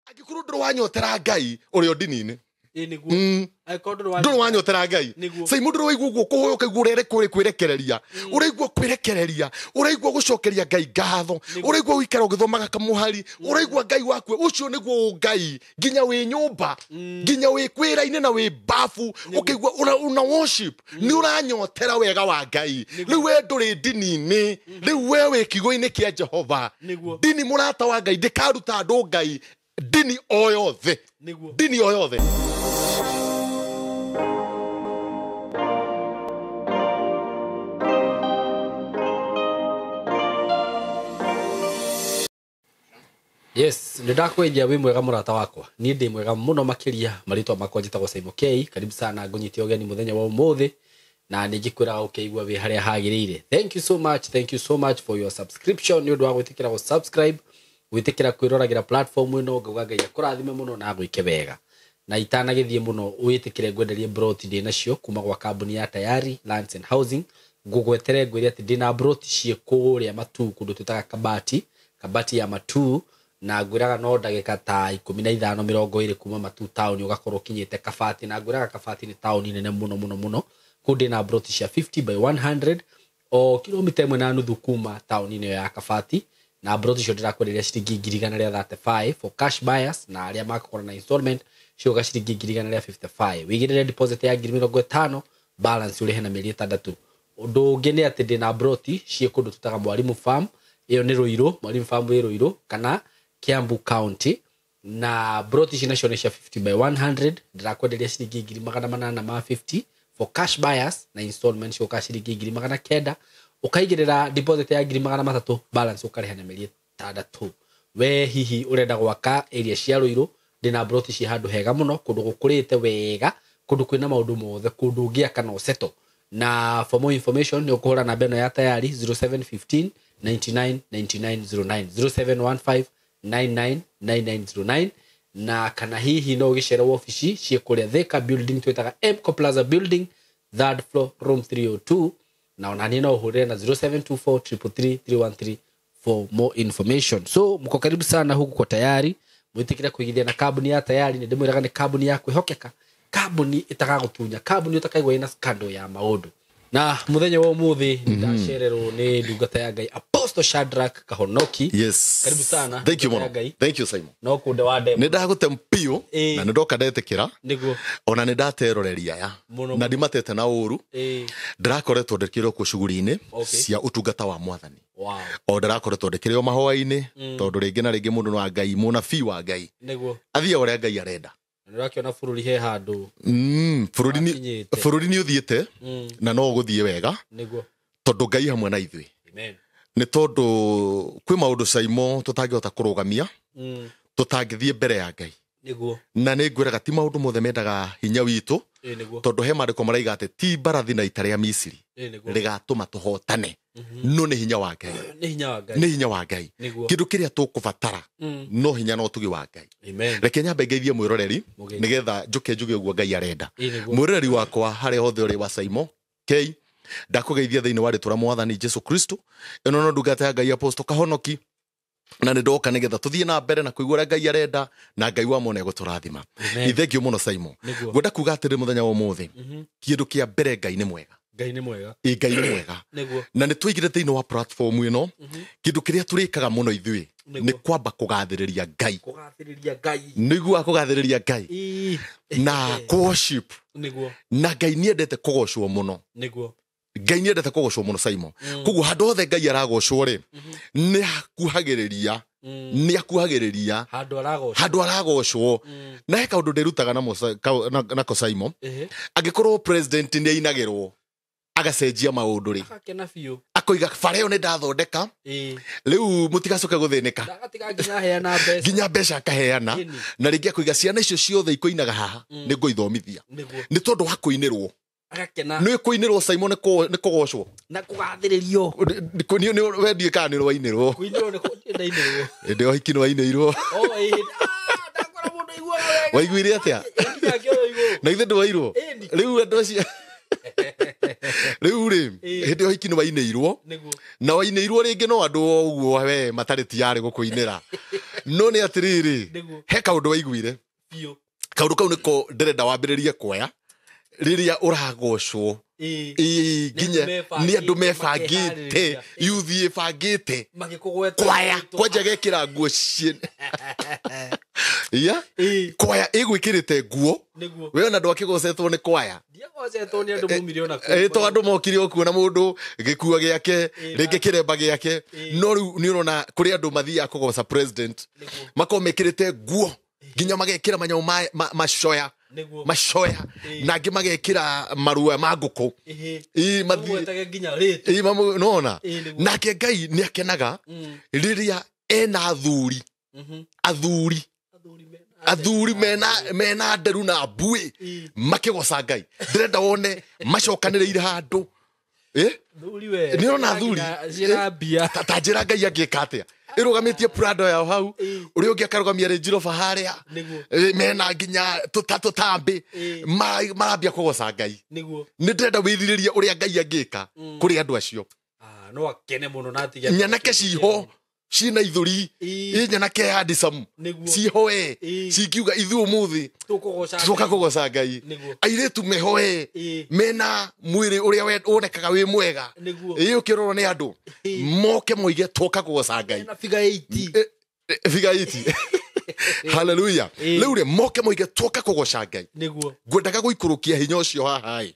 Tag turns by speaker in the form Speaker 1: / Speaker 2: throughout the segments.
Speaker 1: Angĩkorwo ndũrĩ wanyotera Ngai ũrĩ o ndini-inĩ.
Speaker 2: Ĩ nĩguo. Angĩkorwo ndũrĩ
Speaker 1: Ndũrĩ wanyotera Ngai.
Speaker 2: Nĩguo.
Speaker 1: Sai mũndũ ũraigua ũguo kũhoya ũkaigua ũrere kwĩrekereria, ũraigua kwĩrekereria, ũraigua gũcokeria Ngai ngatho, ũraigua gũikara ũgĩthomaga kamũhari, ũraigua Ngai waku ũcio nĩguo ũngai nginya wĩ nyũmba, nginya wĩ kwĩra-inĩ na wĩ bafu, ũkaigua una worship, nĩ ũranyotera wega wa Ngai. Rĩu we ndũrĩ ndini-inĩ, rĩu we wĩ kiugo-inĩ kĩa Jehova.
Speaker 2: Nĩguo.
Speaker 1: Ndini mũrata wa Ngai ndĩkaruta andũ Ngai, ndini o yothe.
Speaker 2: Nĩguo.
Speaker 1: Ndini o yothe.
Speaker 2: Yes, nĩ ndakwenja wĩ mwega mũrata wakwa. Niĩ ndĩ mwega mũno makĩria, marĩtwa makwa njĩtagwo Simon K. Karibu sana ngũnyite ũgeni mũthenya wa ũmũthĩ na nĩ ngĩkwĩraga ũkĩigua wĩ harĩa hagĩrĩire. Thank you so much, thank you so much for your subscription nĩ ũndũ wa gwĩtĩkĩra gũ subscribe, gwĩtĩkĩra kwĩroragĩra platform ĩno, ngauga Ngai akũrathime mũno na agwĩke wega. Na itanagĩthiĩ mũno wĩtĩkĩre ngwenderie broti ndĩ nacio kuma gwa kambuni ya Tayari Lands and Housing. Ngũgwetere ngwĩre atĩ ndĩna broti ciĩ kũrĩa Matuu kũndũ twĩtaga Kabati, Kabati ya Matuu, na ngwĩraga no ndagĩka ta 15 20 kuma Matuu town ũgakorwo ũkinyĩte Kabati, na ngwĩraga Kabati nĩ taũni nene mũno mũno mũno. Kũu ndĩna broti cia 50 by 100 o kilomita 1.5 kuma taũni ĩyo ya Kabati, na broti icio ndĩrakwenderia ciringi 135,000 for cash buyers, na arĩa makũgũra na installment cioga ciringi 155,000. Wĩigĩrĩre deposit ya 50,000, balance ũrĩhe na mĩeri 6. Ũndũ ũngĩ nĩ atĩ ndĩna broti ciĩ kũndũ tũtaga Mwalimu Farm, ĩyo nĩ Ruiru, Mwalimu Farm ĩ Ruiru kana Kiambu County, na broti ici nacio nĩ cia 50 by 100, ndĩrakwenderia ciringi 850,000 for cash buyers, na installment cioka ciringi 900,000, ũkaigĩrĩra deposit ya 300,000, balance ũkarĩha na mĩeri 6. We hihi ũrenda gwaka area cia Ruiru, ndĩna broti ciĩ handũ hega mũno, kũndũ gũkũrĩte wega, kũndũ kwĩna maũndũ mothe, kũndũ ũngĩaka na ũseto. Na for more information nĩ ũkũhũra namba ĩno ya Tayari 0715 99 99 09, 0715 99 99 09, na kana hihi no ũgĩcere wabici ciĩ kũrĩa Thika building twĩtaga Emco Plaza building, third floor, room 302, na ona niĩ no ũhũrĩre na 0724 333 313 for more information. So mko karibu sana huku kwa Tayari, mwĩtĩkĩre kũigithia na kambuni ya Tayari. Nĩ ndĩmwĩraga nĩ kambuni ya kwĩhokeka, kambuni ĩtagagũtunya, kambuni ũtakaigua ĩna scandal ya maũndũ. Na mũthenya wa ũmũthĩ nĩndacererwo nĩ ndungata ya Ngai Apostle Shadrack Kahonoki.
Speaker 1: Yes.
Speaker 2: Karibu sana.
Speaker 1: Thank you
Speaker 2: Ndungata ya
Speaker 1: mũno.
Speaker 2: Ngai.
Speaker 1: Thank you Simon.
Speaker 2: No kũnde wa ndemwa.
Speaker 1: Nĩ ndagũte biũ na nĩ ndoka ndetĩkĩra,
Speaker 2: Nĩguo.
Speaker 1: ona nĩ ndateroreria aya
Speaker 2: Mũno.
Speaker 1: na ndimatete na ũru. Ndĩrakoretwo ndĩkĩrĩ kuo cuguri-inĩ cia ũtungata wa mwathani.
Speaker 2: Wow.
Speaker 1: O ndĩrakoretwo ndĩkĩrĩ o mahoya-inĩ, tondũ rĩngĩ na rĩngĩ mũndũ wa Ngai, mũnabii wa Ngai
Speaker 2: Nĩguo.
Speaker 1: athiĩ ũrĩa Ngai arenda.
Speaker 2: Nĩ ũrakĩona bũrũri he handũ
Speaker 1: Bũrũri
Speaker 2: Wakinyĩte.
Speaker 1: nĩ ũthiĩte na no ũgũthiĩ wega.
Speaker 2: Nĩguo.
Speaker 1: Tondũ Ngai hamwe na ithuĩ.
Speaker 2: Amen.
Speaker 1: Nĩ tondũ kwĩ maũndũ Saimo tũtangĩhota kũrũgamia, tũtangĩthiĩ mbere ya Ngai.
Speaker 2: Nĩguo.
Speaker 1: Na nĩ ngwĩraga ti maũndũ mothe mendaga hinya witũ,
Speaker 2: Ĩ nĩguo.
Speaker 1: tondũ he maandĩko maraiga atĩ ti mbarathi na ita rĩa Misiri
Speaker 2: Ĩ nĩguo.
Speaker 1: rĩgatũma tũhotane, no nĩ hinya wa Ngai.
Speaker 2: Nĩ hinya wa Ngai.
Speaker 1: Nĩ hinya wa Ngai.
Speaker 2: Nĩguo.
Speaker 1: Kĩndũ kĩrĩa tũkũbatara no hinya na ũtugi wa Ngai.
Speaker 2: Amen.
Speaker 1: Reke nyambe ngeithie mwĩroreri
Speaker 2: Mũgeithie.
Speaker 1: nĩgetha njũke njuge ũguo Ngai arenda.
Speaker 2: Ĩ nĩguo.
Speaker 1: Mwĩroreri wakwa harĩa hothe ũrĩ wa Saimo K, ndakũgeithia thĩinĩ wa rĩtwa rĩa mwathani Jesu Kristo. Ĩno no ndungata ya Ngai Apostle Kahonoki, na nĩ ndoka nĩgetha tũthiĩ na mbere na kũigua ũrĩa Ngai arenda, na Ngai wa mona egũtũrathima.
Speaker 2: Amen.
Speaker 1: Thank you mũno Saimo.
Speaker 2: Nĩguo.
Speaker 1: Ngwenda kuga atĩrĩ mũthenya wa ũmũthĩ, kĩndũ kĩa mbere Ngai nĩ mwega.
Speaker 2: Ngai nĩ mwega.
Speaker 1: Ĩ Ngai nĩ mwega.
Speaker 2: Nĩguo.
Speaker 1: Na nĩ twaigire thĩinĩ wa platform ĩno, kĩndũ kĩrĩa tũrĩkaga mũno ithuĩ
Speaker 2: Nĩguo.
Speaker 1: nĩ kwamba kũgathĩrĩria Ngai.
Speaker 2: Kũgathĩrĩria Ngai.
Speaker 1: Nĩguo kũgathĩrĩria Ngai.
Speaker 2: Ĩ.
Speaker 1: Na worship.
Speaker 2: Nĩguo.
Speaker 1: Na Ngai nĩendete kũgocwo mũno.
Speaker 2: Nĩguo.
Speaker 1: Ngai nĩendete kũgocwo mũno Saimo. Koguo handũ hothe Ngai aragocwo rĩ, nĩ akuhagĩrĩria, nĩ akuhagĩrĩria
Speaker 2: Handũ aragocwo.
Speaker 1: handũ aragocwo. Na he kaũndũ ndĩrutaga nako Saimo.
Speaker 2: Ehe.
Speaker 1: Angĩkorwo president nĩ ainagĩrwo agacenjia maũndũ rĩ,
Speaker 2: Agakena biũ.
Speaker 1: akoiga bara ĩyo nĩ ndathondeka,
Speaker 2: Ĩ.
Speaker 1: rĩu mũtigacoke gũthĩnĩka.
Speaker 2: Ndagatiga nginya aheana mbeca.
Speaker 1: Nginya mbeca akaheana.
Speaker 2: Ĩni.
Speaker 1: Na rĩngĩ akoiga ciana icio ciothe ikũinaga haha nĩ ngũithomithia.
Speaker 2: Nĩguo.
Speaker 1: Nĩ tondũ wa kũinĩrwo.
Speaker 2: Agakena.
Speaker 1: Nĩ kũinĩrwo Saimo nĩ kũgocwo.
Speaker 2: Na kũgathĩrĩrio.
Speaker 1: We ndiũĩ kana nĩ wainĩrwo.
Speaker 2: Kũinĩrwo nĩ ndainĩrwo.
Speaker 1: Hĩndĩ ya ũhiki nĩ wainĩirwo.
Speaker 2: O ĩ. Ah, ndakora mũndũ aiguaga wega.
Speaker 1: Waiguire atĩa?
Speaker 2: Nginya akĩoywo igũrũ.
Speaker 1: Na ithe ndwairwo.
Speaker 2: Ĩni.
Speaker 1: Rĩu andũ acio rĩu rĩ, hĩndĩ ya ũhiki nĩ wainĩirwo.
Speaker 2: Nĩguo.
Speaker 1: Na wainĩirwo rĩngĩ no andũ o ũguo we matarĩ tiyarĩ gũkũinĩra. No nĩ atĩrĩrĩ,
Speaker 2: Nĩguo.
Speaker 1: he kaũndũ waiguire.
Speaker 2: Biũ.
Speaker 1: Kaũndũ kau nĩko ndĩrenda wambĩrĩrie kuoya rĩrĩa ũragocwo.
Speaker 2: Ĩĩ.
Speaker 1: Ĩĩ, nginya nĩ andũ mebangĩte,
Speaker 2: makeharĩrĩria.
Speaker 1: yuthi ĩbangĩte
Speaker 2: Magĩkũgweta
Speaker 1: kwaya
Speaker 2: rĩtwa.
Speaker 1: kwanja gekĩra nguo ciene ya
Speaker 2: Ĩĩ.
Speaker 1: kwaya ĩgwĩkĩrĩte nguo.
Speaker 2: Nĩguo.
Speaker 1: We ona ndwakĩgocetwo nĩ kwaya.
Speaker 2: Ndiagocetwo nĩ andũ maumire ona kũu.
Speaker 1: Ĩ, to andũ mokire o kuona mũndũ gĩkuo gĩake, rĩngĩ kĩremba gĩake. No rĩu nĩ ũrona kũrĩ andũ mathiaga kũgoca president,
Speaker 2: Nĩguo.
Speaker 1: makorwo mekĩrĩte nguo nginya magekĩra manyamũ macoya.
Speaker 2: Nĩguo.
Speaker 1: Macoya, na angĩ magekĩra marua ma ngũkũ.
Speaker 2: Ĩhĩ.
Speaker 1: Ĩ, mathiĩ
Speaker 2: Mamũgwetage nginya rĩtwa.
Speaker 1: Ĩ, nona
Speaker 2: Ĩ, nĩguo.
Speaker 1: nake Ngai nĩ akenaga rĩrĩa ena athuri, athuri,
Speaker 2: Athuri mena
Speaker 1: athuri mena nderu na mbuĩ,
Speaker 2: Ĩ.
Speaker 1: makĩgoca Ngai. Ndĩrenda wone macokanĩrĩire handũ. Ĩ?
Speaker 2: Athuri we.
Speaker 1: Nĩ ũrona athuri?
Speaker 2: Ciĩna mbia.
Speaker 1: Ta njĩra Ngai angĩka atĩa ĩrũgamĩtie Prado yao hau,
Speaker 2: Ĩ.
Speaker 1: ũrĩa ũngĩ akarũgamia Range Rover harĩa.
Speaker 2: Nĩguo.
Speaker 1: Ĩ, mena nginya tũtambi.
Speaker 2: Ĩ.
Speaker 1: Marambia kũgoca Ngai.
Speaker 2: Nĩguo.
Speaker 1: Nĩ ndĩrenda wĩthirĩrie ũrĩa Ngai angĩka kũrĩ andũ acio.
Speaker 2: Ah, no akene mũno na atige.
Speaker 1: Nyanake ciho ciĩna ithũri.
Speaker 2: Ĩ.
Speaker 1: Ĩ, nyanake handsome
Speaker 2: Nĩguo.
Speaker 1: ciho e
Speaker 2: Ĩ.
Speaker 1: cingiuga ithuĩ ũmũthĩ
Speaker 2: Tũkũgoca.
Speaker 1: tũka kũgoca Ngai.
Speaker 2: Nĩguo.
Speaker 1: Airĩtu meho e
Speaker 2: Ĩ.
Speaker 1: mena mwĩrĩ ũrĩa wonekaga wĩ mwega.
Speaker 2: Nĩguo.
Speaker 1: Ĩ, ũkĩrorwo nĩ andũ
Speaker 2: Ĩ.
Speaker 1: moke moige tũka kũgoca Ngai.
Speaker 2: Na figure 80.
Speaker 1: Figure 80, haleluya.
Speaker 2: Ĩ.
Speaker 1: Rĩu rĩ, moke moige tũka kũgoca Ngai.
Speaker 2: Nĩguo.
Speaker 1: Ngwendaga gũikũrũkia hinya ũcio haha ĩ,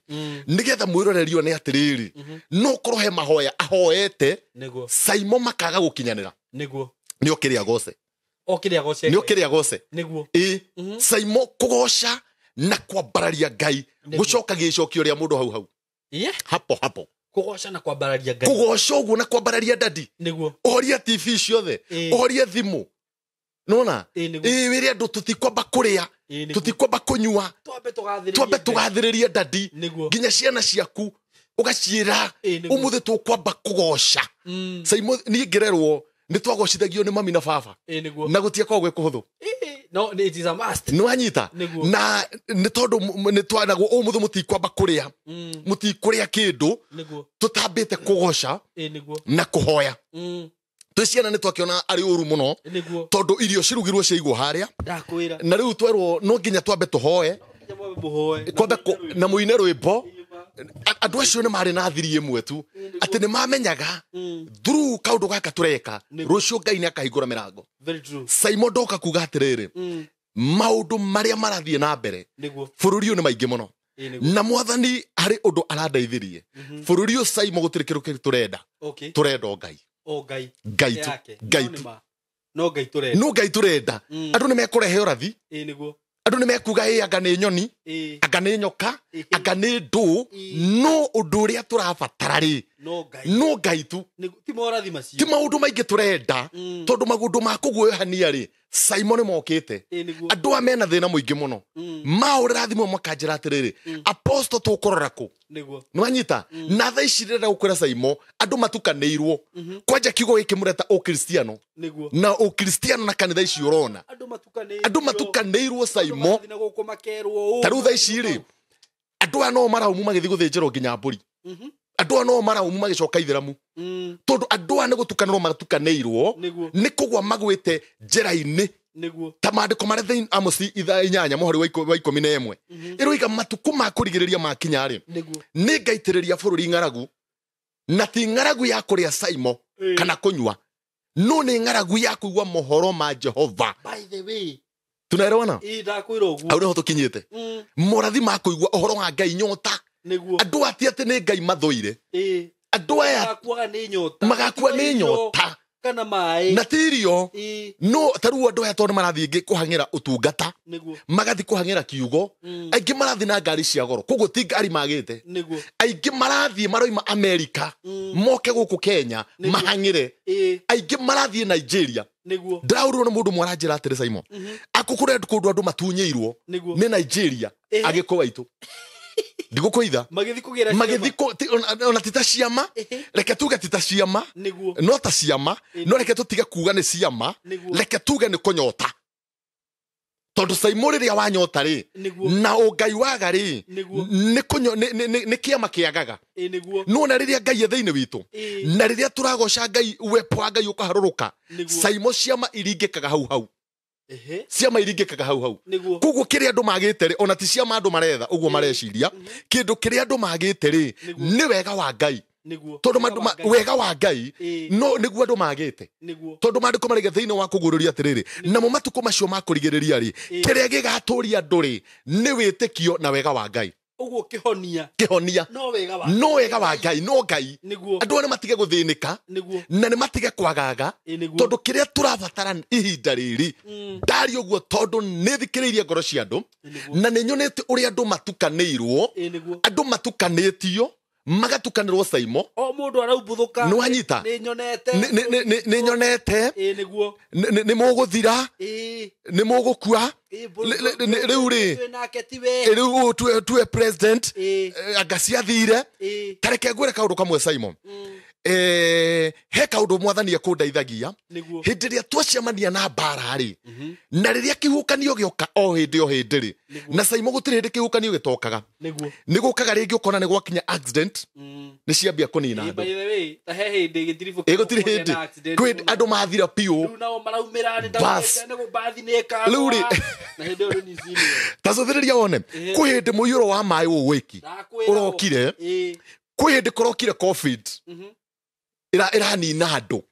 Speaker 1: nĩgetha mwĩroreri one atĩrĩrĩ, no korwo he mahoya ahoete
Speaker 2: Nĩguo.
Speaker 1: Saimo makaga gũkinyanĩra.
Speaker 2: Nĩguo.
Speaker 1: Nĩ okĩrĩa goce.
Speaker 2: O kĩrĩa goce.
Speaker 1: Nĩ okĩrĩa goce.
Speaker 2: Nĩguo.
Speaker 1: Ĩ, Saimo kũgoca na kwambararia Ngai gũcoka gĩcokio rĩa mũndũ hau hau.
Speaker 2: Ye.
Speaker 1: Hapo hapo.
Speaker 2: Kũgoca na kwambararia Ngai.
Speaker 1: Kũgoca ũguo na kwambararia dadi.
Speaker 2: Nĩguo.
Speaker 1: Ũhorie TV ciothe,
Speaker 2: Ĩ.
Speaker 1: ũhorie thimũ, nona.
Speaker 2: Ĩ, nĩguo.
Speaker 1: Ĩ, wĩre andũ tũtikwamba kũrĩa,
Speaker 2: Ĩ, nĩguo.
Speaker 1: tũtikwamba kũnyua,
Speaker 2: Twambe tũgathĩrĩrie.
Speaker 1: twambe
Speaker 2: Ngai.
Speaker 1: tũgathĩrĩrie dadi.
Speaker 2: Nĩguo.
Speaker 1: Nginya ciana ciaku ũgaciĩra,
Speaker 2: Ĩ, nĩguo.
Speaker 1: ũmũthĩ tũkwamba kũgoca. Saimo niĩ ngĩrerwo nĩ twagocithagio nĩ mami na baba.
Speaker 2: Ĩ, nĩguo.
Speaker 1: Na gũtiakoragwo gwĩ kũhũthũ.
Speaker 2: Ĩ, no it is a must.
Speaker 1: Nĩ wanyita?
Speaker 2: Nĩguo.
Speaker 1: Na nĩ tondũ nĩ twanagwo ũmũthĩ mũtikwamba kũrĩa, mũtikũrĩa kĩndũ
Speaker 2: Nĩguo.
Speaker 1: tũtambĩte kũgoca
Speaker 2: Ĩ, nĩguo.
Speaker 1: na kũhoya. Twĩ ciana nĩ twakĩona arĩ ũru mũno,
Speaker 2: Nĩguo.
Speaker 1: tondũ irio cirugirwo ciaigwo harĩa.
Speaker 2: Ndakwĩra.
Speaker 1: Na rĩu twerwo no nginya twambe tũhoe.
Speaker 2: Nginya mwambe mũhoe.
Speaker 1: Kwambe na mũine rwĩmbo. Andũ acio nĩ marĩ na thiri ĩmwe tu atĩ nĩ mamenyaga through kaũndũ gaka tũreka rũciũ Ngai nĩ akahingũra mĩrango.
Speaker 2: Very true.
Speaker 1: Saimo ndoka kuga atĩrĩrĩ, maũndũ marĩa marathiĩ na mbere
Speaker 2: Nĩguo.
Speaker 1: bũrũri ũyũ nĩ maingĩ mũno.
Speaker 2: Ĩ, nĩguo.
Speaker 1: Na mwathani harĩ ũndũ arandeithirie bũrũri ũyũ Saimo, gũtirĩ kĩndũ kĩngĩ tũrenda.
Speaker 2: Okay.
Speaker 1: Tũrenda o Ngai.
Speaker 2: O Ngai.
Speaker 1: Ngai tu.
Speaker 2: Yake.
Speaker 1: Ngai
Speaker 2: No nĩ
Speaker 1: tu.
Speaker 2: ma. No Ngai tũrenda.
Speaker 1: No Ngai tũrenda. Andũ nĩ mekũrehe ũrathi.
Speaker 2: Ĩ, nĩguo.
Speaker 1: Andũ nĩ mekuga ĩ anga nĩ nyoni,
Speaker 2: Ĩ.
Speaker 1: anga nĩ nyoka,
Speaker 2: Ĩ.
Speaker 1: anga nĩ ndũ. No ũndũ ũrĩa tũrabatara rĩ,
Speaker 2: No Ngai.
Speaker 1: no Ngai tu.
Speaker 2: Nĩguo. Ti morathi macio.
Speaker 1: Ti maũndũ maingĩ tũrenda, tondũ maũndũ ma kũguoyohania rĩ, Saimo nĩ mokĩte.
Speaker 2: Ĩ, nĩguo.
Speaker 1: Andũ aya mena thĩna mũingĩ mũno, mahũrĩra thimũ makanjĩra atĩrĩrĩ, aposto tũkũrora kũ?
Speaker 2: Nĩguo.
Speaker 1: Nĩwanyita? Na thaa ici ndĩrenda gũkwĩra Saimo, andũ matukanĩirwo kwanja kiugo gĩkĩ mũreta ũkristiano.
Speaker 2: Nĩguo.
Speaker 1: Na ũkristiano na kanitha ici ũrona
Speaker 2: Andũ matukanĩirwo.
Speaker 1: andũ matukanĩirwo Saimo.
Speaker 2: Marathiĩ na gũkũ makerwo ũũ.
Speaker 1: Ta rĩu thaa ici rĩ, andũ aya no maraumu magĩthiĩ gũthĩnjĩrwo nginya mbũri. Andũ aya no maraumu magĩcoka ithĩramu, tondũ andũ aya nĩ gũtukanĩrwo matukanĩirwo.
Speaker 2: Nĩguo.
Speaker 1: Nĩ kũgwa magwĩte njĩra-inĩ.
Speaker 2: Nĩguo.
Speaker 1: Ta maandĩko marĩa thĩinĩ Amosi ithaa 8 mũhari wa 11 ĩroiga matukũ ma kũrigĩrĩria makinya rĩ,
Speaker 2: Nĩguo.
Speaker 1: nĩ ngaitĩrĩria bũrũri ng'aragu, na ti ng'aragu ya kũrĩa Saimo kana kũnyua, no nĩ ng'aragu ya kũigua mohoro ma Jehova.
Speaker 2: By the way.
Speaker 1: Tunaelewana?
Speaker 2: Ĩ, ndakwĩra ũguo.
Speaker 1: Hau nĩho tũkinyĩte. Morathi ma kũigua ũhoro wa Ngai, nyota.
Speaker 2: Nĩguo.
Speaker 1: Andũ ati atĩ nĩ Ngai mathũire.
Speaker 2: Ĩ.
Speaker 1: Andũ aya
Speaker 2: Magakuaga nĩ nyota.
Speaker 1: magakua nĩ nyota.
Speaker 2: Kana maĩ.
Speaker 1: Na ti irio.
Speaker 2: Ĩ.
Speaker 1: No ta rĩu andũ aya tondũ marathiĩ kũhang'ĩra ũtungata,
Speaker 2: Nĩguo.
Speaker 1: magathiĩ kũhang'ĩra kiugo, aingĩ marathiĩ na ngari cia goro, koguo ti ngari magĩte.
Speaker 2: Nĩguo.
Speaker 1: Aingĩ marathiĩ maroima Amerika moke gũkũ Kenya mahang'ĩre.
Speaker 2: Ĩ.
Speaker 1: Aingĩ marathiĩ Nigeria.
Speaker 2: Nĩguo.
Speaker 1: Ndĩrahũrirwo nĩ mũndũ mwaranjĩra atĩrĩ, Saimo, akũkũrĩ kũndũ andũ matunyĩirwo
Speaker 2: Nĩguo.
Speaker 1: nĩ Nigeria.
Speaker 2: Ĩ.
Speaker 1: Agĩkũ aitũ ndigũkũitha.
Speaker 2: Magĩthiĩ kũgĩra
Speaker 1: Magĩthiĩ ona ti ta ciama.
Speaker 2: Ĩhĩ.
Speaker 1: Reke tuge ti ta ciama.
Speaker 2: Nĩguo.
Speaker 1: No ta ciama, no reke tũtige kuga nĩ ciama.
Speaker 2: Nĩguo.
Speaker 1: Reke tuge nĩ kũnyota. Tondũ Saimo rĩrĩa wanyota rĩ na ũngai waga rĩ nĩ kĩama kĩagaga. Nĩwona rĩrĩa Ngai e thĩinĩ witũ na rĩrĩa tũragoca Ngai uwepo wa Ngai ũkaharũrũka, Saimo ciama iringĩkaga hau hau. Ciama iringĩkaga hau hau. Koguo kĩrĩa andũ magĩte rĩ, ona ti ciama andũ maretha ũguo mareciria, kĩndũ kĩrĩa andũ magĩte rĩ nĩ wega wa Ngai. Tondũ wega wa Ngai no nĩguo andũ magĩte. Tondũ maandĩko maraiga thĩinĩ wa kũguũrĩria atĩrĩrĩ, namo matukũ macio ma kũrigĩrĩria rĩ, kĩrĩa gĩgatũria andũ rĩ nĩ wĩtĩkio na wega wa Ngai.
Speaker 2: Ũguo kĩhonia
Speaker 1: kĩhonia no wega wa Ngai, no Ngai. Andũ arĩa matige gũthĩnĩka na nĩ matige kwagaga, tondũ kĩrĩa tũrabatara ihinda rĩrĩ ndari ũguo, tondũ nĩ thikĩrĩirie ngoro cia andũ na nĩ nyonete ũrĩa andũ matukanĩirwo, andũ matukanĩtio magatukanĩrwo Saimo.
Speaker 2: O mũndũ araumbũthũka.
Speaker 1: Nĩ wanyita?
Speaker 2: Nĩ nyonete.
Speaker 1: Nĩ nyonete. Nĩ mũgũthira, nĩ mũgũkua. Rĩu rĩ, rĩu tuwe president, anga ciathire. Ta reke ngwĩre kaũndũ kamwe Saimo. He kaũndũ mwathani ekũndeithagia hĩndĩ ĩrĩa twacemania na mbara rĩ, na rĩrĩa kĩhuhũkanio gĩoka o hĩndĩ o hĩndĩ rĩ, na Saimo gũtirĩ hĩndĩ kĩhuhũkanio gĩtokaga, nĩ gũkaga rĩngĩ ũkona nĩ gwakinya accident, nĩ ciambia kũnina andũ. Gũtirĩ hĩndĩ kwĩ andũ mathira biũ. Rĩu rĩ, ta cũthĩrĩria wone kwĩ hĩndĩ mũiyũro wa maĩ ũũ wiki ũrokire, kwĩ hĩndĩ kũrokire COVID ĩranina andũ,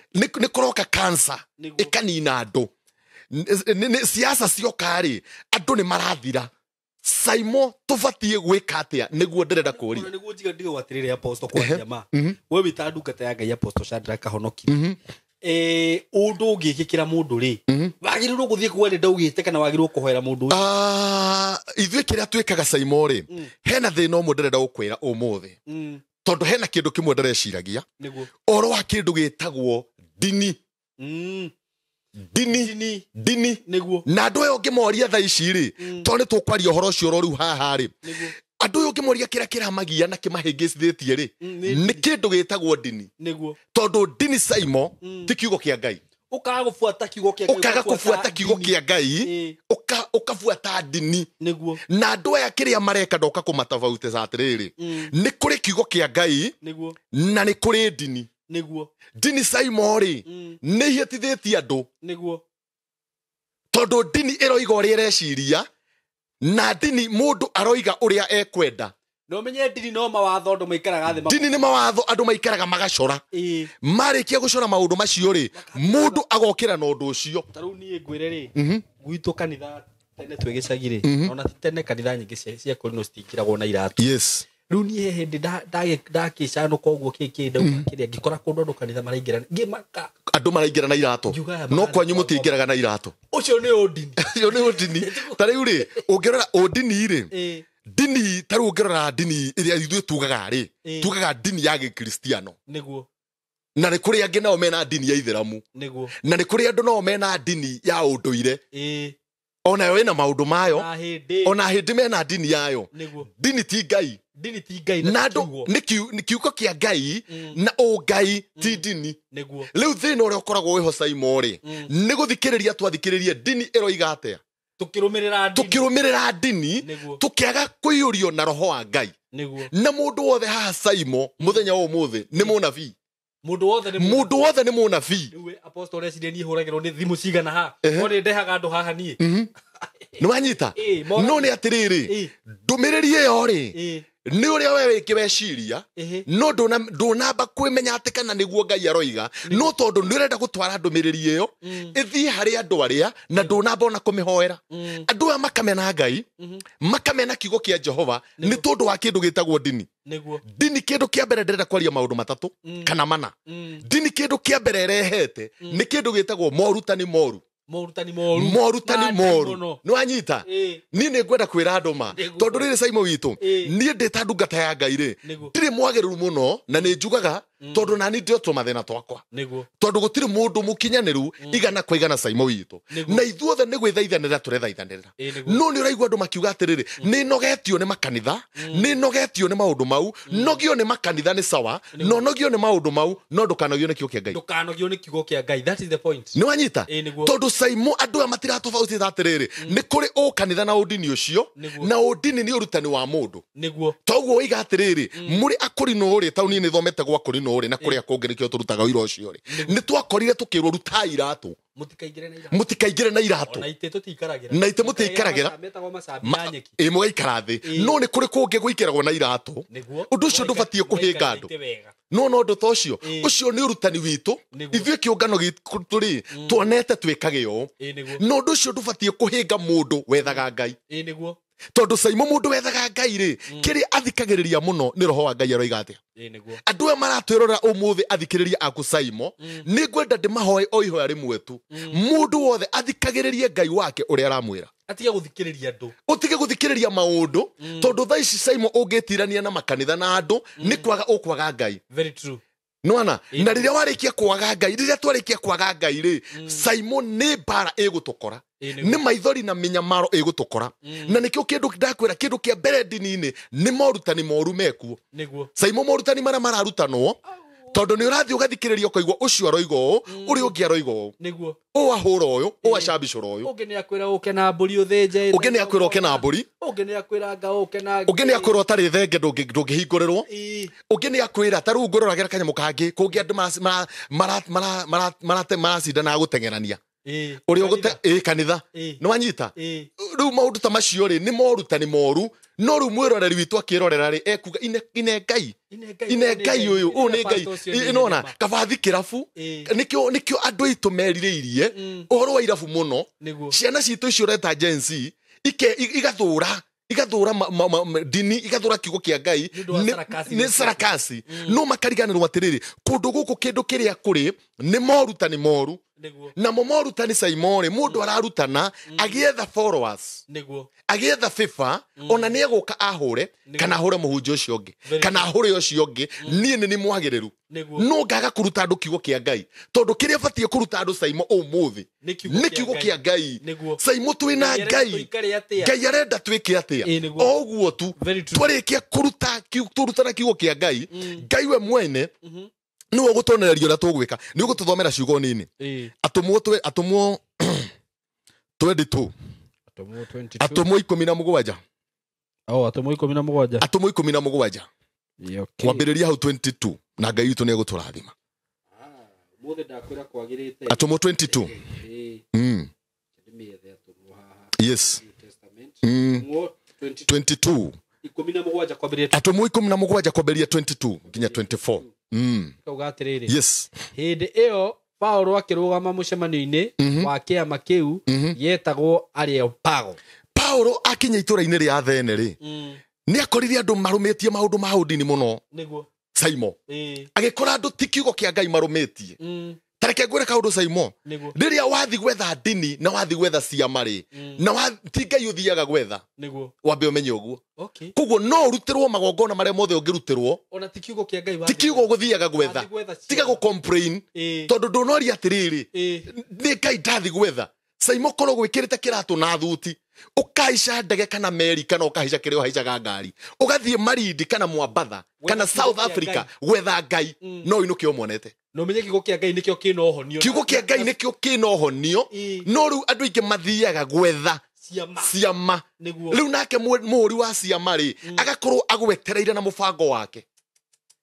Speaker 1: nĩ kũroka cancer ĩkanina andũ, siasa cioka rĩ andũ nĩ marathira. Saimo tũbatiĩ gwĩka atĩa nĩguo ndĩrenda kũũria?
Speaker 2: Nĩguo njiga ndige gwatirĩrĩ Apostle kwa jamaa. We wĩta ndungata ya Ngai Apostle Shadrack Kahonoki. Ũndũ ũngĩkĩkĩra mũndũ rĩ, wagĩrĩirwo gũthiĩ kuga nĩ ndaugĩte kana wagĩrĩirwo kũhoera mũndũ ũcio?
Speaker 1: Ithuĩ kĩrĩa twĩkaga Saimo rĩ, hena thĩna ũmwe ndĩrenda gũkwĩra ũmũthĩ, tondũ hena kĩndũ kĩmwe ndĩreciragia ũhoro wa kĩndũ gĩtagwo ndini. Ndini ndini na andũ aya ũngĩmoria thaa ici rĩ, tondũ nĩ tũkwaria ũhoro ũcio oro rĩu haha rĩ, andũ aya ũngĩmoria kĩrĩa kĩramagia na kĩmahĩngĩcithĩtie rĩ, nĩ kĩndũ gĩtagwo ndini. Tondũ ndini Saimo ti kiugo kĩa Ngai.
Speaker 2: Ũkaga gũbuata kiugo kĩa Ngai,
Speaker 1: ũkaga kũbuata kiugo kĩa Ngai, ũkabuata ndini. Na andũ aya kĩrĩa mareka ndoka kũmatabautĩca atĩrĩrĩ, nĩ kũrĩ kiugo kĩa Ngai na nĩ kũrĩ ndini. Ndini Saimo rĩ nĩ ihĩtithĩtie andũ, tondũ ndini ĩroiga ũrĩa ĩreciria na ndini mũndũ aroiga ũrĩa ekwenda.
Speaker 2: No menye ndini no mawatho andũ maikaraga thĩ.
Speaker 1: Ndini nĩ mawatho andũ maikaraga magacora. Marĩkia gũcora maũndũ macio rĩ, mũndũ agokĩra na ũndũ ũcio.
Speaker 2: Ta rĩu niĩ ngwĩre rĩ, gwitũ kanitha tene twĩ gĩcagi rĩ, ona ti tene kanitha nyingĩ cia kũrĩ citingĩragwo na iratũ.
Speaker 1: Yes.
Speaker 2: Rĩu niĩ he hĩndĩ ndakĩcanũka ũguo kĩkĩ ndauga kĩrĩa, ngĩkora kũndũ andũ kanitha maraingĩra, ngĩmaka.
Speaker 1: Andũ maraingĩra na iratũ. No kwanyu mũtingĩraga na iratũ.
Speaker 2: Ũcio nĩ ũndini.
Speaker 1: Ũcio nĩ ũndini. Ta rĩu rĩ, ũngĩrora ũndini rĩ, ndini ta rĩu ũngĩrora ndini ĩrĩa ithuĩ tugaga rĩ, tugaga ndini ya gĩkristiano.
Speaker 2: Nĩguo.
Speaker 1: Na nĩ kũrĩ angĩ nao mena ndini ya ithĩramu.
Speaker 2: Nĩguo.
Speaker 1: Na nĩ kũrĩ andũ nao mena ndini ya ũndũire. Ona yo ĩna maũndũ mayo. Ona hĩndĩ mena ndini yayo. Ndini ti Ngai.
Speaker 2: Ndini ti Ngai
Speaker 1: na andũ nĩ kiugo kĩa Ngai na ũngai ti ndini. Rĩu thĩna ũrĩa ũkoragwo wĩho Saimo rĩ, nĩ gũthikĩrĩria twathikĩrĩrie ndini ĩroiga atĩa, tũkĩrũmĩrĩra ndini, tũkĩaga kũiyũrio na roho wa Ngai. Na mũndũ wothe haha Saimo mũthenya wa ũmũthĩ nĩ mũnabii.
Speaker 2: Mũndũ
Speaker 1: wothe nĩ mũnabii.
Speaker 2: Rĩu Apostle ũreciria niĩ hũragĩrwo nĩ thimũ cigana ha? No nĩ ndehaga andũ haha niĩ.
Speaker 1: Nĩ wanyita? No nĩ atĩrĩrĩ, ndũmĩrĩri ĩyo rĩ, nĩ ũrĩa we wĩkĩ weciria, no ndũnamba kwĩmenya atĩ kana nĩguo Ngai aroiga, no tondũ nĩ ũrenda gũtwara ndũmĩrĩri ĩyo ĩthiĩ harĩ andũ arĩa na ndũnamba ona kũmĩhoera. Andũ aya makamena Ngai, makamena kiugo kĩa Jehova nĩ tondũ wa kĩndũ gĩtagwo ndini. Ndini kĩndũ kĩa mbere ndĩrenda kwaria maũndũ matatũ kana mana. Ndini kĩndũ kĩa mbere ĩrehete nĩ kĩndũ gĩtagwo morutani moru.
Speaker 2: Morutani moru.
Speaker 1: Morutani moru. Nĩ wanyita? Niĩ nĩ ngwenda kwĩra andũ ma, tondũ rĩrĩ Saimo witũ, niĩ ndĩ ta ndungata ya Ngai rĩ, ndirĩ mwagĩrĩru mũno na nĩ njugaga Tondu nani ndio tũmathĩna twakwa.
Speaker 2: Niguo.
Speaker 1: Tondu gũtirĩ mũndũ mũkinyanĩru igana kwa igana Saimo witũ.
Speaker 2: Nĩguo.
Speaker 1: Na ithuothe nĩ gwĩthaithanĩrĩra tũrethaithanĩrĩra.
Speaker 2: Ĩĩ, nĩguo.
Speaker 1: No nĩ ũraigua andũ makiuga atĩrĩrĩ, nĩ nogetio nĩ makanitha, nĩ nogetio nĩ maũndũ mau, nogio nĩ makanitha nĩ sawa, no nogio nĩ maũndũ mau, no ndũkanogio nĩ kiugo kĩa Ngai.
Speaker 2: Ndũkanogio nĩ kiugo kĩa Ngai. That is the point.
Speaker 1: Nĩ wanyita?
Speaker 2: Ĩĩ, nĩguo.
Speaker 1: Tondũ Saimo andũ aya matiratofautĩte atĩrĩrĩ, nĩ kũrĩ ũkanitha na ũndini ũcio,
Speaker 2: Nĩguo.
Speaker 1: na ũndini nĩ ũrutani wa mũndũ.
Speaker 2: Nĩguo.
Speaker 1: Toguo waiga atĩrĩrĩ, mũrĩ akũrinũ rĩ, taũni nĩ thomete gwa kũrinũ rĩ, na kũrĩa kũngĩ nĩkĩo tũrutaga ũira ũcio rĩ, nĩ twakorire tũkĩrwo rutai iratũ.
Speaker 2: Mũtikaingĩre na iratũ.
Speaker 1: Mũtikaingĩre na iratũ.
Speaker 2: Ona itĩ tũtiikaragĩra.
Speaker 1: Na itĩ mũtiikaragĩra.
Speaker 2: Metagwo macambi na nyeki.
Speaker 1: Ĩ, mũgaikara thĩ.
Speaker 2: Ĩĩ.
Speaker 1: No nĩ kũrĩ kũngĩ gũikaragwo na iratũ.
Speaker 2: Nĩguo.
Speaker 1: Ũndũ ũcio ndũbatiĩ kũhĩnga andũ.
Speaker 2: Mũgaikara itĩ wega.
Speaker 1: No no ũndũ ta ũcio,
Speaker 2: Ĩĩ.
Speaker 1: ũcio nĩ ũrutani witũ.
Speaker 2: Nĩguo.
Speaker 1: Ithuĩ kĩũngano gitũ rĩ, tuonete twĩkage ũũ.
Speaker 2: Ĩĩ, nĩguo.
Speaker 1: Na ũndũ ũcio ndũbatiĩ kũhĩnga mũndũ wethaga Ngai.
Speaker 2: Ĩĩ, nĩguo.
Speaker 1: Tondũ Saimo mũndũ wethaga Ngai rĩ, kĩrĩa athikagĩrĩria mũno nĩ roho wa Ngai aroiga atĩa.
Speaker 2: Ĩĩ, nĩguo.
Speaker 1: Andũ aya maratwĩrora ũmũthĩ athikĩrĩria aku Saimo, nĩ ngwenda ndĩmahoe o ihoya rĩmwe tu. Mũndũ wothe athikagĩrĩrie Ngai wake ũrĩa aramwĩra.
Speaker 2: Atige gũthikĩrĩria andũ.
Speaker 1: Ũtige gũthikĩrĩria maũndũ, tondũ thaa ici Saimo ũngĩtirania na makanitha na andũ, nĩ kwaga ũkwaga Ngai.
Speaker 2: Very true.
Speaker 1: Nĩwona?
Speaker 2: Ĩĩ.
Speaker 1: Na rĩrĩa warĩkia kwaga Ngai, rĩrĩa twarĩkia kwaga Ngai rĩ, Saimo nĩ mbara ĩgũtũkora.
Speaker 2: Ĩĩ, nĩguo.
Speaker 1: Nĩ maithori na mĩnyamaro ĩgũtũkora. Na nĩkĩo kĩndũ ndakwĩra, kĩndũ kĩa mbere ndini-inĩ nĩ morutani moru mekuo.
Speaker 2: Nĩguo.
Speaker 1: Saimo morutani marĩa mararutanwo, tondũ nĩ ũrathiĩ ũgathikĩrĩria ũkaigua ũcio aroiga ũũ, ũrĩa ũngĩ aroiga ũũ.
Speaker 2: Nĩguo.
Speaker 1: Ũũ ahũra ũyũ, ũũ acambicũra ũyũ.
Speaker 2: Ũngĩ nĩ akwĩra ũke na mbũri ũthĩnje.
Speaker 1: Ũngĩ nĩ akwĩra ũke na mbũri.
Speaker 2: Ũngĩ nĩ akwĩra nga ũke na
Speaker 1: Ũngĩ nĩ akwĩra ũtarĩ thenge ndũngĩhingũrĩrwo.
Speaker 2: Ĩĩ.
Speaker 1: Ũngĩ nĩ akwĩra ta rĩu ngũroragĩra kanyamũ kangĩ, kũngĩ andũ maracindana gũteng'erania.
Speaker 2: Ĩĩ.
Speaker 1: Ũrĩa ũgũte ĩĩ kanitha.
Speaker 2: Ĩĩ.
Speaker 1: Nĩ wanyita?
Speaker 2: Ĩĩ.
Speaker 1: Rĩu maũndũ ta macio rĩ, nĩ morutani moru, no rĩu mwĩroreri witũ akĩrorera rĩ, ekuga ine Ngai.
Speaker 2: Ine Ngai.
Speaker 1: Ine Ngai ũyũ, ũyũ nĩ Ngai.
Speaker 2: Pastor ũcio nĩ
Speaker 1: Nĩwona?
Speaker 2: nĩma.
Speaker 1: Kaba thi kĩrabu.
Speaker 2: Ĩĩ.
Speaker 1: Nĩkĩo andũ aitũ merirĩirie ũhoro wa irabu mũno.
Speaker 2: Nĩguo.
Speaker 1: Ciana citũ icio ũreta Gen Z, igathũra dini, igathũra kiugo kĩa Ngai.
Speaker 2: Nĩ ũndũ wa sarakasi.
Speaker 1: Nĩ sarakasi. No makariganĩrwo atĩrĩrĩ, kũndũ gũkũ kĩndũ kĩrĩa kũrĩ nĩ morutani moru.
Speaker 2: Nĩguo.
Speaker 1: Namo morutani Saimo rĩ, mũndũ ararutana agĩetha followers.
Speaker 2: Nĩguo.
Speaker 1: Agĩetha favor, ona nĩ egũka ahũre, kana ahũre mũhunjia ũcio ũngĩ,
Speaker 2: Very
Speaker 1: kana ahũre ũcio ũngĩ, niĩ nĩ nĩ mwagĩrĩru.
Speaker 2: Nĩguo.
Speaker 1: No ngaga kũruta andũ kiugo kĩa Ngai, tondũ kĩrĩa batiĩ kũruta andũ Saimo ũmũthĩ
Speaker 2: Nĩ kiugo
Speaker 1: nĩ
Speaker 2: kĩa
Speaker 1: kiugo
Speaker 2: Ngai.
Speaker 1: kĩa Ngai.
Speaker 2: Nĩguo.
Speaker 1: Saimo twĩna
Speaker 2: Ngai arenda
Speaker 1: Ngai.
Speaker 2: tũikare atĩa?
Speaker 1: Ngai arenda twĩke atĩa?
Speaker 2: Ĩĩ, nĩguo.
Speaker 1: O ũguo tu.
Speaker 2: Very true.
Speaker 1: Twarĩkia kũruta tũrutana kiugo kĩa Ngai, Ngai we mwene nĩwe ũgũtuonereria ũrĩa tũgwĩka. Nĩ ũgũtũthomera ciugo nini.
Speaker 2: Ĩĩ.
Speaker 1: Atũmwo atũmwo 22.
Speaker 2: Atũmwo 22.
Speaker 1: Atũmwo 17.
Speaker 2: Oh, atũmwo 17.
Speaker 1: Atũmwo 17.
Speaker 2: Ĩĩ, okay.
Speaker 1: Kwambĩrĩria hau 22 na Ngai witũ nĩ egũtũrathima.
Speaker 2: Ũmũthĩ ndakwĩra kwagĩrĩte.
Speaker 1: Atũmwo 22.
Speaker 2: Ĩĩ. Ndĩmĩethe atũmwo haha.
Speaker 1: Yes.
Speaker 2: New Testament. Atũmwo 22.
Speaker 1: 22.
Speaker 2: 17 kwambĩrĩria
Speaker 1: Atũmwo 17 kwambĩrĩria 22 nginya 24.
Speaker 2: Kauga atĩrĩrĩ.
Speaker 1: Yes.
Speaker 2: Hĩndĩ ĩyo Paũlũ akĩrũgama mũcemanio-inĩ wa kĩama kĩu gĩetagwo Areopago.
Speaker 1: Paũlũ akinya itũra-inĩ rĩa Athene rĩ, nĩ akorire andũ marũmĩtie maũndũ ma ũndini mũno.
Speaker 2: Nĩguo.
Speaker 1: Saimo.
Speaker 2: Ĩĩ.
Speaker 1: Agĩkora andũ ti kiugo kĩa Ngai marũmĩtie. Ta reke ngwĩre kaũndũ Saimo.
Speaker 2: Nĩguo.
Speaker 1: Rĩrĩa wathi gwetha ndini na wathi gwetha ciama rĩ, na ti Ngai ũthiaga gwetha.
Speaker 2: Nĩguo.
Speaker 1: Wambe ũmenye ũguo.
Speaker 2: Okay.
Speaker 1: Koguo no ũrutĩrwo magongona marĩa mothe ũngĩrutĩrwo.
Speaker 2: Ona ti kiugo kĩa Ngai
Speaker 1: Ti kiugo ũgũthiaga gwetha.
Speaker 2: Wathi gwetha ciama.
Speaker 1: Tiga gũ complain.
Speaker 2: Ĩĩ.
Speaker 1: Tondũ ndũnoria atĩrĩrĩ,
Speaker 2: Ĩĩ.
Speaker 1: nĩ Ngai ndathi gwetha. Saimo korwo gwĩkĩrĩte kĩratũ na thuti, ũkahaica ndege kana meri kana ũkahaica kĩrĩa ũhaicaga ngari, ũgathiĩ Malindi kana Mwambatha kana
Speaker 2: kiugo
Speaker 1: South
Speaker 2: kĩa
Speaker 1: Africa gwetha Ngai, no ũinũke ũmuonete.
Speaker 2: Na ũmenye kiugo kĩa Ngai nĩkĩo kĩna ũhonio.
Speaker 1: Kiugo kĩa Ngai nĩkĩo kĩna ũhonio,
Speaker 2: Ĩĩ.
Speaker 1: no rĩu andũ aingĩ mathiaga gwetha
Speaker 2: Ciama.
Speaker 1: ciama.
Speaker 2: Nĩguo.
Speaker 1: Rĩu nake mũhũri wa ciama rĩ, agakorwo agwetereire na mũbango wake.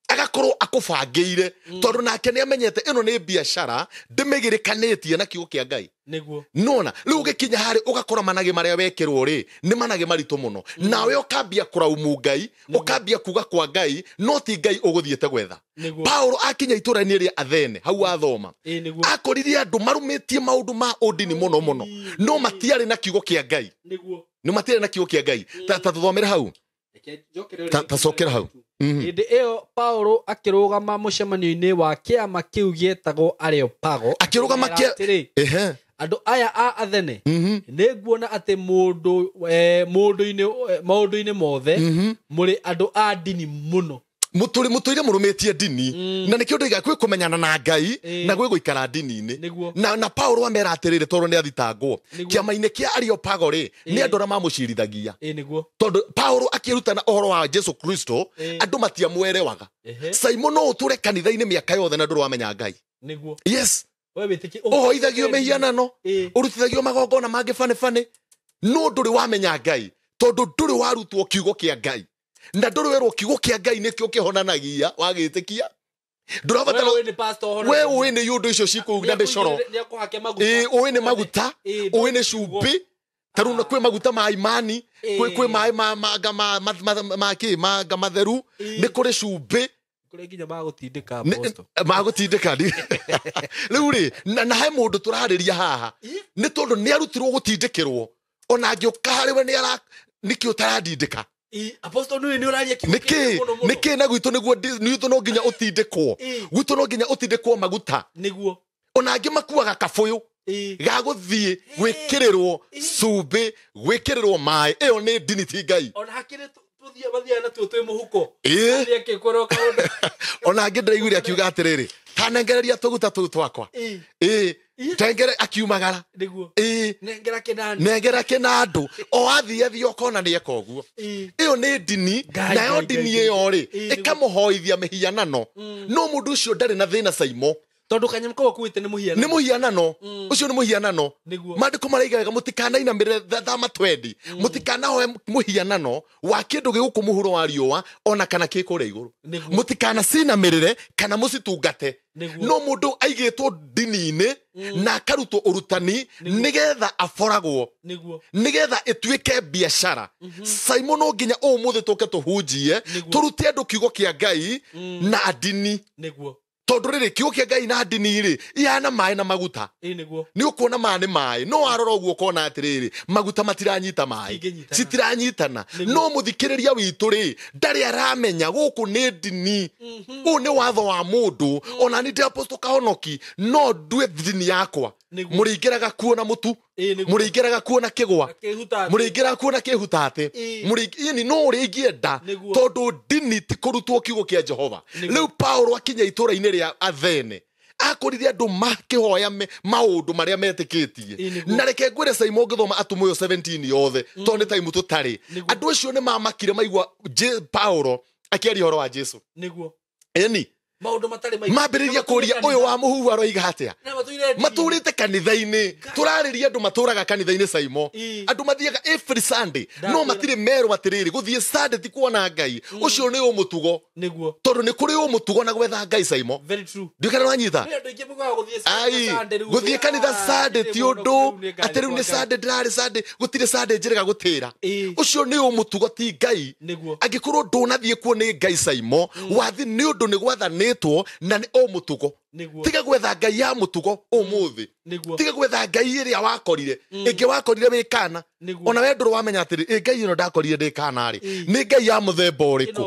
Speaker 1: Agakorwo akũbangĩire, tondũ nake nĩ amenyete ĩno nĩ biacara ndĩmĩgĩrĩkanĩtie na kiugo kĩa Ngai.
Speaker 2: Nĩguo.
Speaker 1: Nona rĩu ũgĩkinya harĩ ũgakora managĩ marĩa wekĩrwo rĩ, nĩ managĩ maritũ mũno. Nawe ũkambia kũraumu Ngai, ũkambia kuga kwa Ngai, no ti Ngai ũgũthiĩte gwetha.
Speaker 2: Nĩguo.
Speaker 1: Paũlũ akinya itũra-inĩ rĩa Athene, hau athoma,
Speaker 2: Ĩĩ, nĩguo.
Speaker 1: akorire andũ marũmĩtie maũndũ ma ũndini mũno mũno, no matiarĩ na kiugo kĩa Ngai.
Speaker 2: Nĩguo.
Speaker 1: No matiarĩ na kiugo kĩa Ngai. Ta tũthomere hau.
Speaker 2: Reke njokere
Speaker 1: Ta cokera hau.
Speaker 2: Hĩndĩ ĩyo Paũlũ akĩrũgama mũcemanio-inĩ wa kĩama kĩu gĩetagwo Areopago.
Speaker 1: Akĩrũgama
Speaker 2: Akĩmera atĩrĩ,
Speaker 1: Ehe.
Speaker 2: andũ aya a Athene, nĩ nguona atĩ maũndũ-inĩ mothe mũrĩ andũ a ndini mũno.
Speaker 1: Mũtũire mũrũmĩtie ndini na nĩkĩo ndoiga kwĩ kũmenyana na Ngai na gwĩ gũikara ndini-inĩ. Na Paulo amera atĩrĩrĩ tondũ nĩ athitangwo kĩama-inĩ kĩa Areopago rĩ, nĩ andũ arĩa mamũcirithagia. Tondũ Paulo akĩrutana ũhoro wa Jesu Kristo andũ matiamwerewaga. Simon no ũtũre kanitha-inĩ mĩaka yothe na ndũrĩ wamenya Ngai. Yes. Ũhoithagio mĩhianano, ũrutithagio magongona mangĩ bane no ndũrĩ wamenya Ngai tondũ ndũrĩ warutwo kiugo kĩa Ngai. Na ndũrĩ werwo kiugo kĩa Ngai nĩkĩo kĩhonanagia wagĩtĩkia. Ndũrabatara we ũĩ nĩ iũndũ icio cikũu na mĩcoro. Ũĩ nĩ maguta, ũĩ nĩ cumbĩ. Ta rĩu kwĩ maguta ma imani, kwĩ maĩ ma nga matheru, nĩ kũrĩ cumbĩ.
Speaker 2: Kũrĩ nginya magũtindĩka apostle.
Speaker 1: Magũtindĩka. Rĩu rĩ, na he mũndũ tũrarĩria haha nĩ tondũ nĩ arutirwo gũtindĩkĩrwo ona angĩũka harĩ we nĩ ara nĩkĩ ũtarandindĩka.
Speaker 2: Apostle nĩ ũraria kiugo
Speaker 1: kĩnene mũno mũno. Nĩkĩ na gwitũ nĩguo gwitũ no nginya ũtindĩkwo. Gwitũ no nginya ũtindĩkwo maguta.
Speaker 2: Nĩguo.
Speaker 1: Ona angĩ makuaga kabũyũ ga gũthiĩ gwĩkĩrĩrwo cumbĩ, gwĩkĩrĩrwo maĩ. Ĩyo nĩ ndini ti Ngai.
Speaker 2: Ona hakĩrĩ mathiaga natuo twĩ mũhuko. Athiĩ akĩkorwo kaũndũ.
Speaker 1: Ona angĩ ndĩraiguire akiuga atĩrĩrĩ, ta nengereria tũguta tũu twakwa. Tengere akiumagara.
Speaker 2: Nĩguo. Nengera kĩnandũ.
Speaker 1: Nengera kĩnandũ. O athiĩ ũkona nĩ eka ũguo. Ĩyo nĩ ndini, nayo ndini ĩyo rĩ, ĩkamũhoithia mĩhianano. No mũndũ ũcio ndarĩ na thĩna Saimo.
Speaker 2: Tondũ kanyamũ kau akuĩte nĩ mũhianano.
Speaker 1: Nĩ mũhianano. Ũcio nĩ mũhianano. Maandĩko maraiga wega mũtikanainamĩrĩre thama twendi. Mũtikanahoe mũhianano wa kĩndũ gĩgũkũ mũhuro wa riũa ona kana kĩ kũrĩa igũrũ. Mũtikanacinamĩrĩre kana mũcitungate. No mũndũ aigĩtwo ndini-inĩ na akarutwo ũrutani nĩgetha aboragwo. Nĩgetha ĩtuĩke biacara. Simon no nginya ũmũthĩ tũke tũhunjie, tũrute andũ kiugo kĩa Ngai na ndini. Tondũ rĩrĩ kiugo kĩa Ngai na ndini rĩ ihana maĩ na maguta. Nĩ ũkuona maĩ nĩ maĩ, no warora ũguo ũkona atĩrĩrĩ maguta matiranyita maĩ, citiranyitana. No mũthikĩrĩria witũ rĩ ndarĩ aramenya gũkũ nĩ ndini. Ũyũ nĩ watho wa mũndũ. Ona ni ndĩ Apostle Kahonoki no ndue ndini yakwa. Mũrĩingĩraga kuo na mũtu, mũrĩingĩraga kuo na kĩgwa, mũrĩingĩraga kuo na kĩhutatĩ, mũrĩingĩ no ũrĩa ingĩenda tondũ ndini ti kũrutwo kiugo kĩa Jehova. Rĩu Paulo akinya itũũra-inĩ rĩa Athene akorire andũ makĩhoya maũndũ marĩa metĩkĩtie. Na reke ngwĩre Simon ngĩthoma Atũmwo 17 yothe tondũ nĩ time tũtarĩ. Andũ acio nĩ mamakire maigua Paulo akĩaria ũhoro wa Jesu.
Speaker 2: Nĩguo.
Speaker 1: Ĩni
Speaker 2: maũndũ matarĩ maingĩ
Speaker 1: mambĩrĩria kũria ũyũ wa mũhuhu aroiga atĩa. Matũrĩte kanitha-inĩ. Tũrarĩria andũ matũraga kanitha-inĩ Saimo. Andũ mathiaga every Sunday no matirĩ merwo atĩrĩrĩ gũthiĩ Sunday ti kuona Ngai. Ũcio nĩ ũmũtugo.
Speaker 2: Nĩguo.
Speaker 1: Tondũ nĩ kũrĩ ũmũtugo na gwetha Ngai Saimo.
Speaker 2: Very true.
Speaker 1: Ndiũĩ kana nĩwanyita. Gũthiĩ kanitha Sunday ti ũndũ atĩ rĩu nĩ Sunday ndĩrarĩ Sunday gũtirĩ Sunday njĩrĩga gũtĩra. Ũcio nĩ ũmũtugo ti Ngai. Angĩkorwo ndũnathiĩ kuo nĩ Ngai Saimo, wathi nĩ ũndũ nĩ gwathanĩtwo na nĩ ũmũtugo. Tiga gwetha Ngai ya mũtugo ũmũthĩ. Tiga gwetha Ngai ĩrĩa wakorire. Ĩngĩ wakorire wĩ kana. Ona we ndũrĩ wamenya atĩrĩ, ĩ Ngai ĩno ndakorire ndĩ kana rĩ, nĩ Ngai ya mũthemba ũrĩkũ?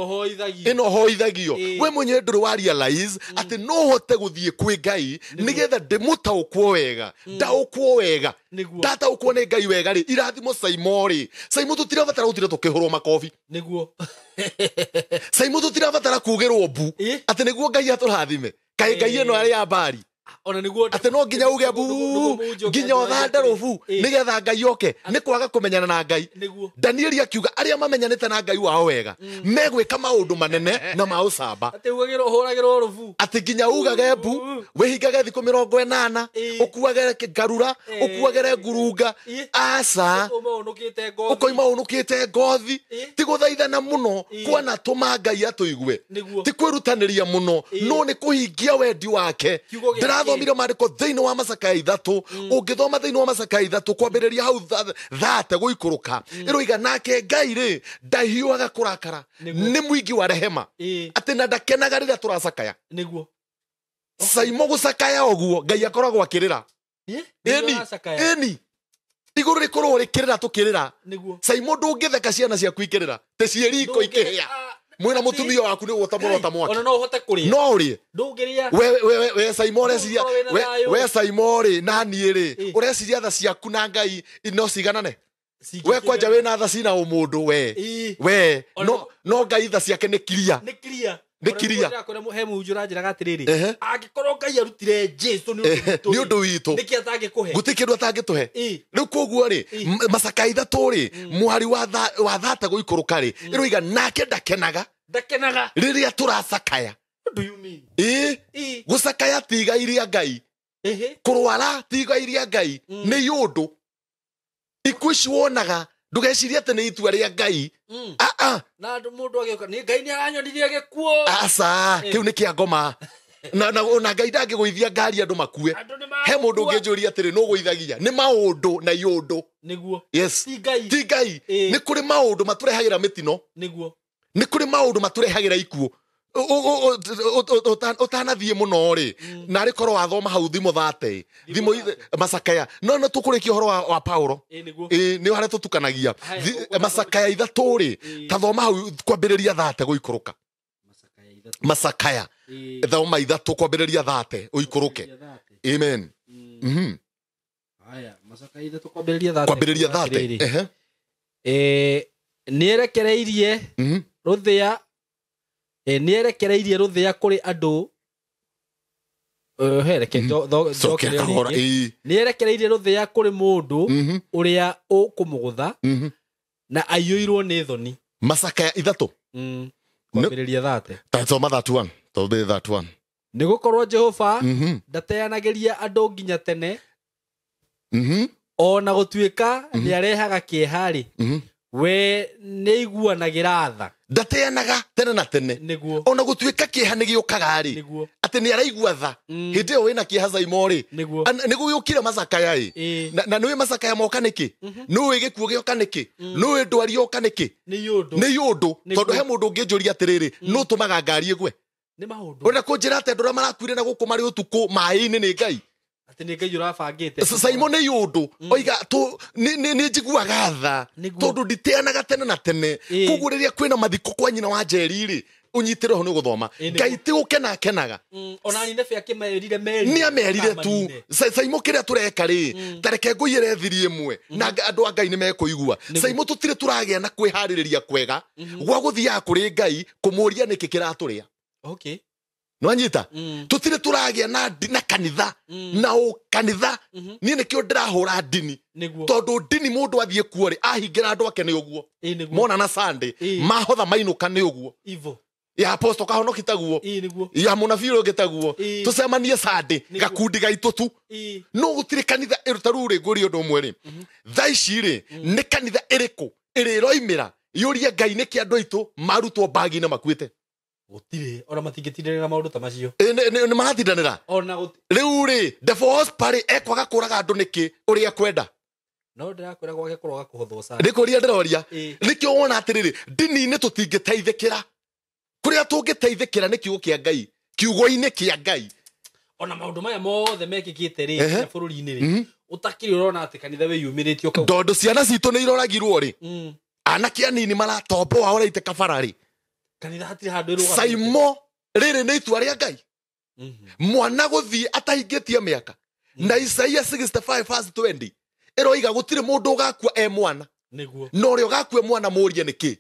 Speaker 1: Ĩno hoithagio. We mwenyewe ndũrĩ wa realize atĩ no hote gũthiĩ kwĩ Ngai nĩgetha ndĩmũtaũkwo wega. Ndaũkwo wega. Ndataũkwo nĩ Ngai wega rĩ, irathimo Saimo rĩ. Saimo tũtirabatara gũtinda tũkĩhũrwo makobi.
Speaker 2: Nĩguo.
Speaker 1: Saimo tũtirabatara kugĩrwo mbu atĩ nĩguo Ngai atũrathime. Kaĩ Ngai ĩno arĩ ya mbari.
Speaker 2: Ona nĩguo
Speaker 1: atĩ no nginya uge mbu nginya ũthande rũbu nĩgetha Ngai oke. Nĩ kwaga kũmenyana na Ngai. Danieli akiuga arĩa mamenyanĩte na Ngai wao wega megwĩka maũndũ manene na ma ũcamba.
Speaker 2: Atĩ ugagĩrwo ũhũragĩrwo rũbu.
Speaker 1: Atĩ nginya ugage mbu wĩhingage thikũ 80 ũkuagere ngarura ũkuagere ngurunga. Aca ũkoima ũnũkĩte ngothi. Ti gũthaithana mũno kwanatũma Ngai atũigue. Ti kwĩrutanĩria mũno no nĩ kũhingia wendi wake. Ndĩrathomire maandĩko thĩinĩ wa Macakaya 3. Ũngĩthoma thĩinĩ wa Macakaya 3 kwambĩrĩria hau thate gũikũrũka ĩroiga nake Ngai rĩ ndahiũhaga kũrakara nĩ mũingĩ wa rehema atĩ na ndakenaga rĩrĩa tũracakaya.
Speaker 2: Nĩguo.
Speaker 1: Saimo gũcakaya ũguo Ngai akoragwo akĩrĩra. Ĩni igũrũ rĩkorwo rĩkĩrĩra tũkĩrĩra. Saimo ndũngĩtheka ciana ciaku ikĩrĩra te ciĩ riko ikĩhĩa. Mwĩna mũtumia waku nĩ gwota mũrota mwaki.
Speaker 2: Ona no ũhote kũrĩa.
Speaker 1: No ũrĩe.
Speaker 2: Ndũngĩrĩa.
Speaker 1: We Saimo ũreciria we Saimo rĩ na niĩ rĩ ũreciria tha ciaku na Ngai no ciganane. We kwanja wĩna tha cina ũmũndũ we. We no Ngai tha ciake nĩ kiria.
Speaker 2: Nĩ kiria.
Speaker 1: Nĩ kiria.
Speaker 2: Ndĩrakwĩra he mũhunjia ũranjĩraga atĩrĩrĩ,
Speaker 1: Ehe.
Speaker 2: angĩkorwo Ngai arutire Jesu nĩ ũndũ witũ
Speaker 1: Nĩ ũndũ witũ.
Speaker 2: nĩkĩ atangĩkũhe?
Speaker 1: Gũtirĩ kĩndũ atangĩtũhe.
Speaker 2: Ĩ.
Speaker 1: Rĩu koguo rĩ, macaka 3 rĩ, mwari wa 30 gũikũrũka rĩ, ĩroiga nake ndakenaga
Speaker 2: Ndakenaga.
Speaker 1: rĩrĩa tũracakaya.
Speaker 2: What do you mean?
Speaker 1: Ĩ,
Speaker 2: Ĩ.
Speaker 1: gũcakaya ti igai rĩa Ngai,
Speaker 2: Ehe.
Speaker 1: kũrwara ti igai rĩa Ngai, nĩ iũndũ. Ikuũ ici wonaga ndũgecirie atĩ nĩ itua rĩa Ngai. Aa.
Speaker 2: Na andũ mũndũ agĩũka nĩ Ngai nĩ aranyonirie gĩkuũ.
Speaker 1: Aca, kĩu nĩ kĩa ngoma. Na Ngai ndangĩgũithia ngari andũ makue.
Speaker 2: Andũ nĩ
Speaker 1: He mũndũ
Speaker 2: makua.
Speaker 1: ũngĩnjũria atĩrĩ, nũgũithagia? Nĩ maũndũ na iũndũ.
Speaker 2: Nĩguo.
Speaker 1: Yes.
Speaker 2: Ti Ngai.
Speaker 1: Ti Ngai.
Speaker 2: Ĩ.
Speaker 1: Nĩ kũrĩ maũndũ matũrehagĩra mĩtino.
Speaker 2: Nĩguo.
Speaker 1: Nĩ kũrĩ maũndũ matũrehagĩra ikuũ. Ũtanathiĩ mũno rĩ, narĩ korwo wathoma hau thimo 30, thimo macakaya. No no tũkũrĩkia ũhoro wa Paulo.
Speaker 2: Ĩ, nĩguo.
Speaker 1: Ĩ, nĩ harĩa tũtukanagia.
Speaker 2: Haya, ũkwenda
Speaker 1: Macakaya 3 rĩ,
Speaker 2: Ĩ.
Speaker 1: ta thoma hau kwambĩrĩria 30 gũikũrũka.
Speaker 2: Macakaya 3.
Speaker 1: Macakaya.
Speaker 2: Ĩ.
Speaker 1: Thoma 3 kwambĩrĩria 30 ũikũrũke.
Speaker 2: Kwambĩrĩria 30.
Speaker 1: Amen.
Speaker 2: Haya, macakaya 3 kwambĩrĩria 30.
Speaker 1: Kwambĩrĩria 30. Ehe.
Speaker 2: Ĩ, nĩerekereirie rũthĩa, nĩerekereirie rũthĩa kũrĩ andũ. He, reke
Speaker 1: Cokia
Speaker 2: njokerio
Speaker 1: kahora.
Speaker 2: rĩngĩ.
Speaker 1: Ĩ.
Speaker 2: Nĩerekereirie rũthĩa kũrĩ mũndũ ũrĩa ũkũmũgũtha na aiyũirwo nĩ thoni.
Speaker 1: Macakaya 3.
Speaker 2: Kwambĩrĩria 30.
Speaker 1: Ta thoma 31. Thoma 31.
Speaker 2: Nĩ gũkorwo Jehova ndateanagĩria andũ nginya tene, ona gũtuĩka nĩarehaga kĩeha-rĩ, we nĩaiguanagĩra tha.
Speaker 1: Ndateanaga tene na tene.
Speaker 2: Nĩguo.
Speaker 1: Ona gũtuĩka kĩeha nĩ gĩũkaga rĩ,
Speaker 2: Nĩguo.
Speaker 1: atĩ nĩ araigua tha. Hĩndĩ ĩyo wĩna kĩeha Saimo rĩ,
Speaker 2: Nĩguo.
Speaker 1: Nĩ gũgĩũkire macakaya ĩ.
Speaker 2: Ĩ.
Speaker 1: Na nĩũĩ macakaya moka nĩkĩ? Nĩũĩ gĩkuũ gĩoka nĩkĩ? Nĩũĩ ndwari yoka nĩkĩ?
Speaker 2: Nĩ iũndũ.
Speaker 1: Nĩ iũndũ.
Speaker 2: Nĩguo.
Speaker 1: Tondũ he mũndũ ũngĩnjũria atĩrĩrĩ, nũ ũtũmaga ngari ĩgwe?
Speaker 2: Nĩ maũndũ.
Speaker 1: Ũrenda kũnjĩra atĩ andũ arĩa marakuire na gũkũ marĩ ũtukũ maĩ-inĩ nĩ Ngai?
Speaker 2: Atĩ nĩ Ngai ũrabangĩte.
Speaker 1: Saimo nĩ iũndũ. Oiga nĩ njiguaga tha.
Speaker 2: Nĩguo.
Speaker 1: Tondũ nditeanaga tene na tene.
Speaker 2: Ĩ.
Speaker 1: Koguo rĩrĩa kwĩna mathiko kwa nyina wa Njeri rĩ, ũnyitĩre ho nĩ ũgũthoma.
Speaker 2: Ĩ, nĩguo.
Speaker 1: Ngai ti gũkena akenaga.
Speaker 2: Ona Nineve akĩmerire meri.
Speaker 1: Nĩ amerire tu.
Speaker 2: Amanine.
Speaker 1: Saimo kĩrĩa tũreka rĩ, ta reke ngũiyĩre thiri ĩmwe, na andũ a Ngai nĩ mekũigua. Saimo tũtirĩ tũragĩa na kwĩharĩrĩria kwega gwa gũthiaga kũrĩ Ngai kũmũria nĩkĩ kĩratũrĩa.
Speaker 2: Okay.
Speaker 1: Nĩwanyita? Tũtirĩ tũragĩa na kanitha, na ũkanitha. Niĩ nĩkĩo ndĩrahũra ndini.
Speaker 2: Nĩguo.
Speaker 1: Tondũ ndini mũndũ athiĩ kuo rĩ, ahingĩra andũ ake nĩ ũguo.
Speaker 2: Ĩ, nĩguo.
Speaker 1: Mona na Sunday,
Speaker 2: Ĩ.
Speaker 1: mahotha mainũka nĩ ũguo.
Speaker 2: Ivo.
Speaker 1: Ya apostle kahonoki taguo.
Speaker 2: Ĩ, nĩguo.
Speaker 1: Ya mũnabii ũrĩa ũngĩ taguo.
Speaker 2: Ĩ.
Speaker 1: Tũcemanie Sunday,
Speaker 2: Nĩguo.
Speaker 1: gakundi gaitũ tu.
Speaker 2: Ĩ.
Speaker 1: No gũtirĩ kanitha ta rĩu rĩ, ngũrie ũndũ ũmwe rĩ. Thaa ici rĩ, nĩ kanitha ĩrĩkũ ĩrĩ ĩroimĩra yũrie Ngai nĩkĩ andũ aitũ marutwo mbagi-inĩ makuĩte?
Speaker 2: Gũtirĩ, ona matingĩtindanĩra maũndũ ta macio.
Speaker 1: Ĩ, nĩ maratindanĩra?
Speaker 2: Ona gũti-
Speaker 1: Rĩu rĩ, divorce party ekwaga kũraga andũ nĩkĩ ũrĩa ekwenda?
Speaker 2: No ndĩrakwĩra gwake kũroga kũhothwo sana.
Speaker 1: Nĩ kũria ndĩroria.
Speaker 2: Ĩ.
Speaker 1: Nĩkĩo wona atĩrĩrĩ, ndini-inĩ tũtingĩteithĩkĩra. Kũrĩa tũngĩteithĩkĩra nĩ kiugo kĩa Ngai, kiugo-inĩ kĩa Ngai.
Speaker 2: Ona maũndũ maya mothe mekĩkĩte rĩ,
Speaker 1: Ehe.
Speaker 2: nginya bũrũri-inĩ rĩ, ũtakĩrĩ ũrona atĩ kanitha wĩyumĩrĩtie ũkauga.
Speaker 1: Tondũ ciana citũ nĩ iroragirwo rĩ, anake anini maratombo wao ũraitĩka bara rĩ.
Speaker 2: Kanitha hatirĩ handũ ĩrũgamĩte.
Speaker 1: Saimo rĩrĩ nĩ itua rĩa Ngai. Mwana gũthiĩ atahingĩtie mĩaka. Na Isaia 65 verse 20 ĩroiga gũtirĩ mũndũ ũgakua e mwana.
Speaker 2: Nĩguo.
Speaker 1: Na ũrĩa ũgakua mwana mũrie nĩkĩ?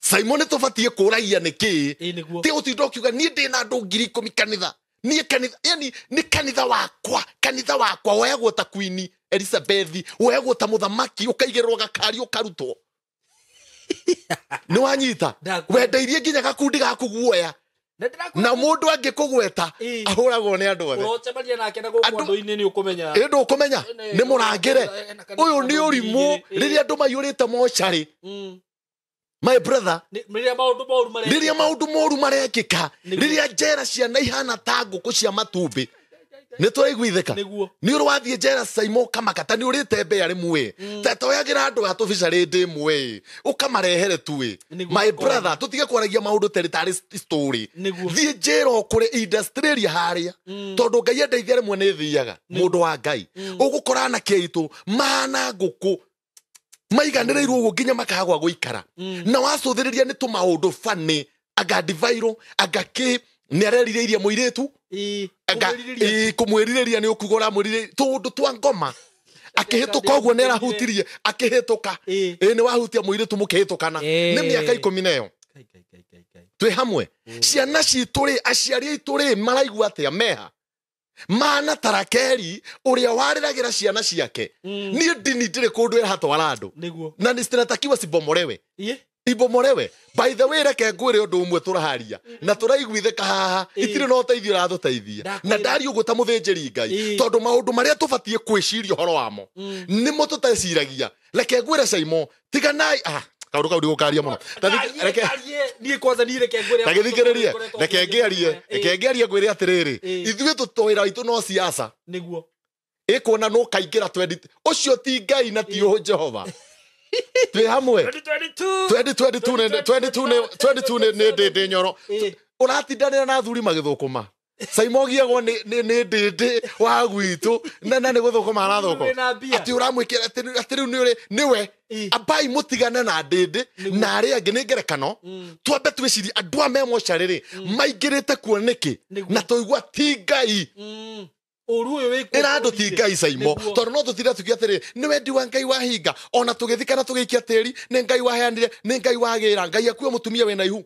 Speaker 1: Saimo nĩ tũbatiĩ kũragia nĩkĩ?
Speaker 2: Ĩ, nĩguo.
Speaker 1: Ti gũtinda ũkiuga niĩ ndĩna andũ 10,000 kanitha. Niĩ kanitha, yani nĩ kanitha wakwa, kanitha wakwa woyagwo ta Queen Elizabeth, woyagwo ta mũthamaki, ũkaigĩrĩrwo gakari ũkarutwo. Nĩ wanyita?
Speaker 2: Ndakwĩra.
Speaker 1: Wendeirie nginya gakundi gaku guoya.
Speaker 2: Na ndĩrakwĩra
Speaker 1: Na mũndũ angĩkũgweta,
Speaker 2: Ĩ.
Speaker 1: ahũragwo nĩ andũ othe.
Speaker 2: Ũrocemania nake na gũkũ
Speaker 1: Andũ-
Speaker 2: andũ-inĩ nĩ ũkũmenya.
Speaker 1: Ĩ, ndũkũmenya? Nĩ mũrangĩre. Ũyũ nĩ ũrimũ rĩrĩa andũ maiyũrĩte mocarĩ. My brother,
Speaker 2: Rĩrĩa maũndũ moru marekĩka.
Speaker 1: rĩrĩa maũndũ moru marekĩka,
Speaker 2: Nĩguo.
Speaker 1: rĩrĩa njera ciana ihana ta ngũkũ cia matumbĩ, nĩ tũraiguithĩka?
Speaker 2: Nĩguo.
Speaker 1: Nĩ ũrĩ wathiĩ njera Saimo ũkamaka ta nĩ ũrĩte mbĩa rĩmwe. Ta toyagĩra andũ aya tũbica rĩndĩ ĩmwe, ũkamarehere tu ĩ.
Speaker 2: Nĩguo.
Speaker 1: My brother, tũtige kwaragia maũndũ terĩ tarĩ story.
Speaker 2: Nĩguo.
Speaker 1: Thiĩ njera ũkũre industrial harĩa. Tondũ Ngai andeithia rĩmwe nĩ thiaga, mũndũ wa Ngai. Ũgũkora anake aitũ mahana ngũkũ maiganĩrĩirwo ũguo nginya makaga gwa gũikara. Na wacũthĩrĩria nĩ tũmaũndũ bani, anga ndivairũ, anga kĩ, nĩ arerirĩirie mũirĩtu,
Speaker 2: Ĩ,
Speaker 1: anga
Speaker 2: kũmwĩrirĩria.
Speaker 1: ĩ, kũmwĩrirĩria nĩ ũkuga ũramwĩrirĩria, tũũndũ twa ngoma. Akĩhĩtũka ũguo nĩ arahutirie, akĩhĩtũka.
Speaker 2: Ĩ.
Speaker 1: Ĩ, nĩ wahutia mũirĩtu mũkĩhĩtũkana.
Speaker 2: Ĩ.
Speaker 1: Nĩ mĩaka 10 na ĩyo.
Speaker 2: Ngai, Ngai, Ngai, Ngai, Ngai.
Speaker 1: Twĩ hamwe. Ciana citũ rĩ, aciari aitũ rĩ, maraigua atĩa meha mana tarakeri ũrĩa warĩragĩra ciana ciake? Niĩ ndini ndĩrĩ kũndũ ĩratwara andũ.
Speaker 2: Nĩguo.
Speaker 1: Na nĩ zinatakiwa cibomorewe.
Speaker 2: Iĩ.
Speaker 1: Ibomorewe. By the way, reke ngwĩre ũndũ ũmwe, tũraharia na tũraiguithĩka haha, itirĩ na ũteithio ũratũteithia.
Speaker 2: Ndakwĩra.
Speaker 1: Na ndaria ũguo ta mũthĩnjĩri Ngai, tondũ maũndũ marĩa tũbatiĩ kwĩciria ũhoro wamo nĩmo tũteciragia. Reke ngwĩre, Caimo, tiganai kaũndũ kau ndigũkaria mũno.
Speaker 2: Karie, karie. Niĩ kwanza niĩ reke ngwĩre.
Speaker 1: Ta gĩthikĩrĩrie, reke ngĩarie, reke ngĩarie, ngwĩre atĩrĩrĩ, ithuĩ tũtwĩra witũ no siasa.
Speaker 2: Nĩguo.
Speaker 1: Ĩkuona nũ kaingĩra 20 ũcio ti Ngai na ti Jehova. Twĩ hamwe?
Speaker 2: 2022.
Speaker 1: 2022 22 22 nĩ ndĩndĩ nyoro. Ũratindanĩra na athuri magĩthũkũma, caimogiagwo nĩ ndĩndĩ wa gwitũ na nĩ gũthũkũma arathũkũma.
Speaker 2: Wĩna mbia.
Speaker 1: Atĩ ũramwĩkĩra atĩ rĩu nĩ ũrĩ nĩwe. Ambai mũtigane na ndĩndĩ na arĩa angĩ nĩ ngerekano. Twambe twĩcirie andũ a me mocarĩ rĩ, maingĩrĩte kuo nĩkĩ?
Speaker 2: Nĩguo.
Speaker 1: Na tũigua ti Ngai.
Speaker 2: Ũru ũyũ wĩ kuo
Speaker 1: Ĩra andũ ti
Speaker 2: bũrũri-inĩ.
Speaker 1: Ngai, Caimo.
Speaker 2: Nĩguo.
Speaker 1: Tondũ no tũtinde tuge atĩrĩ, nĩ wendi wa Ngai wahinga, ona tũgĩthikana tũgĩikia tĩri, nĩ Ngai waheanire, nĩ Ngai wagĩra. Ngai akue mũtumia wĩna ihu?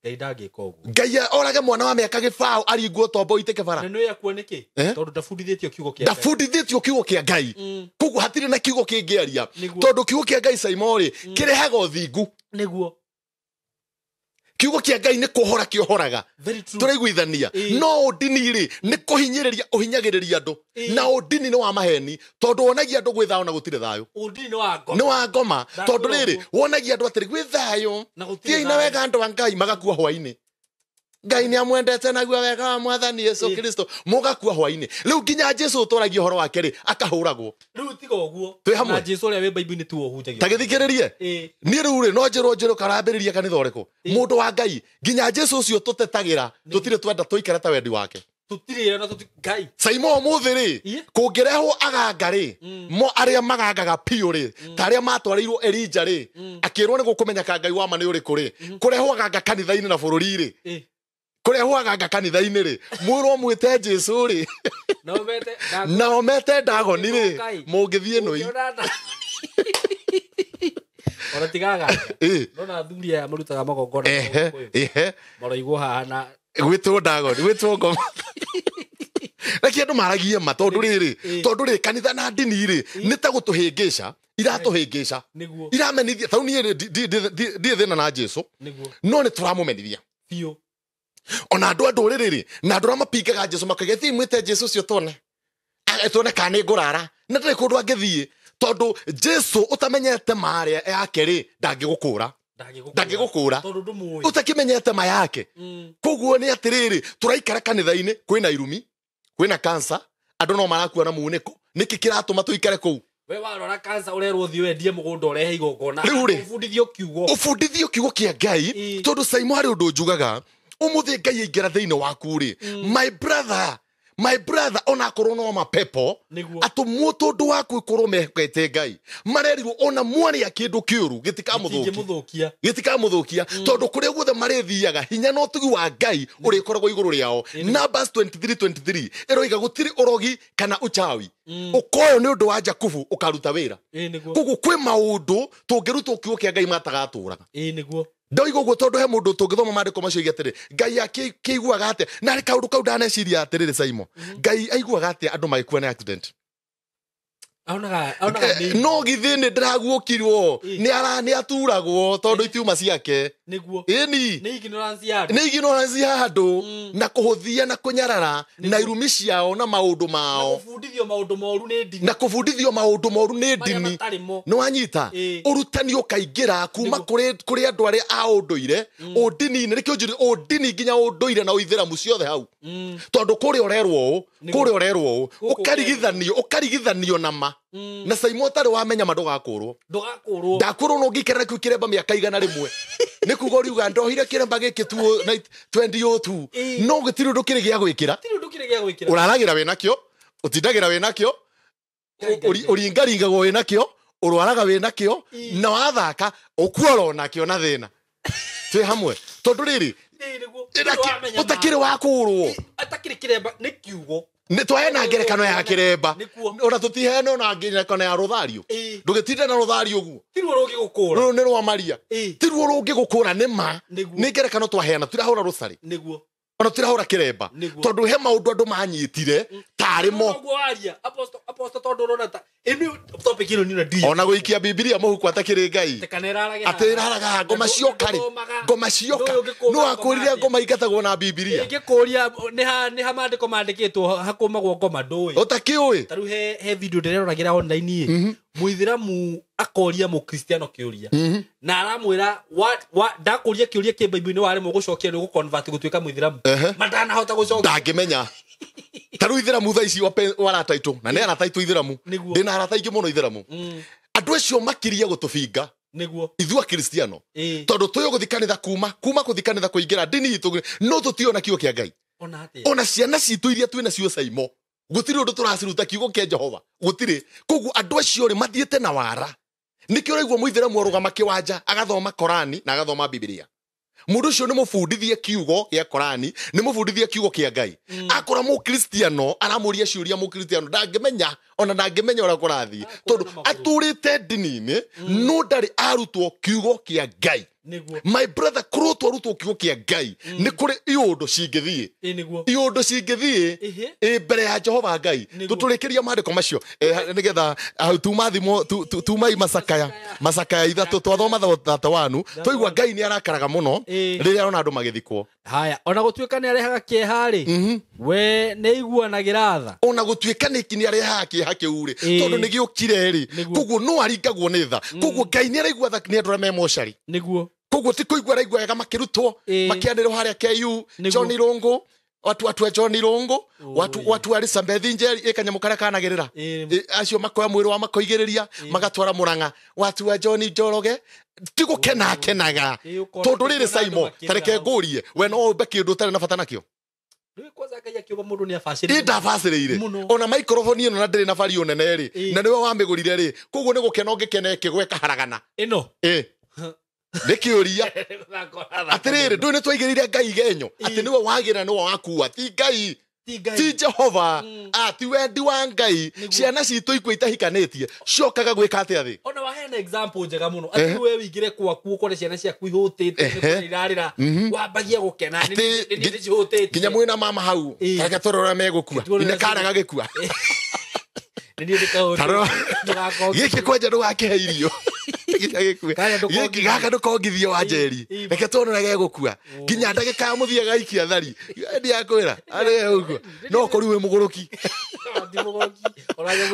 Speaker 2: Ngai ndangĩka ũguo.
Speaker 1: Ngai orage mwana wa mĩaka gĩbaũ aringwo tombo itĩke bara?
Speaker 2: Na nĩ akuo nĩkĩ?
Speaker 1: Eh?
Speaker 2: Tondũ ndabundithĩtio kiugo kĩa Ngai.
Speaker 1: Ndabundithĩtio kiugo kĩa Ngai. Koguo hatirĩ na kiugo kĩngĩaria. Tondũ kiugo kĩa Ngai, Caimo rĩ, kĩrehaga ũthingu. Kiugo kĩa Ngai nĩ kũhora kĩohoraga.
Speaker 2: Very true.
Speaker 1: Tũraiguithania? No ũndini rĩ, nĩ kũhinyĩrĩria ũhinyagĩrĩria andũ. Na ũndini nĩ wa maheni, tondũ wonagia andũ gwĩ thayũ na gũtirĩ thayũ.
Speaker 2: Ũndini nĩ wa ngoma.
Speaker 1: Nĩ wa ngoma.
Speaker 2: Ndakwĩra
Speaker 1: Tondũ rĩrĩ,
Speaker 2: ũguo.
Speaker 1: wonagia andũ atĩrĩ gwĩ thayũ,
Speaker 2: Na gũtirĩ
Speaker 1: thiĩi na
Speaker 2: thayũ.
Speaker 1: wega andũ a Ngai, magakua hwainĩ. Ngai nĩ amwendete naguo wega wa Mwathani Yesu Kristo, mũgakua hwainĩ. Rĩu nginya Jesu ũtwaragia ũhoro wake rĩ, akahũragwo.
Speaker 2: Rĩu tiga ũguo.
Speaker 1: Twĩ hamwe?
Speaker 2: Na Jesu ũrĩa wĩ Bible-inĩ tiwe ũhunjagia.
Speaker 1: Ta gĩthikĩrĩrie. Niĩ rĩu rĩ, no njĩrwo njĩrwo karambĩrĩria kanitha ũrĩkũ, mũndũ wa Ngai? Nginya Jesu ũcio tũtetagĩra tũtirĩ twenda tũikare ta wendi wake.
Speaker 2: Tũtirĩ na tũti Ngai.
Speaker 1: Caimo, ũmũthĩ rĩ, kũngĩrehwo aganga rĩ, mo arĩa magangaga piũ rĩ, ta arĩa matwarĩirwo Elija rĩ, akĩrwo nĩ gũkũmenyeka Ngai wa ma nĩ ũrĩkũ rĩ, kũrehwo aganga kanitha-inĩ na bũrũri rĩ, kũrehwo aganga kanitha-inĩ rĩ, mwĩrwo mwĩte Jesu rĩ,
Speaker 2: Na ũmete
Speaker 1: nao mete Ndagoni rĩ,
Speaker 2: Ngai.
Speaker 1: mũngĩthiĩ nũi.
Speaker 2: Ũngĩona ona tigaga. Ndona athuri aya marutaga magongona Gĩkũyũ. Maroigwo haha na
Speaker 1: Gwĩtwo Ndagoni, gwĩtwo ngoma. Reke andũ maragie ma, tondũ rĩrĩ, tondũ rĩ, kanitha na ndini rĩ, nĩ ta gũtũhĩngĩca iratũhĩngĩca. Iramenithia tau niĩ rĩ, ndirĩ thĩna na Jesu. No nĩ tũramũmenithia.
Speaker 2: Biũ.
Speaker 1: Ona andũ a ndũrĩrĩ rĩ, na andũ arĩa mapingaga Jesu makauga, thiĩ mwĩte Jesu ũcio tuone, tuone kana nĩ ngũrara. Na ndarĩ kũndũ angĩthiĩ, tondũ Jesu ũtamenyete marĩa yake rĩ, ndangĩgũkũra.
Speaker 2: Ndangĩgũkũra.
Speaker 1: Ndangĩgũkũra.
Speaker 2: Tondũ ndũmũĩ.
Speaker 1: Ũtakĩmenyete ma yake. Koguo nĩ atĩrĩrĩ, tũraikara kanitha-inĩ kwĩna irumi, kwĩna kansa, andũ no marakua na munĩko. Nĩkĩ kĩratũma tũikare kũu?
Speaker 2: We warora kansa ũrerwo thiĩ wendie mũgũnda ũrehe igongona.
Speaker 1: Rĩu rĩ,
Speaker 2: Ũbundithio kiugo.
Speaker 1: Ũbundithio kiugo kĩa Ngai. Tondũ Caimo, harĩ ũndũ njugaga, ũmũthĩ Ngai aingĩra thĩinĩ waku rĩ, my brother, my brother, onakorwo no mapepo, atũmwo tondũ waku ĩkorwo mehokete Ngai, marerirwo ona mwarĩa kĩndũ kĩũru gĩtikamũthũkia.
Speaker 2: Gĩtingĩmũthũkia.
Speaker 1: Gĩtikamũthũkia, tondũ kũrĩa guothe marĩthiaga, hinya na ũtugi wa Ngai ũrĩkoragwo igũrũ rĩao. Numbers 23:23 ĩroiga gũtirĩ ũrogi kana ũchawi ũkoyo nĩ ũndũ wa Jakubu ũkaruta wĩra.
Speaker 2: Ĩĩ nĩguo.
Speaker 1: Koguo kwĩ maũndũ tũngĩrutwo kiugo kĩa Ngai matagatũraga.
Speaker 2: Ĩĩ nĩguo.
Speaker 1: Ndoiga ũguo tondũ he mũndũ tũngĩthoma maandĩko macio oige atĩrĩ, Ngai akĩiguaga atĩa? Na kaũndũ kau ndaneciria atĩrĩrĩ, Saimo, Ngai aiguaga atĩa andũ magĩkua nĩ accident?
Speaker 2: Onaga onaga
Speaker 1: No githĩ nĩ ndĩraguũkirwo nĩ ara nĩ aturagwo tondũ itiuma ciake. Ĩni.
Speaker 2: Nĩ ignorance ya andũ.
Speaker 1: Nĩ ignorance ya andũ na kũhũthia na kũnyarara na irumi ciao na maũndũ
Speaker 2: Na
Speaker 1: mao.
Speaker 2: gũbundithio maũndũ moru nĩ ndini.
Speaker 1: Na kũbundithio maũndũ moru nĩ
Speaker 2: Marĩa
Speaker 1: ndini.
Speaker 2: matarĩ mo.
Speaker 1: Nĩ wanyita? Ũrutani ũkaingĩra kuma kũrĩ andũ arĩa a ũndũire ũndini-inĩ. Nĩkĩo njũri ũndini nginya ũndũire na ũithĩramu ciothe hau, tondũ kũrĩa ũrerwo ũũ, kũrĩa ũrerwo ũũ,
Speaker 2: Gũkũ
Speaker 1: ũkarigithanio na ma na Caimo ũtarĩ wamenya ma ndũgakũrwo.
Speaker 2: Ndũgakũrwo.
Speaker 1: Ndakũrwo no ngĩikara kĩu kĩremba mĩaka 100. Nĩ kuga ũriuga ndohire kĩremba gĩkĩ tu na 2002, no gĩtirĩ ũndũ kĩrĩ gĩa gwĩkĩra.
Speaker 2: Gũtirĩ ũndũ kĩrĩ gĩa gwĩkĩra.
Speaker 1: Ũraragĩra wĩnakĩo, ũtindagĩra wĩnakĩo,
Speaker 2: Ngai, Ngai, Ngai.
Speaker 1: ũringaringagwo wĩnakĩo, ũrwaraga wĩnakĩo, na wathaka ũkuora onakĩo na thĩna. Twĩ hamwe? Tondũ rĩrĩ,
Speaker 2: Ĩĩ nĩguo. Wamenya ma.
Speaker 1: ũtakĩrĩ wa kũrwo.
Speaker 2: Atakĩrĩ kĩremba nĩ kiugo.
Speaker 1: Nĩ twaheana ngerekano ya kĩremba.
Speaker 2: Nĩkuo.
Speaker 1: Ona tũtiheana ona ngerekano ya rũthario. Ndũgĩtinde na rũthario ũguo.
Speaker 2: Tiruo rũngĩgũkũra.
Speaker 1: Rũrũ nĩ rwa Maria. Tiruo rũngĩgũkũra nĩ ma.
Speaker 2: Nĩguo.
Speaker 1: Nĩ ngerekano twaheana tirahũra rũcarĩ.
Speaker 2: Nĩguo.
Speaker 1: Ona tirahũra kĩremba.
Speaker 2: Nĩguo.
Speaker 1: Tondũ he maũndũ andũ manyitire tarĩ mo.
Speaker 2: Ũguo waria apostle tondũ ũrona ta ĩno topic ĩno nĩ ndi.
Speaker 1: Ona gũikia Bibilia mũhuko atakĩrĩ Ngai.
Speaker 2: Tekana ĩrarage.
Speaker 1: Atĩ ĩraraga ngoma cioka rĩ. Ngoma cioka.
Speaker 2: Ndũĩ ũngĩkũma
Speaker 1: No akwĩrire
Speaker 2: ngoma
Speaker 1: ngoma ingatagwo na Bibilia.
Speaker 2: Ingĩkũria nĩ ha maandĩko mandĩkĩtwo hakũmagwo ngoma ndũĩ.
Speaker 1: Ũtakĩũĩ.
Speaker 2: Ta rĩu he video ndĩreroragĩra online ĩ. Mũithĩramu akoria mũkristiano kĩũria. Na aramwĩra ndakũria kĩũria kĩ Bible-inĩ waremwo gũcokia nĩ ũgũconvert gũtuĩka mũithĩramu. Matanahota gũcokia.
Speaker 1: Ndangĩmenya. Ta rĩu ithĩramu thaa ici wa arata aitũ na nĩ arata aitũ ithĩramu.
Speaker 2: Nĩguo.
Speaker 1: Ndĩna arata aingĩ mũno ithĩramu. Andũ acio makirie gũtũbinga.
Speaker 2: Nĩguo.
Speaker 1: Ithuĩ akristiano. Tondũ tũyũ gũthiĩ kanitha kuma gũthiĩ kanitha kũingĩra ndini itũ no tũtiona kiugo kĩa Ngai.
Speaker 2: Ona atĩa.
Speaker 1: Ona ciana citũ iria twĩ nacio Saimo gũtirĩ ũndũ tũraciruta kiugo kĩa Jehova. Gũtirĩ. Koguo andũ acio rĩ mathiĩte na wara. Nĩkĩo ũraigua mũithĩramu arũgama kĩwanja agathoma Korani na agathoma Bibilia. Mũndũ ũcio nĩ mũbundithie kiugo gĩa Korani, nĩ mũbundithie kiugo kĩa Ngai. Akora mũkristiano aramũria ciũria mũkristiano ndangĩmenya ona ndangĩmenya ũrĩa kũrathiĩ. Tondũ atũrĩte ndini-inĩ no ndarĩ arutwo kiugo kĩa Ngai.
Speaker 2: Nĩguo.
Speaker 1: My brother kũrĩ twarutwo kiugo kĩa Ngai nĩ kũrĩ iũndũ cingĩthiĩ.
Speaker 2: Nĩguo.
Speaker 1: Iũndũ cingĩthiĩ ĩ mbere ya Jehova Ngai. Tũtũrĩkĩria maandĩko macio nĩgetha tuma thimũ tuma macakaya macakaya ithatũ twathoma 31 twaigua Ngai nĩ arakaraga mũno rĩrĩa arona andũ magĩthikwo.
Speaker 2: Haya ona gũtuĩka nĩ arehaga kĩeha rĩ we nĩ aiguanagĩra tha.
Speaker 1: Ona gũtuĩka nĩ arehaga kĩeha kĩu rĩ tondũ nĩ gĩũkire rĩ koguo no aringagwo nĩ tha. Koguo Ngai nĩ araigua tha nĩ andũ arĩa me mocarĩ.
Speaker 2: Nĩguo.
Speaker 1: Koguo ti kũigua araigua wega makĩrutwo makĩanĩrwo harĩa KU John Irũngũ watu wa John Irũngũ watu Elizabeth Njeri ĩkanyamũ karĩa kanagĩrĩra acio makoya mwĩrĩ wa makoigĩrĩria magatwara Mũrang'a watu wa John Njoroge ti gũkena akenaga tondũ rĩrĩ Saimo tareke ngũrie we no ũmbe kĩndũ ũtarĩ na bata nakĩo.
Speaker 2: Rĩu kwanza Ngai akiuga mũndũ nĩ abacĩrĩire.
Speaker 1: Ndabacĩrĩire. Ona microphone ĩno na ndĩrĩ na bario nene rĩ na nĩwe wamĩgũrire rĩ koguo nĩ gũkena ũngĩkena ĩkĩgwe ĩkaharagana.
Speaker 2: Ĩno.
Speaker 1: Nĩ kĩũria. Atĩrĩrĩ ndũĩ nĩ twaigĩrĩire Ngai igenyo atĩ nĩwe wagĩra nĩwe wakua ti Ngai ti Jehova ti wendi wa Ngai. Ciana citũ ikua itahikanĩtie ciokaga gwĩka atĩa thĩ.
Speaker 2: Ona waheana example njega mũno atĩ we wĩingĩre kwaku ũkore ciana ciaku ihũtĩte nĩ irarĩra wambagia gũkena nĩ ndĩcihũtĩtie
Speaker 1: nginya mwĩna mama hau reke tũrore ũrĩa megũkua nĩ kana gagĩkua gĩkĩ kwanja ndũgakĩhe irio gĩkĩ gaka ndũkongithie wa Njeri reke tuone ũrĩa gegũkua nginya ndagĩka ya mũthia gaikia thari ndiakwĩra arĩa gegũkua no ũkorirwo wĩ mũgũrũki.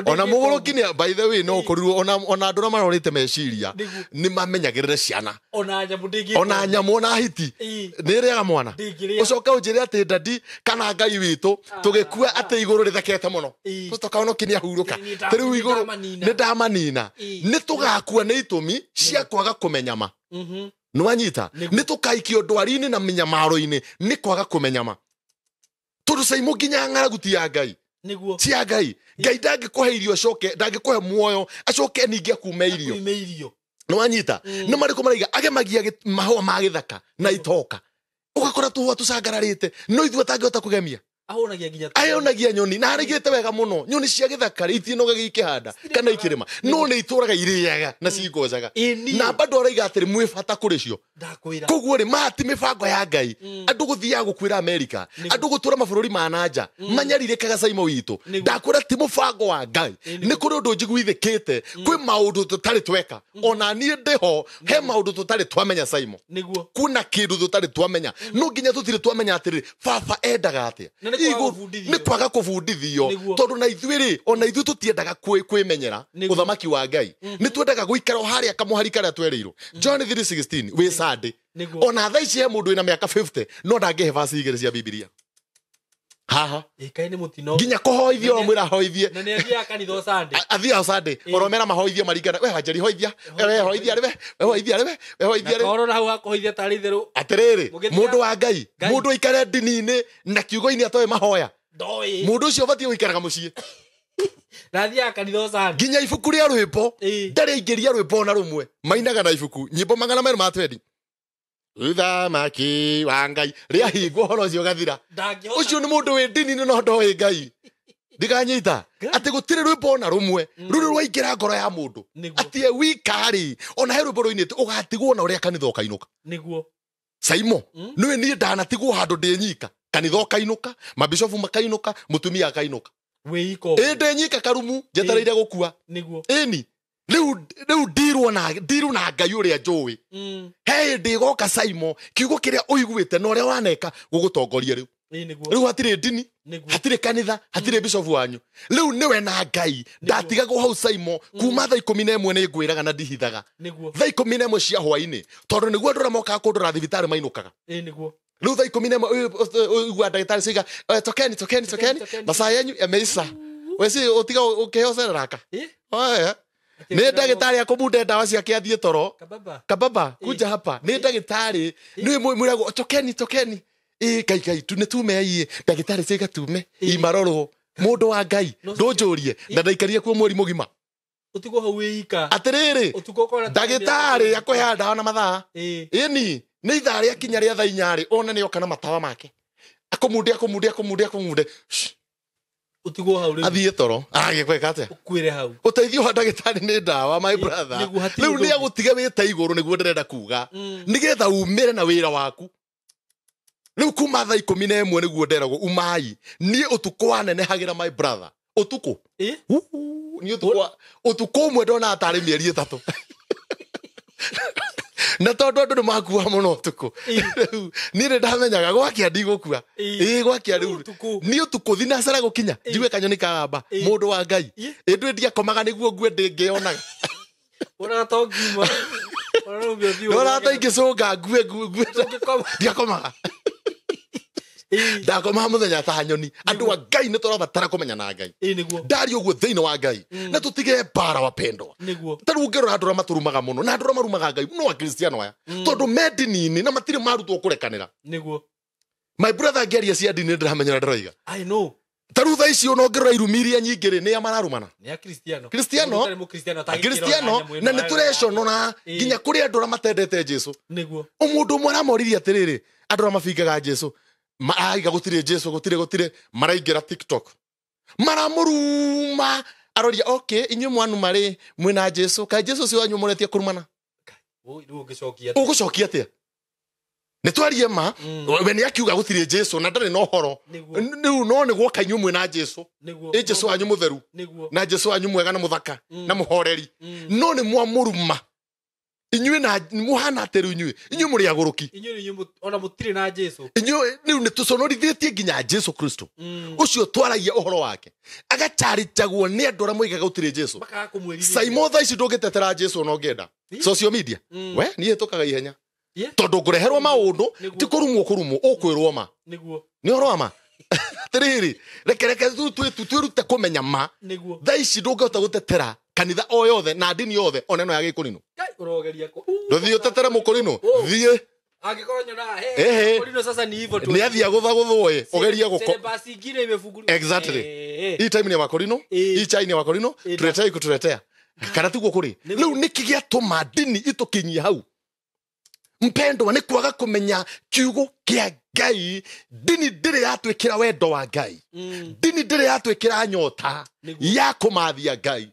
Speaker 1: Ona mũgũrũki nĩ by the way no ũkorirwo ona andũ arĩa marorĩte meciria nĩ mamenyagĩrĩre ciana
Speaker 2: ona nyamũ ndĩngĩ
Speaker 1: ona nyamũ ona hiti nĩ ĩrĩaga mwana ũcoke ũnjĩre atĩ ndadi kana Ngai witũ tũgĩkua atĩ igũrũ rĩthekete mũno tũkaona ũkĩ nĩ ahurũka rĩu igũrũ nĩ ndamanina nĩ tũgakua nĩ itũmi cia kwaga kũmenya ma. Nĩ wanyita nĩ tũkaikio ndwari-inĩ na mĩnyamaro-inĩ nĩ kwaga kũmenya ma tondũ Saimo nginya ng'aragu ti ya Ngai.
Speaker 2: Nĩguo.
Speaker 1: Ti ya Ngai. Ngai ndangĩkũhe irio acoke ndangĩkũhe muoyo acoke ningĩ akume irio. Nĩ wanyita nĩ marĩkũ maraiga agemagia mahũa ma gĩthaka na itoka ũgakora tũhũa tũcangararĩte no ithuĩ atangĩhota kũgemia.
Speaker 2: Ahũnagia nginya
Speaker 1: ayonagia nyoni na arigĩte wega mũno nyoni cia gĩthaka rĩ itinogagia ikĩhanda kana ikĩrĩma no nĩ itũraga irĩaga na cingocaga na bado araiga atĩrĩ mwĩ bata kũrĩ cio.
Speaker 2: Ndakwĩra.
Speaker 1: Koguo rĩ ma ti mĩbango ya Ngai andũ gũthiaga gũkuĩra Amerika andũ gũtũra mabũrũri ma nanja manyarirĩkaga Saimo witũ. Ndakwĩra ti mũbango wa Ngai. Nĩ kũrĩ ũndũ njiguithĩkĩte kwĩ maũndũ tũtarĩ tweka ona niĩ ndĩho he maũndũ tũtarĩ twamenya Saimo.
Speaker 2: Nĩguo.
Speaker 1: Kuna kĩndũ tũtarĩ twamenya no nginya tũtirĩ twamenya atĩrĩ baba endaga atĩa nĩ kwaga kũbundithio tondũ na ithuĩ rĩ ona ithuĩ tũtiendaga kwĩmenyera ũthamaki wa Ngai nĩ twendaga gũikara o harĩa kamũhari karĩa twerĩirwo. John 3:16 wĩ Sunday ona thaa ici he mũndũ wĩna mĩaka 50 no ndangĩhe verse igĩrĩ cia Bibilia haha
Speaker 2: ĩkaĩ nĩ mũtino
Speaker 1: nginya kũhoithia ũramwĩra ahoithie
Speaker 2: na nĩ athiaga kanitha o Sunday
Speaker 1: athiaga Sunday ũromera mahoithie maringana we Wanjeri hoithia we hoithia rĩ we hoithia rĩ we hoithia rĩ
Speaker 2: na korwo hau akũhoithia tarĩ itherũ
Speaker 1: atĩrĩrĩ mũndũ wa Ngai mũndũ aikare ndini-inĩ na kiugo-inĩ atoĩ mahoya
Speaker 2: ndoĩ
Speaker 1: mũndũ ũcio ũbatiĩ gũikaraga mũciĩ
Speaker 2: na athiaga kanitha o Sunday
Speaker 1: nginya ibuku rĩa rwĩmbo ndarĩ aingĩria rwĩmbo ona rũmwe mainaga na ibuku nyĩmbo 220 Uthamaki wa Ngai rĩahingwo ũhoro ũcio ũgathira. Ũcio nĩ mũndũ wĩ ndini-inĩ no ndoĩ Ngai. Ndikanyita atä gå tirä rwä mbo ona rå mwe rå rä rwaingä ngoro ya må ndå atä e wikarä ona he rwä mbo rå inä te å gatigwo na å rä a kanitha å kainå ka.
Speaker 2: Niguo.
Speaker 1: Saimo nä niä ndanatigwo handå ndä nyika kanitha å kainå ka, mabishofu makainå ka, må tumia akainå ka.
Speaker 2: Wä iko.
Speaker 1: Ä ndä nyika karumu njetereire gå kua.
Speaker 2: Niguo.
Speaker 1: Ĩni rĩu ndirwo na ndiru na Ngai ũrĩa njũĩ. He hĩndĩ ĩgoka Saimo kiugo kĩrĩa ũiguĩte na ũrĩa waneka gũgũtongoria rĩu.
Speaker 2: Ĩ niguo.
Speaker 1: Rĩu hatirĩ ndini,
Speaker 2: Niguo.
Speaker 1: hatirĩ kanitha, hatirĩ bishofu wanyu, rĩu nĩwe na Ngai. Ndatigagwo hau Saimo kuma thaa 11 nĩ ngwĩraga na ndihithaga.
Speaker 2: Niguo.
Speaker 1: Thaa 11 cia hwainĩ tondũ nĩguo andũ arĩa mokaga kũndora thibitarĩ mainũkaga.
Speaker 2: Ĩ niguo.
Speaker 1: Rĩu thaa 11 ũigua ndagĩtarĩ ciga, "Tokeni tokeni tokeni,
Speaker 2: Tokeni.
Speaker 1: masaa yenyu yameisha." Weci ũtiga ũkĩheo cereraka.
Speaker 2: Ĩ.
Speaker 1: Oe. Nĩ ndagĩtarĩ akũmunde ndawa ciake athiĩ toro.
Speaker 2: Kababa.
Speaker 1: Kababa kuja hapa nĩ ndagĩtarĩ nĩ mwĩragwo tokeni tokeni. Ĩ Ngai Ngai tu nĩ tume ĩ ndagĩtarĩ ciga tume imarorwo mũndũ wa Ngai ndũnjũrie na ndaikarire kuo mweri mũgima.
Speaker 2: Ũtigwo hau wĩ ika.
Speaker 1: Atĩrĩrĩ
Speaker 2: Ũtukũ ũkona
Speaker 1: ndagĩtarĩ akũheaga ndawa na mathaa.
Speaker 2: Ĩ.
Speaker 1: Ĩni nĩ ithaa rĩa kinya rĩa thaa inya rĩ one nĩ oka na matawa make akũmunde akũmunde akũmunde akũmunde. Shh,
Speaker 2: Ũtigwo hau rĩu.
Speaker 1: athiĩ toro agĩkwĩka atĩa.
Speaker 2: Ũkuĩre hau.
Speaker 1: Ũteithio wa ndagĩtarĩ nĩ ndawa my brother.
Speaker 2: Nĩguo hatirĩ
Speaker 1: Rĩu
Speaker 2: ũndũ
Speaker 1: nĩ
Speaker 2: ũngĩ.
Speaker 1: agũtige wĩte igũrũ nĩguo ndĩrenda kuga nĩgetha umĩre na wĩra waku. Rĩu kuma thaa 11 nĩguo nderagwo umai. Niĩ ũtukũ wanenehagĩra my brother ũtukũ.
Speaker 2: Ĩ.
Speaker 1: Niĩ ũtukũ ũmwe ndonaga tarĩ mĩeri 3. Na tondũ andũ nĩ makua mũno ũtukũ. Rĩu niĩ nĩ ndamenyaga gwakia ndigũkua.
Speaker 2: Ĩ.
Speaker 1: Ĩ gwakia rĩu.
Speaker 2: Ũtukũ.
Speaker 1: Niĩ ũtukũ thinacara gũkinya njigue kanyoni kagamba mũndũ wa Ngai.
Speaker 2: Ĩ.
Speaker 1: Ĩ ndũĩ ndiakomaga nĩguo ngue ndĩngĩonaga.
Speaker 2: Wonaga to ngiuma. Wonaga ũmbe ũthiũ.
Speaker 1: Ndona ta ingĩcũnga ngue ngue ngue.
Speaker 2: Ũngĩkoma.
Speaker 1: Ndiakomaga.
Speaker 2: Ĩ.
Speaker 1: Ndakomaga mũthenya ta nyoni. Andũ a Ngai nĩ tũrabatara kũmenya na Ngai.
Speaker 2: Ĩ niguo.
Speaker 1: Ndaria ũguo thĩinĩ wa Ngai na tũtige mbara wapendwa.
Speaker 2: Niguo.
Speaker 1: Ta rĩu ũngĩrora andũ arĩa matũrumaga mũno na andũ arĩa marumaga Ngai no akristiano aya tondũ me ndini-inĩ na matirĩ marutwo kũrekanĩra.
Speaker 2: Niguo.
Speaker 1: My brother ngĩaria cia ndini nĩndĩramenya ũrĩa ndĩroiga.
Speaker 2: I know.
Speaker 1: Ta rĩu thaa ici ona ũngĩrora irumi iria nyingĩ rĩ nĩ a mararumana.
Speaker 2: Nĩ akristiano.
Speaker 1: Kristiano.
Speaker 2: Mũndũ ũtarĩ mũkristiano atangĩkĩrora
Speaker 1: Kristiano
Speaker 2: nyamũ ĩno
Speaker 1: na nĩ tũreconora
Speaker 2: Ĩ.
Speaker 1: nginya kũrĩ andũ arĩa matendete Jesu.
Speaker 2: Niguo.
Speaker 1: Mũndũ ũmwe aramoririe atĩrĩrĩ andũ arĩa mabingaga Jesu maraiga gũtirĩ Jesu gũtirĩ gũtirĩ maraingĩra TikTok maramũruma aroria okay inyuĩ mwanuma rĩ mwĩna Jesu kaĩ Jesu ũcio wanyu mũretie kũrumana.
Speaker 2: Rĩu ũngĩcokia.
Speaker 1: Ũgũcokia atĩa? Nĩ twarie ma we nĩ akiuga gũtirĩ Jesu na ndarĩ na ũhoro.
Speaker 2: Nĩguo.
Speaker 1: Rĩu no nĩ gwoka inyuĩ mwĩna Jesu.
Speaker 2: Niguo.
Speaker 1: Ĩ Jesu wanyu mũtheru
Speaker 2: Niguo.
Speaker 1: na Jesu wanyu mwega na mũthaka na mũhoreri no nĩ mwamũruma inyuĩ na mũhana atĩ rĩu inyuĩ inyuĩ mũrĩ agũrũki.
Speaker 2: Inyuĩ inyuĩ ona mũtirĩ na Jesu.
Speaker 1: Inyuĩ rĩu nĩ tũconorithĩtie nginya Jesu Kristo ũcio twaragia ũhoro wake agacarĩtagwo nĩ andũ arĩa moigaga gũtirĩ Jesu.
Speaker 2: Makaga kũmwĩrirĩria.
Speaker 1: Saimo thaa ici ndũngĩtetera Jesu ona ũngĩenda. Social media we niĩ hĩtũkaga ihenya
Speaker 2: Ĩ.
Speaker 1: tondũ ngũreherwo maũndũ
Speaker 2: Nĩguo.
Speaker 1: ti kũrumwo kũrumwo ũkwĩrwo ma.
Speaker 2: Niguo.
Speaker 1: Nĩ ũhoro wa ma. Atĩrĩrĩ reke reke twĩrute kũmenya ma.
Speaker 2: Niguo.
Speaker 1: Thaa ici ndũngĩhota gũtetera kanitha o yothe na ndini yothe ona ĩno ya gĩkũrinũ.
Speaker 2: Kai ũrogeria kũ.
Speaker 1: Ndũthiĩ ũtetere mũkũrinũ thiĩ.
Speaker 2: Angĩkorwo nyonaga
Speaker 1: Ehe.
Speaker 2: he Mũkũrinũ sasa ni hivyo tu.
Speaker 1: Nĩ athiĩ agũthagũthwo ĩ ũgerie gũko.
Speaker 2: Syllabus ingine imefunguliwa.
Speaker 1: Exactly.
Speaker 2: Eh.
Speaker 1: Hii time ni ya wakorino,
Speaker 2: Ĩ.
Speaker 1: hii chai ni ya wakorino,
Speaker 2: Ĩ.
Speaker 1: tuletea ikutuletea. Kana tiguo kũrĩ. Rĩu nĩkĩ gĩatũma ndini itũkinyie hau? Mpendwa nĩ kwaga kũmenya kiugo kĩa Ngai. Ndini ndĩrĩ yatwĩkĩra wendo wa Ngai. Ndini ndĩrĩ yatwĩkĩra nyota
Speaker 2: Nĩguo.
Speaker 1: ya kũmathia Ngai.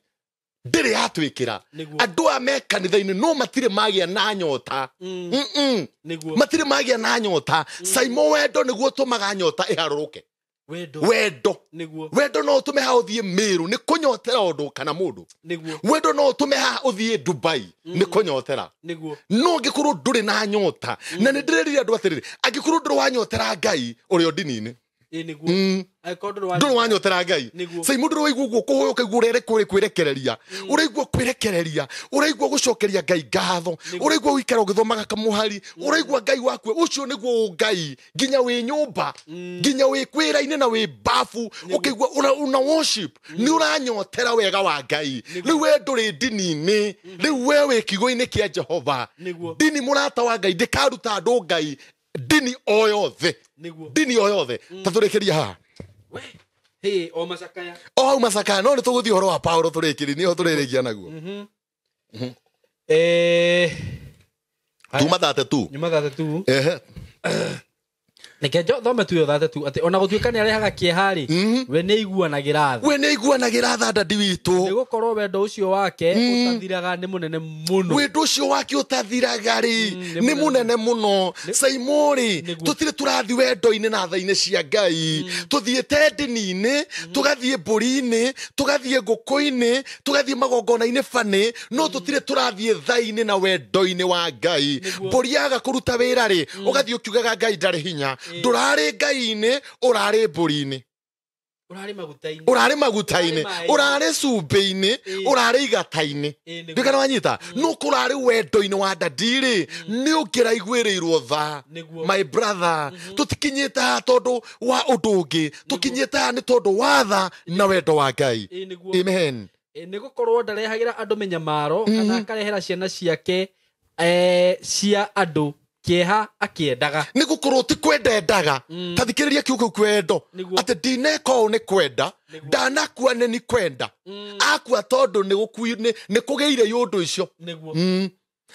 Speaker 1: Ndĩrĩ yatwĩkĩra.
Speaker 2: Nĩguo.
Speaker 1: Andũ aya me kanitha-inĩ no matirĩ magĩa na nyota.
Speaker 2: Nĩguo.
Speaker 1: Matirĩ magĩa na nyota. Saimo wendo nĩguo ũtũmaga nyota ĩharũrũke.
Speaker 2: Wendo.
Speaker 1: Wendo.
Speaker 2: Nĩguo.
Speaker 1: Wendo no ũtũme haha ũthiĩ Meru nĩ kũnyotera ũndũ kana mũndũ.
Speaker 2: Nĩguo.
Speaker 1: Wendo no ũtũme haha ũthiĩ Dubai nĩ kũnyotera.
Speaker 2: Nĩguo.
Speaker 1: No angĩkorwo ndũrĩ na nyota na nĩ ndĩrerire andũ atĩrĩrĩ angĩkorwo ndũrĩ wanyotera Ngai ũrĩ o ndini-inĩ.
Speaker 2: Ĩ nĩguo. Angĩkorwo ndũrĩ wa
Speaker 1: Ndũrĩ wanyotera Ngai.
Speaker 2: Nĩguo.
Speaker 1: Saimo ndũrĩ waigua ũguo kũhoya ũkaigua ũrĩa kũrĩ kwĩrekereria. Ũraigua kwĩrekereria, ũraigua gũcokeria Ngai ngatho, ũraigua gũikara ũgĩthomaga kamũhari, ũraigua Ngai waku ũcio nĩguo Ngai nginya wĩ nyũmba, nginya wĩ kwĩra-inĩ na wĩ bafu ũkaigua una worship nĩ ũranyotera wega wa Ngai. Rĩu we ndũrĩ ndini-inĩ, rĩu we wĩ kiugo-inĩ kĩa Jehova.
Speaker 2: Nĩguo.
Speaker 1: Ndini mũrata wa Ngai ndĩkaruta andũ Ngai ndini o yothe.
Speaker 2: Nĩguo.
Speaker 1: Ndini o yothe. Ta tũrĩkĩrie haha.
Speaker 2: We. Hey, o macakaya.
Speaker 1: O hau macakaya no nĩ tũgũthiĩ ũhoro wa Paulo tũrĩkĩrie nĩho tũrĩrĩkia naguo. Tuma 32.
Speaker 2: Nyuma 32.
Speaker 1: Ehe.
Speaker 2: Reke thome tu ĩyo 32 atĩ ona gũtuĩka nĩ arehaga kĩeha rĩ, we nĩ aiguanagĩra tha.
Speaker 1: We nĩ aiguanagĩra tha dadi witũ.
Speaker 2: Nĩ gũkorwo wendo ũcio wake ũtathiraga nĩ mũnene mũno.
Speaker 1: Wendo ũcio wake ũtathiraga rĩ nĩ mũnene mũno. Saimo rĩ, tũtirĩ tũrathiĩ wendo-inĩ na tha-inĩ cia Ngai, tũthiĩte ndini-inĩ, tũgathiĩ mbũri-inĩ, tũgathiĩ ngũkũ-inĩ, tũgathiĩ magongona-inĩ bani, no tũtirĩ tũrathiĩ tha-inĩ na wendo-inĩ wa Ngai. Mbũri yaga kũruta wĩra rĩ, ũgathiĩ ũkiugaga Ngai ndarĩ hinya. Ndũrarĩ Ngai-inĩ, ũrarĩ mbũri-inĩ,
Speaker 2: ũrarĩ maguta-inĩ,
Speaker 1: ũrarĩ maguta-inĩ, ũrarĩ cumbĩ-inĩ, ũrarĩ igata-inĩ. Ndũkana wanyita no kũrarĩ wendo-inĩ wa dadi rĩ, nĩ ũngĩraiguĩrĩirwo tha. My brother, tũtikinyĩte haha tondũ wa ũndũ ũngĩ, tũkinyĩte haha nĩ tondũ wa tha na wendo wa Ngai. Amen.
Speaker 2: Nĩ gũkorwo ndarehagĩra andũ mĩnyamaro kana akarehera ciana ciake cia andũ kĩeha akĩendaga.
Speaker 1: Nĩ gũkorwo ti kwenda endaga. Ta thikĩrĩria kiugo kĩu kwendo, atĩ ndineka ũũ nĩ kwenda, ndanakua nĩ ni kwenda. Akua tondũ nĩ kũgĩire yũndũ icio.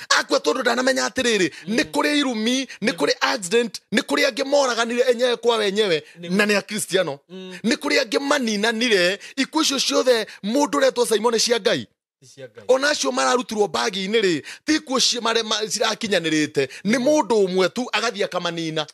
Speaker 1: Akua tondũ ndanamenya atĩrĩrĩ, nĩ kũrĩ irumi, nĩ kũrĩ accident, nĩ kũrĩ angĩ moraganire enyewe kwa wenyewe na nĩ akristiano, nĩ kũrĩ angĩ maninanire. Ikuũ icio ciothe mũndũ ũretwo Simon cia Ngai, ona acio mararutirwo bagi-inĩ rĩ, ti ikuũ cirakinyanĩrĩte, nĩ mũndũ ũmwe tu agathiĩ akamanina.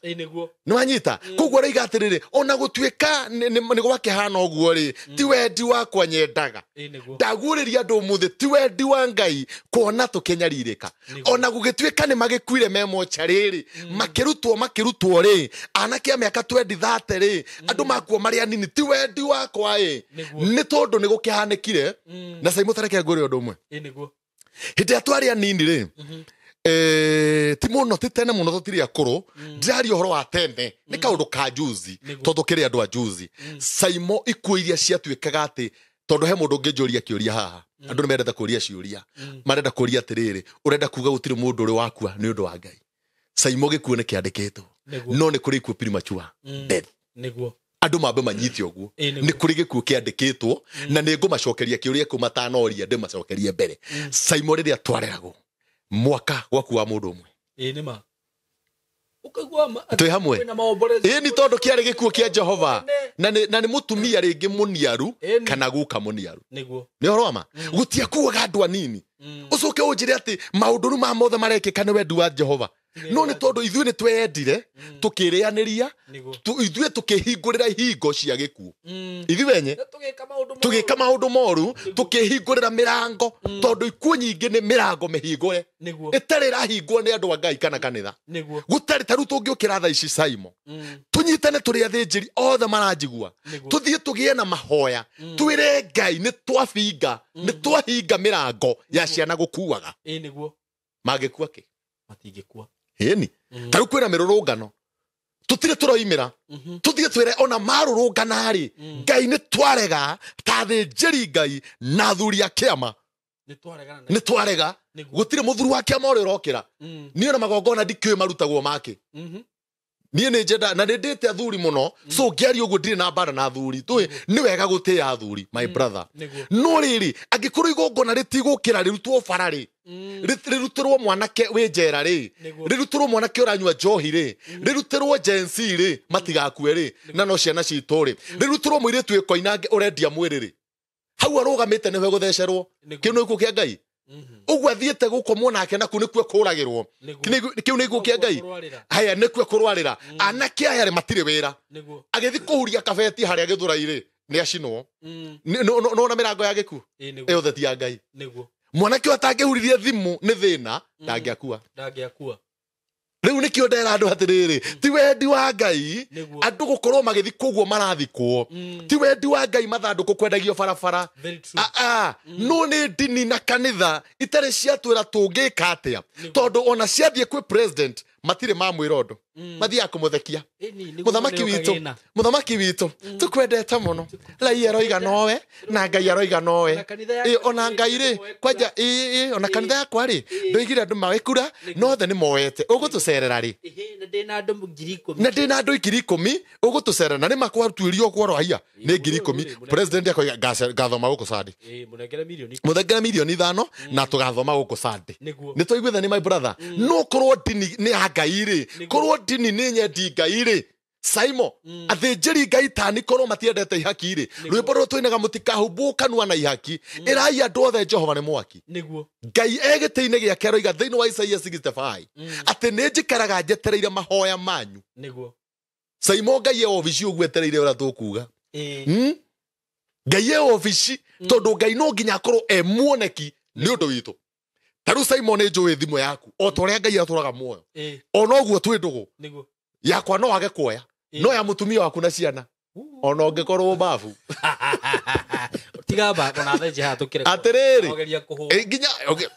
Speaker 1: Nĩ wanyita? Koguo araiga atĩrĩrĩ, ona gũtuĩka nĩ gwakĩhana ũguo rĩ, ti wendi wakwa nyendaga. Ndaguũrĩria andũ ũmũthĩ, ti wendi wa Ngai kuona tũkĩnyarirĩka. Ona gũgĩtuĩka nĩ magĩkuire me mocarĩ rĩ, makĩrutwo rĩ, anake a mĩaka 20 rĩ, andũ makuo marĩ anini, ti wendi wakwa ĩ, nĩ tondũ nĩ gũkĩhanĩkire. Na Simon, tareke ngwĩre ũndũ ũmwe. Hĩndĩ ĩrĩa twarĩ anini rĩ, ti mũno, ti tene mũno, tũtirĩ akũrũ, ndĩraria ũhoro wa tene, nĩ kaũndũ ka juzi, tondũ kĩrĩ andũ a juzi. Saimo, ikuũ iria ciatuĩkaga atĩ tondũ he mũndũ ũngĩnjũria kĩũria haha, andũ nĩ mendete kũria ciũria, marenda kũria atĩrĩrĩ, ũrenda kuga gũtirĩ mũndũ ũrĩ wakua nĩ ũndũ wa Ngai? Saimo, gĩkuũ nĩ kĩandĩkĩtwo, no nĩ kũrĩ ikuũ premature death. Andũ mambe manyite ũguo, nĩ kũrĩ gĩkuũ kĩandĩkĩtwo, na nĩ ngũmacokeria kĩũria kĩu matanoria, ndĩmacokerie mbere. Saimo, rĩrĩa twareragwo, mwaka gwaku wa mũndũ ũmwe. Twĩ hamwe? Ĩ nĩ tondũ kĩarĩ gĩkuũ kĩa Jehova, na nĩ mũtumia rĩngĩ mũniaru kana guka mũniaru. Nĩ ũhoro wa ma gũtiakuaga andũ anini. Ũcoke ũnjĩre atĩ maũndũ rĩu ma mothe marekĩka nĩ wendi wa Jehova, no nĩ tondũ ithuĩ nĩ tweyendire, tũkĩrĩanĩria, ithuĩ tũkĩhingũrĩra ihingo cia gĩkuũ, ithuĩ wenye tũgĩka maũndũ moru, tũkĩhingũrĩra mĩrango, tondũ ikuũ nyingĩ nĩ mĩrango mĩhingũre ĩtarĩ ĩrahingwo nĩ andũ a Ngai kana kanitha. Gũtarĩ ta rĩu tũngĩũkĩra thaa ici, Saimo, tũnyitane tũrĩ athĩnjĩri othe maranjigua, tũthiĩ tũgĩe na mahoya, twĩre Ngai nĩ twabinga, nĩ twahinga mĩrango ya ciana gũkuaga. Mangĩkua kĩ?
Speaker 2: Matingĩkua.
Speaker 1: Ĩni ta rĩu kwĩna mĩrũrũngano tũtirĩ tũroimĩra, tũthiĩ twĩre ona marũrũngana rĩ, Ngai nĩ twarega ta athĩnjĩri Ngai na athuri a kĩama, nĩ twarega. Gũtirĩ mũthuri wa kĩama ũrĩa ũrokĩra. Niĩ ona magongona ndikĩũĩ marutagwo make. Niĩ nĩ njenda na nĩ ndĩte athuri mũno, so ngĩaria ũguo ndirĩ na mbara na athuri. Tũĩ nĩ wega gũtĩĩa athuri, my brother, no rĩrĩ, angĩkorwo igongona rĩtigũkĩra rĩrutwo bara rĩ, rĩrutĩrwo mwanake wĩ njera rĩ, rĩrutĩrwo mwanake ũranyua njohi rĩ, rĩrutĩrwo Gen Z rĩ, matigakue rĩ, na no ciana citũ rĩ, rĩrutĩrwo mũirĩtu wĩ koinange ũrendia mwĩrĩ rĩ, hau arũgamĩte nĩho egũthecerwo. Kĩu nĩ gĩkuũ kĩa Ngai? Ũguo athiĩte gũkomwo nake naku nĩkuo kũragĩrwo, kĩu nĩ gĩkuũ kĩa Ngai? Haya, nĩkuo kũrwarĩra. Anake aya rĩ, matirĩ wĩra, agĩthiĩ kũhuria kabeti harĩa gĩthũrai rĩ, nĩ acinwo. Nona mĩrango ya gĩkuũ ĩyo theti ya Ngai. Mwanake ũyũ atangĩhuririe thimũ nĩ thĩna, ndangĩakua.
Speaker 2: Ndangĩakua.
Speaker 1: Rĩu nĩkĩo ndera andũ atĩrĩrĩ, ti wendi wa Ngai andũ gũkorwo magĩthikwo ũguo marathikwo, ti wendi wa Ngai mathandũkũ kwendagio barabara. No nĩ ndini na kanitha itarĩ ciatwĩra tũngĩka atĩa, tondũ ona ciathiĩ kwĩ president matirĩ mamwĩra ũndũ, mathiaga kũmũthekia. Mũthamaki witũ, mũthamaki witũ, tũkwendete mũno, raia aroiga nowe na Ngai aroiga nowe. Ona Ngai rĩ, kwanja ona kanitha yakwa rĩ, ndoigire andũ mawe kura no othe nĩ moete, ũgũtũcerera rĩ?
Speaker 2: Na
Speaker 1: ndĩna andũ 10,000, ũgũtũcerera na nĩ makwatuĩrio ũguo raia nĩ 10,000. President akoiga ngathoma gũkũ Sunday, mũthengere 5 mirioni na tũgathoma gũkũ Sunday. Nĩ twaiguithani, my brother? No korwo ndini nĩ ya Ngai rĩ, korwo ndini nĩ nyendi Ngai rĩ. Saimo athĩnjĩri Ngai tani korwo matiendete ihaki rĩ, rwĩmbo rũrũ tũinaga mũtikahumbwo kanua na ihaki, ĩrai andũ othe Jehova nĩ mwaki.
Speaker 2: Nĩguo.
Speaker 1: Ngai egĩtĩ-inĩ gĩake aroiga thĩinĩ wa Isaia 65 atĩ nĩ njikaraga njetereire mahoya manyu.
Speaker 2: Nĩguo.
Speaker 1: Saimo Ngai e obici ũguo etereire ũrĩa tũkuga.
Speaker 2: Ĩĩ.
Speaker 1: Ngai e obici tondũ Ngai no nginya akorwo e muoneki nĩ ũndũ witũ. Ta rĩu Saimo nĩ njũĩ thimũ yaku o ta ũrĩa Ngai atũraga muoyo,
Speaker 2: Ĩĩ.
Speaker 1: ona ũguo twĩ ndũgũ
Speaker 2: Nĩguo.
Speaker 1: yakwa no age kuoya, no ya mũtumia waku na ciana ona ũngĩkorwo babu.
Speaker 2: Tiga ba ona thaa ici haha tũkĩre.
Speaker 1: Atĩrĩrĩ.
Speaker 2: Ogeria kũhũra.
Speaker 1: Nginya okay.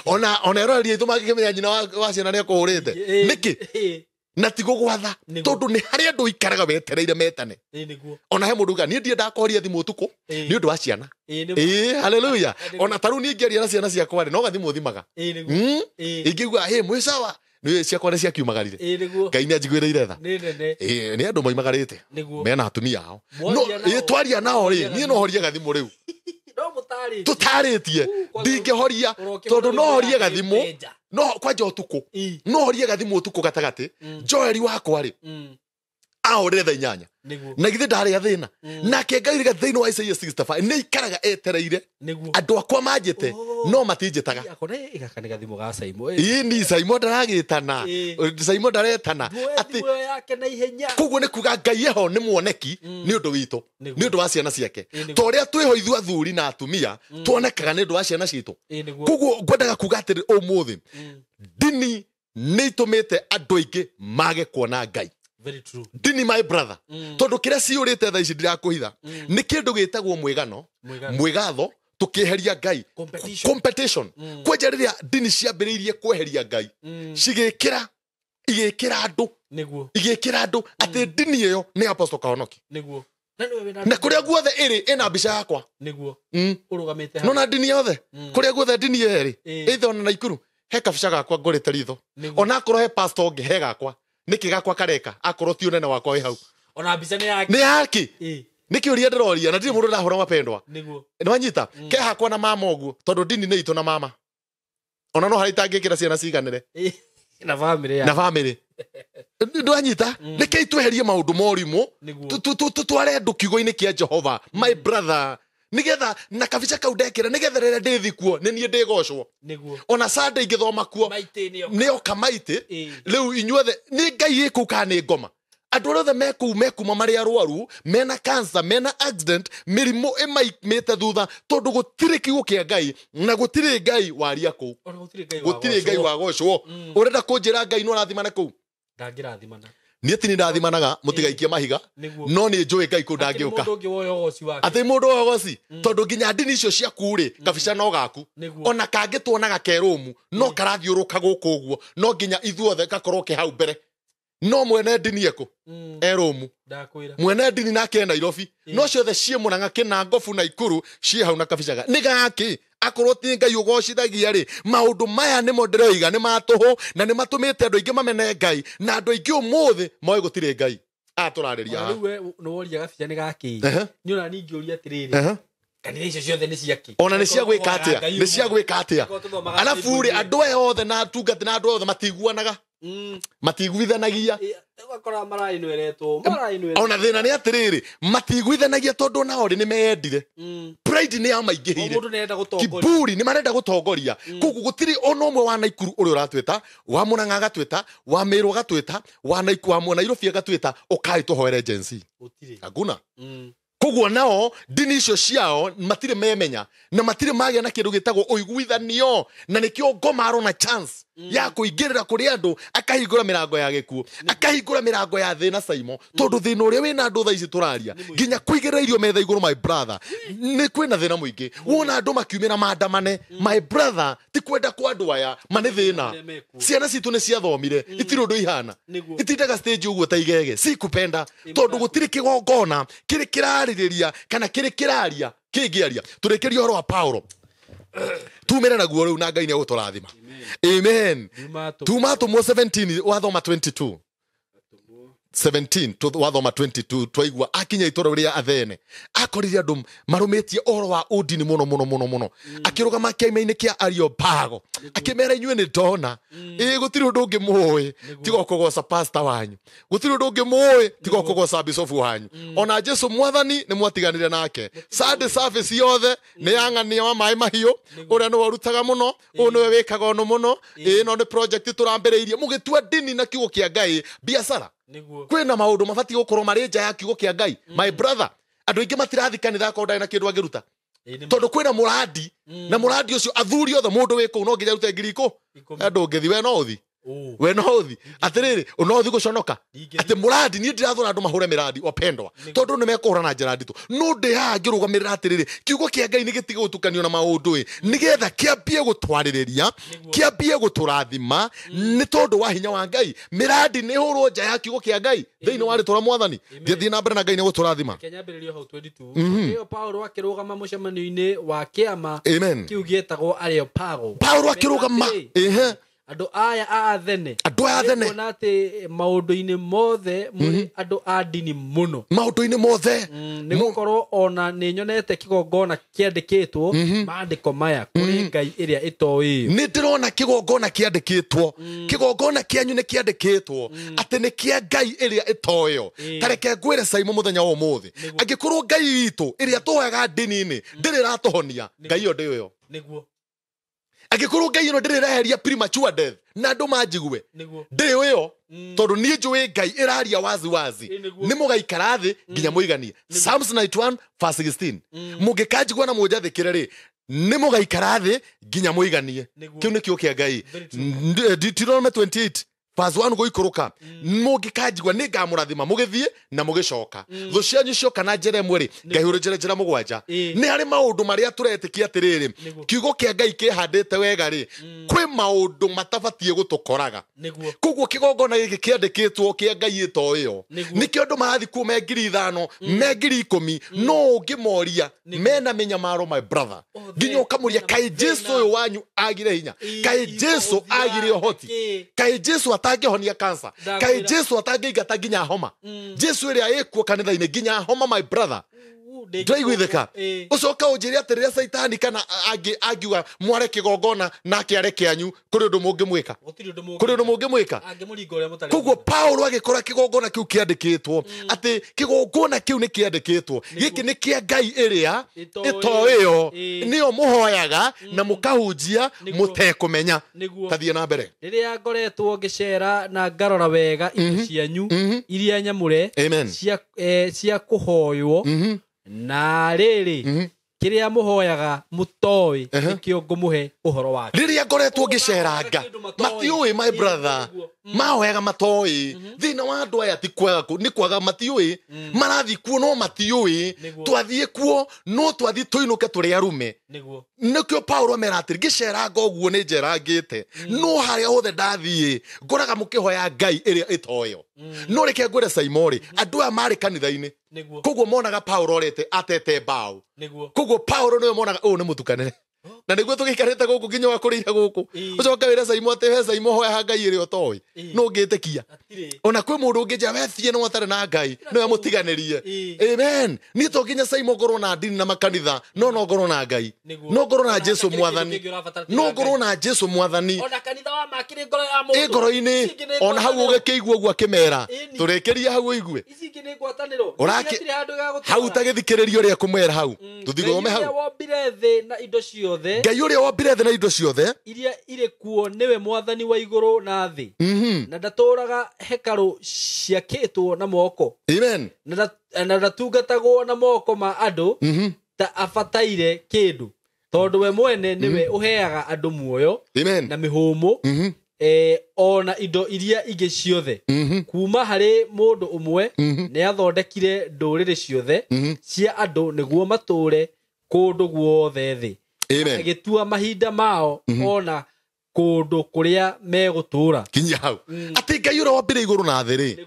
Speaker 1: Ona eroreri aitũ mangĩkĩmenya nyina wa ciana nĩ akũhũrĩte nĩkĩ
Speaker 2: Ĩĩ.
Speaker 1: na ti gũgwatha,
Speaker 2: Nĩguo.
Speaker 1: tondũ nĩ harĩ andũ ikaraga wetereire metane.
Speaker 2: Ĩĩ nĩguo.
Speaker 1: Ona he mũndũ uga niĩ ndiendaga kũhoria thimũ ũtukũ
Speaker 2: Ĩĩ.
Speaker 1: nĩ ũndũ wa ciana.
Speaker 2: Ĩĩ nĩguo.
Speaker 1: Ĩĩ, haleluya.
Speaker 2: Nĩguo.
Speaker 1: Ona ta rĩu niĩ ingĩaria na ciana ciakwa rĩ, no gathimũ thimaga.
Speaker 2: Ĩĩ nĩguo. Ĩĩ.
Speaker 1: Ingĩigua hĩ mwĩ sawa, nĩ ciakwa nĩ ciakiumagarire.
Speaker 2: Ĩĩ nĩguo.
Speaker 1: Ngai nĩ anjiguĩrĩire tha.
Speaker 2: Nĩ nene.
Speaker 1: Ĩĩ, nĩ andũ moimagarĩte
Speaker 2: Nĩguo.
Speaker 1: mena atumia ao.
Speaker 2: Mwaria
Speaker 1: No, ĩĩ,
Speaker 2: nao.
Speaker 1: twaria nao rĩ,
Speaker 2: Mwaria
Speaker 1: niĩ no horie gathimũ rĩu.
Speaker 2: No mũtarĩtie.
Speaker 1: Tũtarĩtie ndingĩhoria
Speaker 2: Ũrokĩhũra
Speaker 1: tondũ no horie
Speaker 2: thimũ
Speaker 1: gathimũ
Speaker 2: yake
Speaker 1: no kwanja ũtukũ,
Speaker 2: Ĩĩ.
Speaker 1: no horie gathimũ ũtukũ gatagatĩ. Joeli wakwa rĩ, ahũrĩre thaa 8
Speaker 2: Nĩguo.
Speaker 1: na githĩ ndarĩ athĩna nake Ngai rĩga thĩinĩ wa Isaia 65 nĩ ikaraga etereire
Speaker 2: Nĩguo.
Speaker 1: andũ akwa manjĩte
Speaker 2: Oh.
Speaker 1: no matinjĩtaga.
Speaker 2: Akona gaka nĩ gathimũ ga Saimo.
Speaker 1: Ĩĩ ni Saimo ndaragĩtana,
Speaker 2: Ĩĩ.
Speaker 1: Saimo ndaretana
Speaker 2: Atĩ
Speaker 1: atĩ
Speaker 2: thimũ ĩyo yake na ihenya.
Speaker 1: koguo nĩ kuga Ngai eho nĩ muoneki nĩ ũndũ witũ,
Speaker 2: Nĩguo.
Speaker 1: nĩ ũndũ wa ciana ciake.
Speaker 2: Ĩĩ, nĩguo.
Speaker 1: Ta ũrĩa twĩho ithuĩ athuri na atumia tuonekaga nĩ ũndũ wa ciana citũ.
Speaker 2: Ĩĩ nĩguo.
Speaker 1: Koguo ngwendaga kuga atĩrĩ ũmũthĩ ndini nĩ itũmĩte andũ aingĩ mage kuona Ngai.
Speaker 2: Very true.
Speaker 1: Ndini my brother, tondũ kĩrĩa ciyũrĩte thaa ici ndirakũhitha nĩ kĩndũ gĩtagwo mwĩgano,
Speaker 2: Mwĩgano.
Speaker 1: mwĩgatho, tũkĩeheria Ngai.
Speaker 2: Competition.
Speaker 1: Competition. Kwenja rĩrĩa ndini ciambĩrĩirie kweheria Ngai, cigĩkĩra igĩkĩra andũ,
Speaker 2: Nĩguo.
Speaker 1: igĩkĩra andũ atĩ ndini ĩyo nĩ Apostle Kahonoki.
Speaker 2: Nĩguo. Na nĩwe wĩna
Speaker 1: Na kũrĩa guothe ĩrĩ ĩna mbica yakwa.
Speaker 2: Nĩguo. Ũrũgamĩte
Speaker 1: Nona ndini yothe kũrĩa guothe ndini ĩyo ĩrĩ,
Speaker 2: Ĩĩ.
Speaker 1: either ona Naikuru he kabica gakwa ngũrĩte ritho,
Speaker 2: Nĩguo.
Speaker 1: ona akorwo he pastor ũngĩ he gakwa nĩkĩ gakwa kareka akorwo ti ũnene wakwa wĩ hau
Speaker 2: Ona mbica nĩ yake.
Speaker 1: nĩ yaki.
Speaker 2: Ĩĩ.
Speaker 1: Nĩ kĩũria ndĩroria na ndirĩ mũndũ ndahũra mapendwa.
Speaker 2: Nĩguo.
Speaker 1: Nĩwanyita ke hakwa na mama ũguo tondũ ndini nĩ itũ na mama ona no harĩa itangĩkĩra ciana ciganĩre.
Speaker 2: Ĩĩ. Na family
Speaker 1: Na
Speaker 2: ya.
Speaker 1: bamĩrĩ ndwanyita nĩkĩi tweherie maũndũ morimũ
Speaker 2: Nĩguo.
Speaker 1: tũtware andũ kiugo-inĩ kĩa Jehova my brother, nĩgetha na kabica kau ndekĩra nĩgetha rĩrĩa ndĩthi kuo nĩ niĩ ndĩgocwo.
Speaker 2: Nĩguo.
Speaker 1: Ona Sunday ingĩthoma kuo
Speaker 2: Maitĩ nĩyo.
Speaker 1: nĩoka maitĩ.
Speaker 2: Ĩĩ.
Speaker 1: Rĩu inyuothe nĩ Ngai ĩ kũu kana nĩ ngoma? Andũ arĩa othe mekũu mekuma marĩ arwaru, mena cancer, mena accident, mĩrimũ ĩmaimĩte thutha tondũ gũtirĩ kiugo kĩa Ngai na gũtirĩ Ngai waria kũu.
Speaker 2: Ona gũtirĩ Ngai
Speaker 1: Gũtirĩ Ngai
Speaker 2: wagocwo.
Speaker 1: wagocwo. Ũrenda kũnjĩra Ngai no arathimana kũu?
Speaker 2: Ndangĩrathimana.
Speaker 1: Niĩ ti nĩ ndathimanaga mũtigaikie mahiga,
Speaker 2: Nĩguo.
Speaker 1: no nĩ njũĩ Ngai kũu
Speaker 2: Hatirĩ
Speaker 1: ndangĩũka.
Speaker 2: mũndũ ũngĩ woya ũgoci wake.
Speaker 1: Atĩ mũndũ wogoci tondũ nginya ndini icio ciaku rĩ, kabica no gaku.
Speaker 2: Nĩguo.
Speaker 1: Ona kangĩ tuonaga kerũmu no karathiũrũka gũkũ ũguo, no nginya ithuothe gakorwo ke hau mbere. No mwene ndini ekũ erũmu.
Speaker 2: Ndakwĩra.
Speaker 1: Mwene ndini nake e Nairobi, no ciothe ciĩ Mũrang'a kĩna Ngobu na Ikuru ciĩ hau na kabica ga nĩ gakĩ akorwo ti Ngai ũgocithagia rĩ. Maũndũ maya nĩmo ndĩroiga nĩ ma tũhũ na nĩ matũmĩte andũ aingĩ mamene Ngai na andũ aingĩ ũmũthĩ moĩ gũtirĩ Ngai. Aya tũrarĩria
Speaker 2: Ona
Speaker 1: haha.
Speaker 2: rĩu we nĩ woria gabica nĩ gakĩ.
Speaker 1: Ehe.
Speaker 2: Nĩ ona ningĩũria atĩrĩrĩ.
Speaker 1: Ehe.
Speaker 2: Kanitha icio ciothe nĩ ciakĩ?
Speaker 1: Ona nĩ cia gwĩka atĩa?
Speaker 2: Ngai
Speaker 1: Nĩ cia
Speaker 2: ũmwe.
Speaker 1: gwĩka atĩa?
Speaker 2: Korwo tũthomaga
Speaker 1: Arabu rĩ,
Speaker 2: Bible.
Speaker 1: andũ aya othe na atungati na andũ othe matiguanaga, matiguithanagia.
Speaker 2: Ĩĩ, ũgakora marainweretwo marainweretwo.
Speaker 1: Ona thĩna nĩ atĩrĩrĩ, matiguithanagia tondũ nao rĩ nĩ meyendire. Pride nĩ
Speaker 2: O
Speaker 1: yamaingĩhĩire.
Speaker 2: mũndũ nĩarenda gũtongoria.
Speaker 1: Kiburi nĩ marenda gũtongoria. Koguo gũtirĩ ona ũmwe wa Naikuru ũrĩa ũratwĩta, wa Mũrang'a agatwĩta, wa Mĩrũ agatwĩta, wa Naiku wa Nairobi agatwĩta, ũkai tũhoere Gen Z.
Speaker 2: Gũtirĩ.
Speaker 1: Hakuna. Koguo nao ndini icio ciao matirĩ memenya na matirĩ magĩa na kĩndũ gĩtagwo ũiguithanio, na nĩkĩo ngoma arona chance ya kũingĩrĩra kũrĩ andũ akahingũra mĩrango ya gĩkuũ, akahingũra mĩrango ya thĩna Saimo, tondũ thĩna ũrĩa wĩna andũ thaa ici tũraria nginya kũigĩrĩra irio metha igũrũ my brother, nĩ kwĩna thĩna mũingĩ. Wona andũ makiumĩra maandamane my brother, ti kwenda kwa andũ aya ma nĩ thĩna.
Speaker 2: Arĩa mekuo.
Speaker 1: Ciana citũ nĩ ciathomire itirĩ ũndũ ihana,
Speaker 2: Nĩguo.
Speaker 1: itindaga stage ũguo ta igege sikupenda tondũ gũtirĩ kĩgongona kĩrĩ kĩrarĩrĩria kana kĩrĩ kĩraria kĩngĩaria. Tũrĩkĩrie ũhoro wa Paulo tumĩre naguo rĩu na Ngai nĩ egũtũrathima. Amen.
Speaker 2: Tuma
Speaker 1: Tuma atũmwo 17 wathoma 22. 17 wathoma 22 twaigua akinya itũra rĩa Athene akorire andũ marũmĩtie ũhoro wa ũndini mũno mũno mũno mũno. Akĩrũgama kĩama-inĩ kĩa Areopago akĩmera inyuĩ nĩ ndona ĩ gũtirĩ ũndũ ũngĩ mũĩ tiga kũgoca pastor wanyu, gũtirĩ ũndũ ũngĩ mũĩ tiga kũgoca bishop wanyu, ona Jesu mwathani nĩ mwatiganire nake. Sunday service yothe nĩ yang'ania wa maĩ mahiũ, ũrĩa nĩwe ũrutaga mũno, ũyũ nĩwe wĩkaga ũndũ mũno, ĩno nĩ project tũrambĩrĩirie. Mũgĩtua ndini na kiugo kĩa Ngai biacara. Kwĩna maũndũ mabatiĩ gũkorwo marĩ nja ya kiugo kĩa Ngai. My brother, andũ aingĩ matirathi kanitha akorwo ndarĩ na kĩndũ angĩruta, tondũ kwĩna mũrandi na mũrandi ũcio athuri othe mũndũ wĩ kũu no nginya arute 10,000. Andũ ũngĩthi we no ũthi, we no ũthi atĩrĩrĩ, no ũthi gũconoka atĩ mũrandi. Niĩ ndirathũra andũ mahũre mĩrandi wapendwa, tondũ nĩ mekũhũra na njĩra nditũ, no ndĩ haha ngĩrũgamĩrĩra atĩrĩrĩ, kiugo kĩa Ngai nĩ gĩtige gũtukanio na maũndũ ĩ, nĩgetha kĩambie gũtwarĩrĩria, kĩambie gũtũrathima nĩ tondũ wa hinya wa Ngai. Mĩrandi nĩ ĩhũrwo nja ya kiugo kĩa Ngai thĩinĩ wa rĩtwa rĩa Mwathani. Ngĩthiĩ na mbere na Ngai nĩ gũtũrathima.
Speaker 2: Kĩnyambĩrĩrio hau 22 ĩyo Paulo akĩrũgama mũcemanio-inĩ wa kĩama kĩu gĩetagwo Areopago.
Speaker 1: Paulo akĩrũgama ehe,
Speaker 2: andũ aya a Athene,
Speaker 1: andũ aya Athene,
Speaker 2: kuona atĩ maũndũ-inĩ mothe mũrĩ andũ a ndini mũno,
Speaker 1: maũndũ-inĩ mothe,
Speaker 2: nĩ gũkorwo ona nĩ nyonete kĩgongona kĩandĩkĩtwo maandĩko maya kũrĩ Ngai ĩrĩa ĩtoĩyo.
Speaker 1: Nĩ ndĩrona kĩgongona kĩandĩkĩtwo, kĩgongona kĩanyu nĩ kĩandĩkĩtwo atĩ nĩ kĩa Ngai ĩrĩa ĩtoĩyo. Ta reke ngwĩre Saimo mũthenya wa ũmũthĩ, angĩkorwo Ngai witũ ĩrĩa tũhoyaga ndini-inĩ ndĩrĩ ĩratũhonia, Ngai ĩyo ndĩyo.
Speaker 2: Nĩguo.
Speaker 1: Angĩkorwo Ngai ĩno ndĩrĩ ĩreheria premature death na andũ manjigue ndĩrĩ ĩyo, tondũ niĩ njũĩ Ngai ĩraria wazi wazi, nĩ mũgaikara thĩ nginya mũiganie. Psalms 91 verse 16, mũngĩkanjigua na mũnjathĩkĩre rĩ, nĩ mũgaikara thĩ nginya mũiganie. Kĩu nĩ kiugo kĩa Ngai. Deuteronomy 28 verse 1 gũikũrũka, mũngĩkanjigua nĩ ngamũrathima mũgĩthiĩ na mũgĩcoka. Thũ cianyu cioka na njĩra ĩmwe rĩ, ngaihũrĩra njĩra mũgwanja. Nĩ harĩ maũndũ marĩa tũretĩkia atĩrĩrĩ, kiugo kĩa Ngai kĩhandĩte wega rĩ, kwĩ maũndũ matabatiĩ gũtũkoraga. Koguo kĩgongona gĩkĩ kĩandĩkĩtwo kĩa Ngai ĩtoĩyo, nĩkĩo andũ marathiĩ kuo me 5,000 me 10,000, no ũngĩmoria mena mĩnyamaro my brother, nginya ũkamũria kaĩ Jesu ũyũ wanyu agire hinya, kaĩ Jesu agire ũhoti, kaĩ Jesu atangĩhonia cancer, kaĩ Jesu atangĩingata nginya homa, Jesu ĩrĩa ĩkuo kanitha-inĩ nginya homa my brother. Ndĩraiguithĩka. Ũcoka ũnjĩre atĩ rĩrĩa Caitani kana angiuga mware kĩgongona nake are kĩanyu, kũrĩ ũndũ mũngĩmwĩka, kũrĩ ũndũ mũngĩmwĩka. Koguo Paulo agĩkora kĩgongona kĩu kĩandĩkĩtwo atĩ kĩgongona kĩu nĩ kĩandĩkĩtwo, gĩkĩ nĩ kĩa Ngai ĩrĩa ĩtoĩyo, nĩyo mũhoyaga na mũkahunjia mũtekũmenya. Tathiĩ na mbere.
Speaker 2: Rĩrĩa ngoretwo ngĩcera na ngarora wega indo cianyu iria nyamũre cia kũhoywo, na rĩrĩ kĩrĩa mũhoyaga mũtoĩ nĩkĩo ngũmũhe ũhoro wake.
Speaker 1: Rĩrĩa ngoretwo ngĩceranga matiũĩ my brother, mahoyaga matoĩ. Thĩna wa andũ aya ti kwaga, nĩ kwaga matiũĩ, marathiĩ kuo no matiũĩ, twathiĩ kuo no twathiĩ tũinũke tũrĩ arume. Nĩkĩo Paulo amera atĩrĩ, ngĩceranga ũguo nĩ njerangĩte, no harĩa hothe ndathiĩ ngoraga mũkĩhoya Ngai ĩrĩa ĩtoĩyo. No reke ngwĩre Saimo rĩ, andũ aya marĩ kanitha-inĩ, koguo monaga Paulo orĩte atete mbaũ, koguo Paulo nĩwe monaga ũyũ nĩ mũtukanĩre, na nĩguo tũgĩikarĩte gũkũ nginya wakũrĩire gũkũ. Ũcoke wĩre Saimo atĩ he Saimo hoya Ngai ĩrĩa ũtoĩ, no ũngĩtĩkia. Ona kwĩ mũndũ ũngĩ nja we thiĩ no atarĩ na Ngai, no amũtiganĩrie. Amen. Niĩ to nginya Saimo ngorwo na ndini na makanitha, no no ngorwo na Ngai, no ngorwo na Jesu Mwathani, no ngorwo na Jesu Mwathani.
Speaker 2: Ona kanitha wa makĩrĩ ngoro ya mũndũ
Speaker 1: ĩ ngoro-inĩ, ona hau ũgĩkĩigua ũguo akĩmera tũrĩkĩrie hau ũigue
Speaker 2: ici ingĩ nĩ ngwatanĩro
Speaker 1: hau tagĩthikĩrĩria ũrĩa kũmwĩra hau tũthigome hau.
Speaker 2: Ngai ũrĩa wombire thĩ na indo ciothe,
Speaker 1: Ngai ũrĩa wombire thĩ na indo ciothe
Speaker 2: iria irĩ kuo, nĩwe Mwathani wa igũrũ na thĩ, na ndatũraga hekarũ ciakĩtwo na moko.
Speaker 1: Amen.
Speaker 2: Na ndatungatagwo na moko ma andũ ta abataire kĩndũ, tondũ we mwene nĩwe ũheaga andũ muoyo na mĩhũmũ ona indo iria ingĩ ciothe. Kuma harĩ mũndũ ũmwe nĩ athondekire ndũrĩrĩ ciothe cia andũ nĩguo matũũre kũndũ guothe thĩ, agĩtua mahinda mao ona kũndũ kũrĩa megũtũũra.
Speaker 1: Kinyia hau atĩ Ngai ũrĩa wombire igũrũ na thĩ rĩ,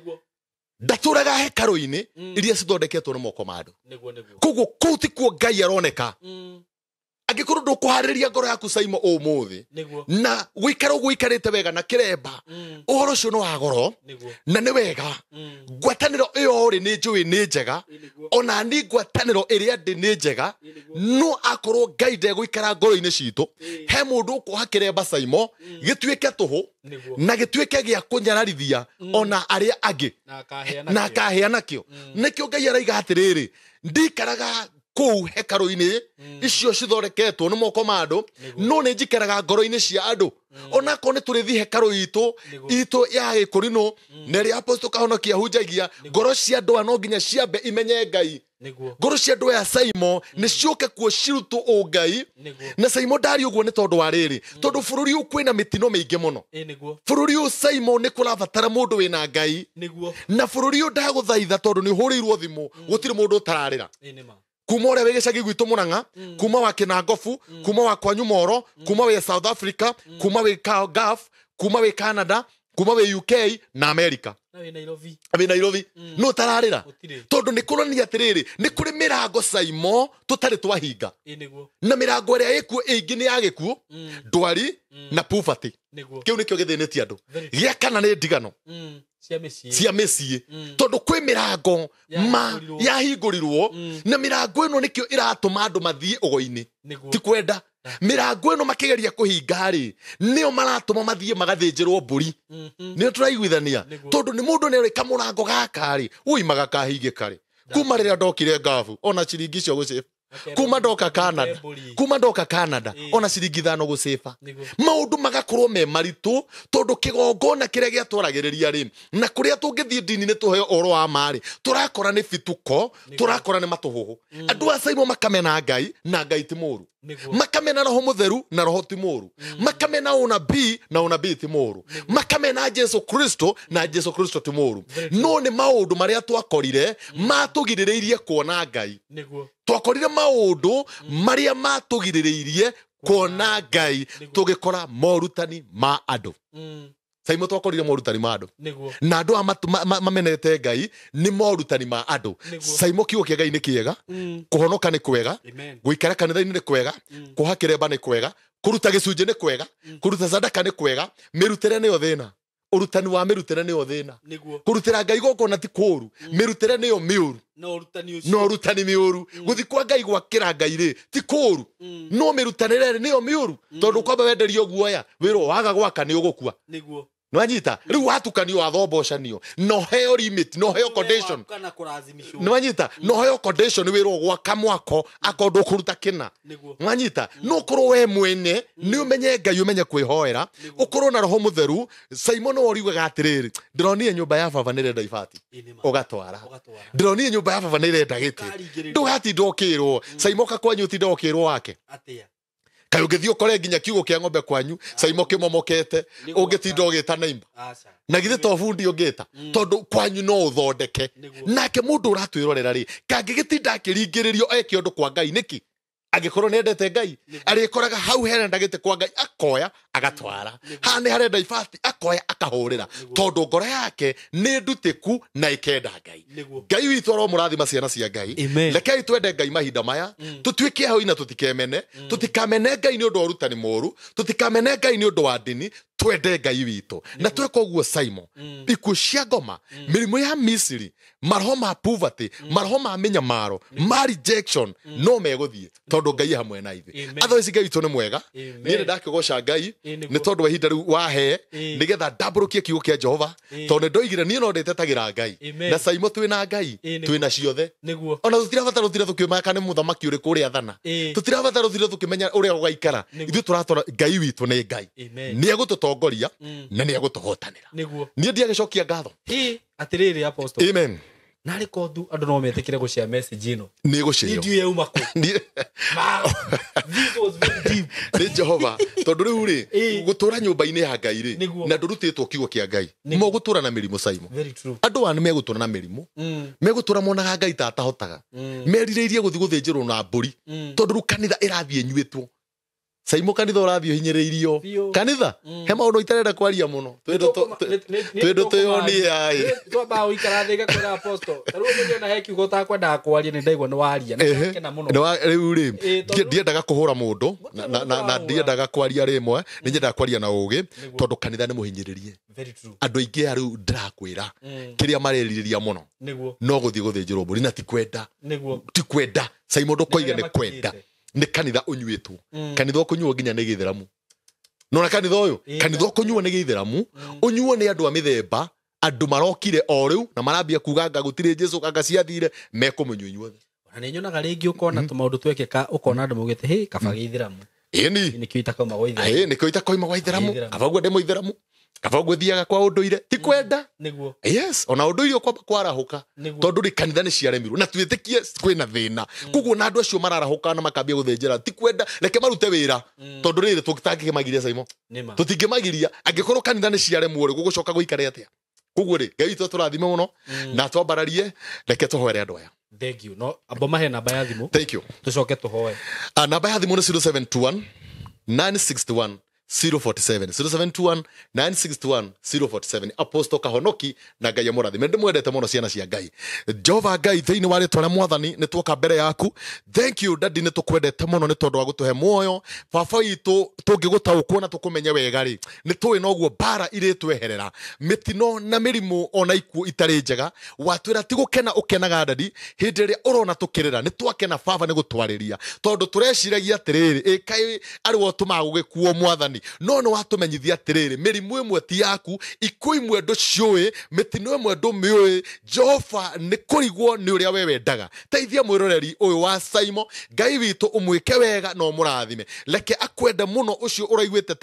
Speaker 1: ndatũraga hekarũ-inĩ iria cithondeketwo na moko ma andũ. Koguo kũu tikuo Ngai aroneka. Angĩkorwo ndũkũharĩria ngoro yaku Saimo ũmũthĩ
Speaker 2: Nĩguo.
Speaker 1: na gũikara ũguo ũikarĩte wega na kĩremba, ũhoro ũcio nĩ wa goro
Speaker 2: Nĩguo.
Speaker 1: na nĩ wega. Ngwatanĩro ĩyo rĩ nĩ njũĩ nĩ njega,
Speaker 2: Nĩguo.
Speaker 1: ona ni ngwatanĩro ĩrĩa ndĩ nĩ njega, no akorwo Ngai ndegũikara ngoro-inĩ citũ, he mũndũ ũkuoha kĩremba Saimo gĩtuĩke tũhũ
Speaker 2: Nĩguo.
Speaker 1: na gĩtuĩke gĩa kũnyararithia ona arĩa angĩ
Speaker 2: Na akaheana
Speaker 1: na
Speaker 2: kĩo.
Speaker 1: akaheana kĩo. Nĩkĩo Ngai araiga atĩrĩrĩ, ndikaraga kũu hekarũ-inĩ icio cithondeketwo nĩ moko ma andũ, no nĩ njikaraga ngoro-inĩ cia andũ. Onakorwo nĩ tũrĩthiĩ hekarũ itũ
Speaker 2: Nĩguo.
Speaker 1: itũ ya gĩkũrinũ na ĩrĩa Apostle Kahonokia ahunjagia, ngoro cia andũ aya no nginya ciambe imenye Ngai.
Speaker 2: Nĩguo.
Speaker 1: Ngoro cia andũ aya Saimo nĩ ciũke kuo cirutwo ũngai.
Speaker 2: Nĩguo.
Speaker 1: Na Saimo ndari ũguo nĩ tondũ wa rĩrĩ, tondũ bũrũri ũyũ kwĩna mĩtino mĩingĩ mũno.
Speaker 2: Ĩ nĩguo.
Speaker 1: Bũrũri ũyũ Saimo nĩ kũrabatara mũndũ wĩna Ngai.
Speaker 2: Nĩguo.
Speaker 1: Na bũrũri ũyũ ndagũthaitha, tondũ nĩ ũhũrĩirwo thimũ, gũtirĩ mũndũ ũtararĩra.
Speaker 2: Ĩ nĩma.
Speaker 1: Kuma ũrĩa wĩ gĩcagi gwitũ Mũrang'a, kuma wa Kĩnangobu, kuma wa kwanyu Moro, kuma wĩ South Africa, kuma wĩ Gulf, kuma wĩ Canada, kuma wĩ UK na America,
Speaker 2: Na wĩ Nairobi.
Speaker 1: wĩ Nairobi, no ũtararĩra.
Speaker 2: Gũtirĩ.
Speaker 1: Tondũ nĩ kũronania atĩrĩrĩ, nĩ kũrĩ mĩrango Saimo tũtarĩ twahinga,
Speaker 2: Ĩ nĩguo.
Speaker 1: na mĩrango ĩrĩa ĩkuo ĩingĩ nĩ ya gĩkuũ, ndwari na poverty.
Speaker 2: Nĩguo.
Speaker 1: Kĩu nĩkĩo gĩthĩnĩtie andũ.
Speaker 2: Very
Speaker 1: Gĩa kana nĩ ndigano
Speaker 2: Cia mĩciĩ.
Speaker 1: cia mĩciĩ, tondũ kwĩ mĩrango ma
Speaker 2: Yahingũrirwo.
Speaker 1: yahingũrirwo, na mĩrango ĩno nĩkĩo ĩratũma andũ mathiĩ ũgo-inĩ.
Speaker 2: Nĩguo.
Speaker 1: Ti kwenda mĩrango ĩno makĩgeria kũhinga rĩ, nĩo maratũma mathiĩ magathĩnjĩrwo mbũri. Nĩ tũraiguithania?
Speaker 2: Nĩguo.
Speaker 1: Tondũ nĩ mũndũ nĩ kamũrango gaka rĩ uimaga kahingĩka rĩ, kuma rĩrĩa ndokire ngabu ona ciringi icio gũcĩba, kuma ndoka Canada,
Speaker 2: Mbũri.
Speaker 1: kuma ndoka Canada
Speaker 2: Ĩ.
Speaker 1: ona ciringi 5 gũcĩba.
Speaker 2: Nĩguo.
Speaker 1: Maũndũ magakorwo me maritũ tondũ kĩgongona kĩrĩa gĩatwaragĩrĩria rĩ, na kũrĩa tũngĩthiĩ ndini nĩ tũheo ũhoro wa ma rĩ, tũrakora nĩ bituko, tũrakora nĩ matũhũhũ. Andũ a Saimo makamena Ngai na Ngai ti mũũru,
Speaker 2: Nĩguo.
Speaker 1: makamena roho mũtheru na roho ti mũũru, makamena ũnabii na ũnabii ti mũũru, makamena Jesu Kristo na Jesu Kristo ti mũũru. No nĩ maũndũ marĩa twakorire matũgirĩrĩirie kuona Ngai.
Speaker 2: Nĩguo.
Speaker 1: Twakorire maũndũ marĩa matũgirĩrĩirie kuona Ngai, tũgĩkora morutani ma andũ. Saimo twakorire morutani ma andũ,
Speaker 2: Nĩguo.
Speaker 1: na andũ aya mamenete Ngai nĩ morutani ma andũ.
Speaker 2: Nĩguo.
Speaker 1: Saimo kiugo kĩa Ngai nĩ kĩega, kũhonoka nĩ kwega,
Speaker 2: Amen.
Speaker 1: gũikara kanitha-inĩ nĩ kwega, kũha kĩremba nĩ kwega, kũruta gĩcunjĩ nĩ kwega, kũruta sadaka nĩ kwega. Mĩrutĩre nĩyo thĩna, ũrutani wa mĩrutĩre nĩyo thĩna.
Speaker 2: Nĩguo.
Speaker 1: Kũrutĩra Ngai gongona ti kũũru, mĩrutĩre nĩyo mĩũru.
Speaker 2: Na ũrutani ũcio.
Speaker 1: No ũrutani mĩũru. Gũthi kwa Ngai gwakĩra Ngai rĩ ti kũũru, no mĩrutanĩre rĩ nĩyo mĩũru, tondũ kwamba wenderio guoya wĩrwo waga gwaka nĩ ũgũkua.
Speaker 2: Nĩguo.
Speaker 1: Nĩwanyita? Rĩu watukanio wathobocanio no heo limit, no heo condition.
Speaker 2: Kana kũrathimicwo.
Speaker 1: Nĩwanyita? No heo condition wĩrwo gwaka mwako akorwo ndũkũruta kĩna.
Speaker 2: Nĩguo.
Speaker 1: Nwanyita? No ũkorwo we mwene nĩ ũmenye Ngai, ũmenye kwĩhoera, ũkorwo na roho mũtheru. Saimo no ũriugaga atĩrĩrĩ, ndĩronire nyũmba ya baba nĩrenda ibati,
Speaker 2: Ĩ nĩma.
Speaker 1: ũgatwara.
Speaker 2: Ũgatwara.
Speaker 1: Ndĩronire nyũmba ya baba nĩrenda gĩtĩ,
Speaker 2: Ndũkaringĩrĩrio.
Speaker 1: ndũgatinda ũkĩrwo. Saimo ka kwanyu ũtinda ũkĩrwo wake.
Speaker 2: Atĩa?
Speaker 1: Kaĩ ũngĩthiĩ ũkore nginya kiugũ kĩa ng'ombe kwanyu Saimo kĩmomokete,
Speaker 2: Nĩguo.
Speaker 1: ũngĩtinda ũgĩta naimba?
Speaker 2: Aca.
Speaker 1: Na githĩ to bundi ũngĩta, tondũ kwanyu no ũthondeke.
Speaker 2: Nĩguo.
Speaker 1: Nake mũndũ ũratwĩrorera rĩ, kangĩgĩtinda akĩringĩrĩrio eke ũndũ kwa Ngai nĩkĩ? Angĩkorwo nĩ endete Ngai, arĩkoraga hau herenda gĩtĩ kwa Ngai akoya agatwara, haha nĩ harenda ibati akoya akahũrĩra, tondũ ngoro yake nĩ ndutĩku na ĩkenda Ngai.
Speaker 2: Nĩguo.
Speaker 1: Ngai witũ aromũrathima ciana cia Ngai.
Speaker 2: Amen.
Speaker 1: Rekei twende Ngai mahinda maya, tũtuĩke ahoi na tũtikemene, tũtikamene Ngai nĩ ũndũ wa ũrutani mũũru, tũtikamene Ngai nĩ ũndũ wa ndini, twende Ngai witũ. Na tweka ũguo Saimo, ikuũ cia ngoma, mĩrimũ ya Misiri, maroho ma poverty, maroho ma mĩnyamaro, ma rejection no megũthiĩ, tondũ Ngai e hamwe na ithuĩ.
Speaker 2: Amen.
Speaker 1: Otherwise Ngai witũ nĩ mwega.
Speaker 2: Amen.
Speaker 1: Niĩ nĩ ndakĩgoca Ngai
Speaker 2: Ĩ, nĩguo.
Speaker 1: nĩ tondũ wa ihinda rĩu wahe
Speaker 2: Ĩ.
Speaker 1: nĩgetha ndambũrũkie kiugo kĩa Jehova, tondũ nĩ ndoigire niĩ no ndĩtetagĩra Ngai.
Speaker 2: Amen.
Speaker 1: Na Saimo twĩna Ngai,
Speaker 2: Ĩ, nĩguo.
Speaker 1: twĩna ciothe.
Speaker 2: Nĩguo.
Speaker 1: Ona tũtirabatara gũtinda tũkĩmaka nĩ mũthamaki ũrĩkũ ũrĩa athana,
Speaker 2: Ĩ.
Speaker 1: tũtirabatara gũtinda tũkĩmenya ũrĩa gũgaikara.
Speaker 2: Nĩguo.
Speaker 1: Ithuĩ tũratwara Ngai witũ nĩ Ngai,
Speaker 2: Amen.
Speaker 1: nĩ egũtũtongoria na nĩ egũtũhotanĩra.
Speaker 2: Nĩguo.
Speaker 1: Niĩ ndiagĩcokia ngatho.
Speaker 2: Ĩ atĩrĩrĩ Apostle.
Speaker 1: Amen.
Speaker 2: Narĩ kondu andũ no metĩkĩre gũshare message ĩno?
Speaker 1: Nĩ
Speaker 2: Niĩ
Speaker 1: gũcĩo.
Speaker 2: ndiũĩ yauma kũ. Ma, this was very deep.
Speaker 1: Nĩ Jehova, tondũ rĩu rĩ,
Speaker 2: Ĩ.
Speaker 1: gũtũra nyũmba-inĩ ya Ngai rĩ,
Speaker 2: Nĩguo.
Speaker 1: na ndũrutĩtwo kiugo kĩa Ngai, mogũtũra na mĩrimũ Saimo.
Speaker 2: Very true.
Speaker 1: Andũ aya nĩ megũtũra na mĩrimũ, megũtũra monaga Ngai ta atahotaga, merirĩirie gũthiĩ gũthĩnjĩrwo na mbũri, tondũ rĩu kanitha ĩrathiĩ ĩnyuĩtwo. Saimo kanitha ũrathiĩ ũhinyĩrĩirio.
Speaker 2: Biũ.
Speaker 1: Kanitha he maũndũ itarenda kwaria mũno. Twĩndũ twĩyonie aĩ.
Speaker 2: Twambaga gũikara thĩ ngakwĩra apostle ta rĩu ũmũthĩ ona he kiugo ũtakwendaga kwaria nĩ ndaigua nĩ waria na ndakena mũno.
Speaker 1: Rĩu rĩ,
Speaker 2: Ĩ, tondũ-
Speaker 1: ndiendaga kũhũra mũndũ na ndiendaga kwaria rĩmwe, nĩ nyendaga kwaria na ũgĩ tondũ kanitha nĩ mũhinyĩrĩrie.
Speaker 2: Very true.
Speaker 1: Andũ aingĩ a rĩu ndĩrakwĩra kĩrĩa marerirĩria mũno
Speaker 2: Nĩguo.
Speaker 1: no gũthiĩ gũthĩnjĩrwo mbũri na ti kwenda.
Speaker 2: Nĩguo.
Speaker 1: Ti kwenda Saimo, ndũkoiga
Speaker 2: Nĩ
Speaker 1: nĩ
Speaker 2: harĩa
Speaker 1: kwenda.
Speaker 2: makinyĩte.
Speaker 1: Nĩ kanitha ũnyuĩtwo, kanitha ũkũnyuo nginya nĩ gĩthĩramu nona kanitha ũyũ.
Speaker 2: Ĩ,
Speaker 1: Kanitha ũkũnyuo nĩ gĩithĩramu, ũnyuo nĩ andũ a mĩthemba, andũ marokire o rĩu na marambia kuga anga gũtirĩ Jesu, anga ciathire, mekũmũnyua inyuothe.
Speaker 2: Ona nĩ nyonaga rĩngĩ ũkona tũmaũndũ twekĩka, ũkona andũ maugĩte hĩ kaba gĩithĩramu.
Speaker 1: Ĩni.
Speaker 2: Nĩkĩo itakauma gwa ithĩramu.
Speaker 1: Ĩ, nĩkĩo itakoima gwa ithĩramu.
Speaker 2: Ithĩramu.
Speaker 1: Kaba ũguo ndĩ mũithĩramu, kaba ũguo thiaga kwa ũndũire, ti kwenda.
Speaker 2: Nĩguo.
Speaker 1: Yes, ona ũndũire ũkwamba kwarahũka.
Speaker 2: Nĩguo.
Speaker 1: Tondũ rĩ, kanitha nĩ ciaremirwo na twĩtĩkie kwĩna thĩna, koguo na andũ acio mararahũka na makambia gũthĩnjĩra ti kwenda, reke marute wĩra tondũ rĩrĩ tũtangĩkĩmagiria Saimo.
Speaker 2: Nĩma.
Speaker 1: Tũtingĩmagiria angĩkorwo kanitha nĩ ciaremwo rĩ, gũgũcoka gũikare atĩa? Koguo rĩ, Ngai witũ atũrathime mũno na twambararie. Reke tũhoere andũ aya.
Speaker 2: Thank you. No amba mahe namba ya thimũ.
Speaker 1: Thank you.
Speaker 2: Tũcoke tũhoe.
Speaker 1: Namba ya thimũ nĩ 071 961 047, 071 961 047, Apostle Kahonoki, na Ngai amũrathime. Ndĩmwendete mũno ciana cia Ngai. Jehova Ngai, thĩinĩ wa rĩtwa rĩa Mwathani nĩ tuoka mbere yaku. Thank you daddy, nĩ tũkwendete mũno nĩ tondũ wa gũtũhe muoyo. Baba witũ, tũngĩgũtaũkwo na tũkũmenye wega rĩ, nĩ tũĩ noguo mbara irĩtweherera, mĩtino na mĩrimũ ona ikuũ itarĩ njega. Watwĩra ti gũkena ũkenaga daddy hĩndĩ ĩrĩa ũrona tũkĩrĩra. Nĩ twakena baba nĩ gũtwarĩria tondũ tũreciragia atĩrĩrĩ, ĩ kaĩ arĩ we ũtũmaga gũgĩkuo Mwathani, no nĩ watũmenyithia atĩrĩrĩ, mĩrimũ ĩmwe ti yaku, ikuũ imwe ndũciũĩ, mĩtino ĩmwe ndũmĩũĩ. Jehova, nĩ kũrigwo nĩ ũrĩa we wendaga. Teithia mwĩroreri ũyũ wa Saimo, Ngai witũ, ũmwĩke wega na ũmũrathime. Reke akwende mũno ũcio ũraiguĩte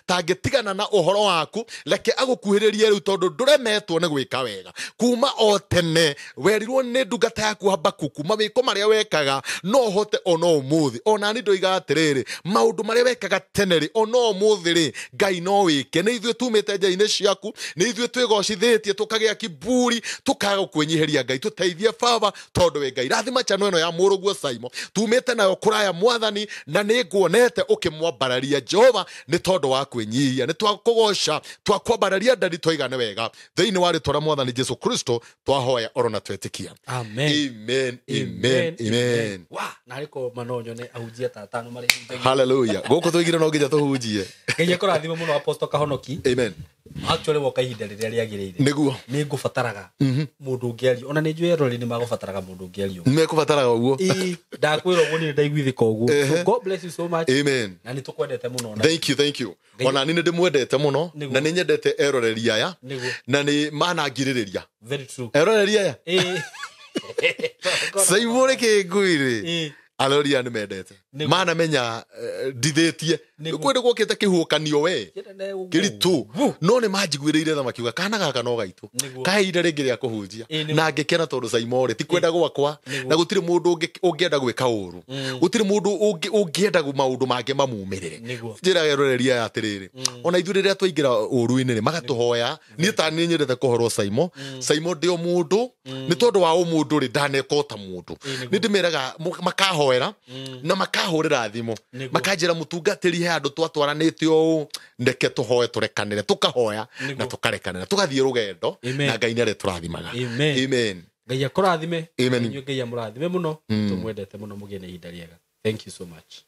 Speaker 1: tangĩtigana na ũhoro waku. Reke agũkuhĩrĩrie rĩu tondũ ndũremetwo nĩ gwĩka wega kuma o tene. Werirwo nĩ ndungata yaku Habakuku mawĩko marĩa wekaga no ũhote ona ũmũthĩ. Ona ni ndoiga atĩrĩrĩ, maũndũ marĩa wekaga tene rĩ, ona ũmũthĩ rĩ, Ngai no wĩke. Nĩ ithuĩ tumĩte njĩra-inĩ ciaku, nĩ ithuĩ twĩgocithĩtie tũkagĩa kiburi, tũkaga kwĩnyihĩria. Ngai tũteithie baba tondũ wĩ Ngai. Rathima chano ĩno ya mũrũguo Saimo, tumĩte nayo kũraya Mwathani, na nĩ nguonete ũkĩmwambararia Jehova nĩ tondũ wa kwĩnyihia. Nĩ twakũgoca, twakwambararia ndari, twaiga nĩ wega. Thĩinĩ wa rĩtwa rĩa Mwathani Jesu Kristo twahoya oro na twetĩkia.
Speaker 2: Amen.
Speaker 1: Amen, amen, amen.
Speaker 2: Wa narĩ ko mano nyone ahunjia ta atano marĩ hunjagia.
Speaker 1: Haleluya, gũkũ tũigire no nginya tũhunjie.
Speaker 2: Ngai akũrathime mũno Apostle Kahonoki.
Speaker 1: Amen.
Speaker 2: Actually woka ihinda rĩrĩa rĩagĩrĩire.
Speaker 1: Nĩguo.
Speaker 2: Nĩ ngũbataraga mũndũ ũngĩaria, ona nĩ njũĩ eroreri nĩ magũbataraga mũndũ ũngĩaria ũguo.
Speaker 1: Mekũbataraga ũguo.
Speaker 2: Ĩĩ, ndakwĩra ũguo nĩ ndaiguithĩka ũguo. So God bless you so much.
Speaker 1: Amen.
Speaker 2: Na nĩ tũkwendete mũno ona.
Speaker 1: Thank you, thank you. Ona ni nĩ ndĩmwendete mũno.
Speaker 2: Nĩguo.
Speaker 1: Na nĩ nyendete eroreri aya.
Speaker 2: Nĩguo.
Speaker 1: Na nĩ manangirĩrĩria.
Speaker 2: Very true.
Speaker 1: Eroreri aya.
Speaker 2: Ĩĩ.
Speaker 1: Saimo rĩ kĩngui rĩ,
Speaker 2: Ĩĩ.
Speaker 1: arori aya nĩ mendete.
Speaker 2: Nĩguo.
Speaker 1: Manamenya ndithĩtie.
Speaker 2: Nĩguo.
Speaker 1: Kwĩ nĩ gwokĩte kĩhuhũkanio we
Speaker 2: Kĩnene ũguo.
Speaker 1: kĩritũ, no nĩ manjiguĩrĩire tha makiuga kana gaka no gaitũ.
Speaker 2: Nĩguo.
Speaker 1: Kahe ihinda rĩngĩ rĩa kũhunjia.
Speaker 2: Ĩĩ, nĩguo.
Speaker 1: Na ngĩkena tondũ Saimo rĩ, ti kwenda gwakwa.
Speaker 2: Nĩguo.
Speaker 1: Na gũtirĩ mũndũ ũngĩenda gwĩka ũru, gũtirĩ mũndũ ũngĩenda maũndũ mangĩ mamumĩrĩre.
Speaker 2: Nĩguo.
Speaker 1: Njĩra eroreria aya atĩrĩrĩ, ona ithuĩ rĩrĩa twaingĩra ũru-inĩ rĩ, magatũhoya. Niĩ ta niĩ nyendete kũhorwo Saimo. Saimo ndĩ o mũndũ, nĩ tondũ wa ũmũndũ rĩ, ndaneka o ta mũndũ.
Speaker 2: Ĩĩ, nĩguo.
Speaker 1: Nĩ ndĩmeraga makahoera na makahũrĩra thimũ.
Speaker 2: Nĩguo.
Speaker 1: Makanjĩra mũtungatĩri, he handũ twatwaranĩte ũũ, ndeke tũhoe tũrekanĩre. Tũkahoya
Speaker 2: Nĩguo.
Speaker 1: na tũkarekanĩra, tũgathiĩ rũgendo.
Speaker 2: Amen.
Speaker 1: Na Ngai nĩ arĩtũrathimaga.
Speaker 2: Amen.
Speaker 1: Amen.
Speaker 2: Ngai akũrathime.
Speaker 1: Amen.
Speaker 2: Inyuĩ Ngai amũrathime mũno. Tũmwendete mũno, mũgĩe na ihinda rĩega. Thank you so much.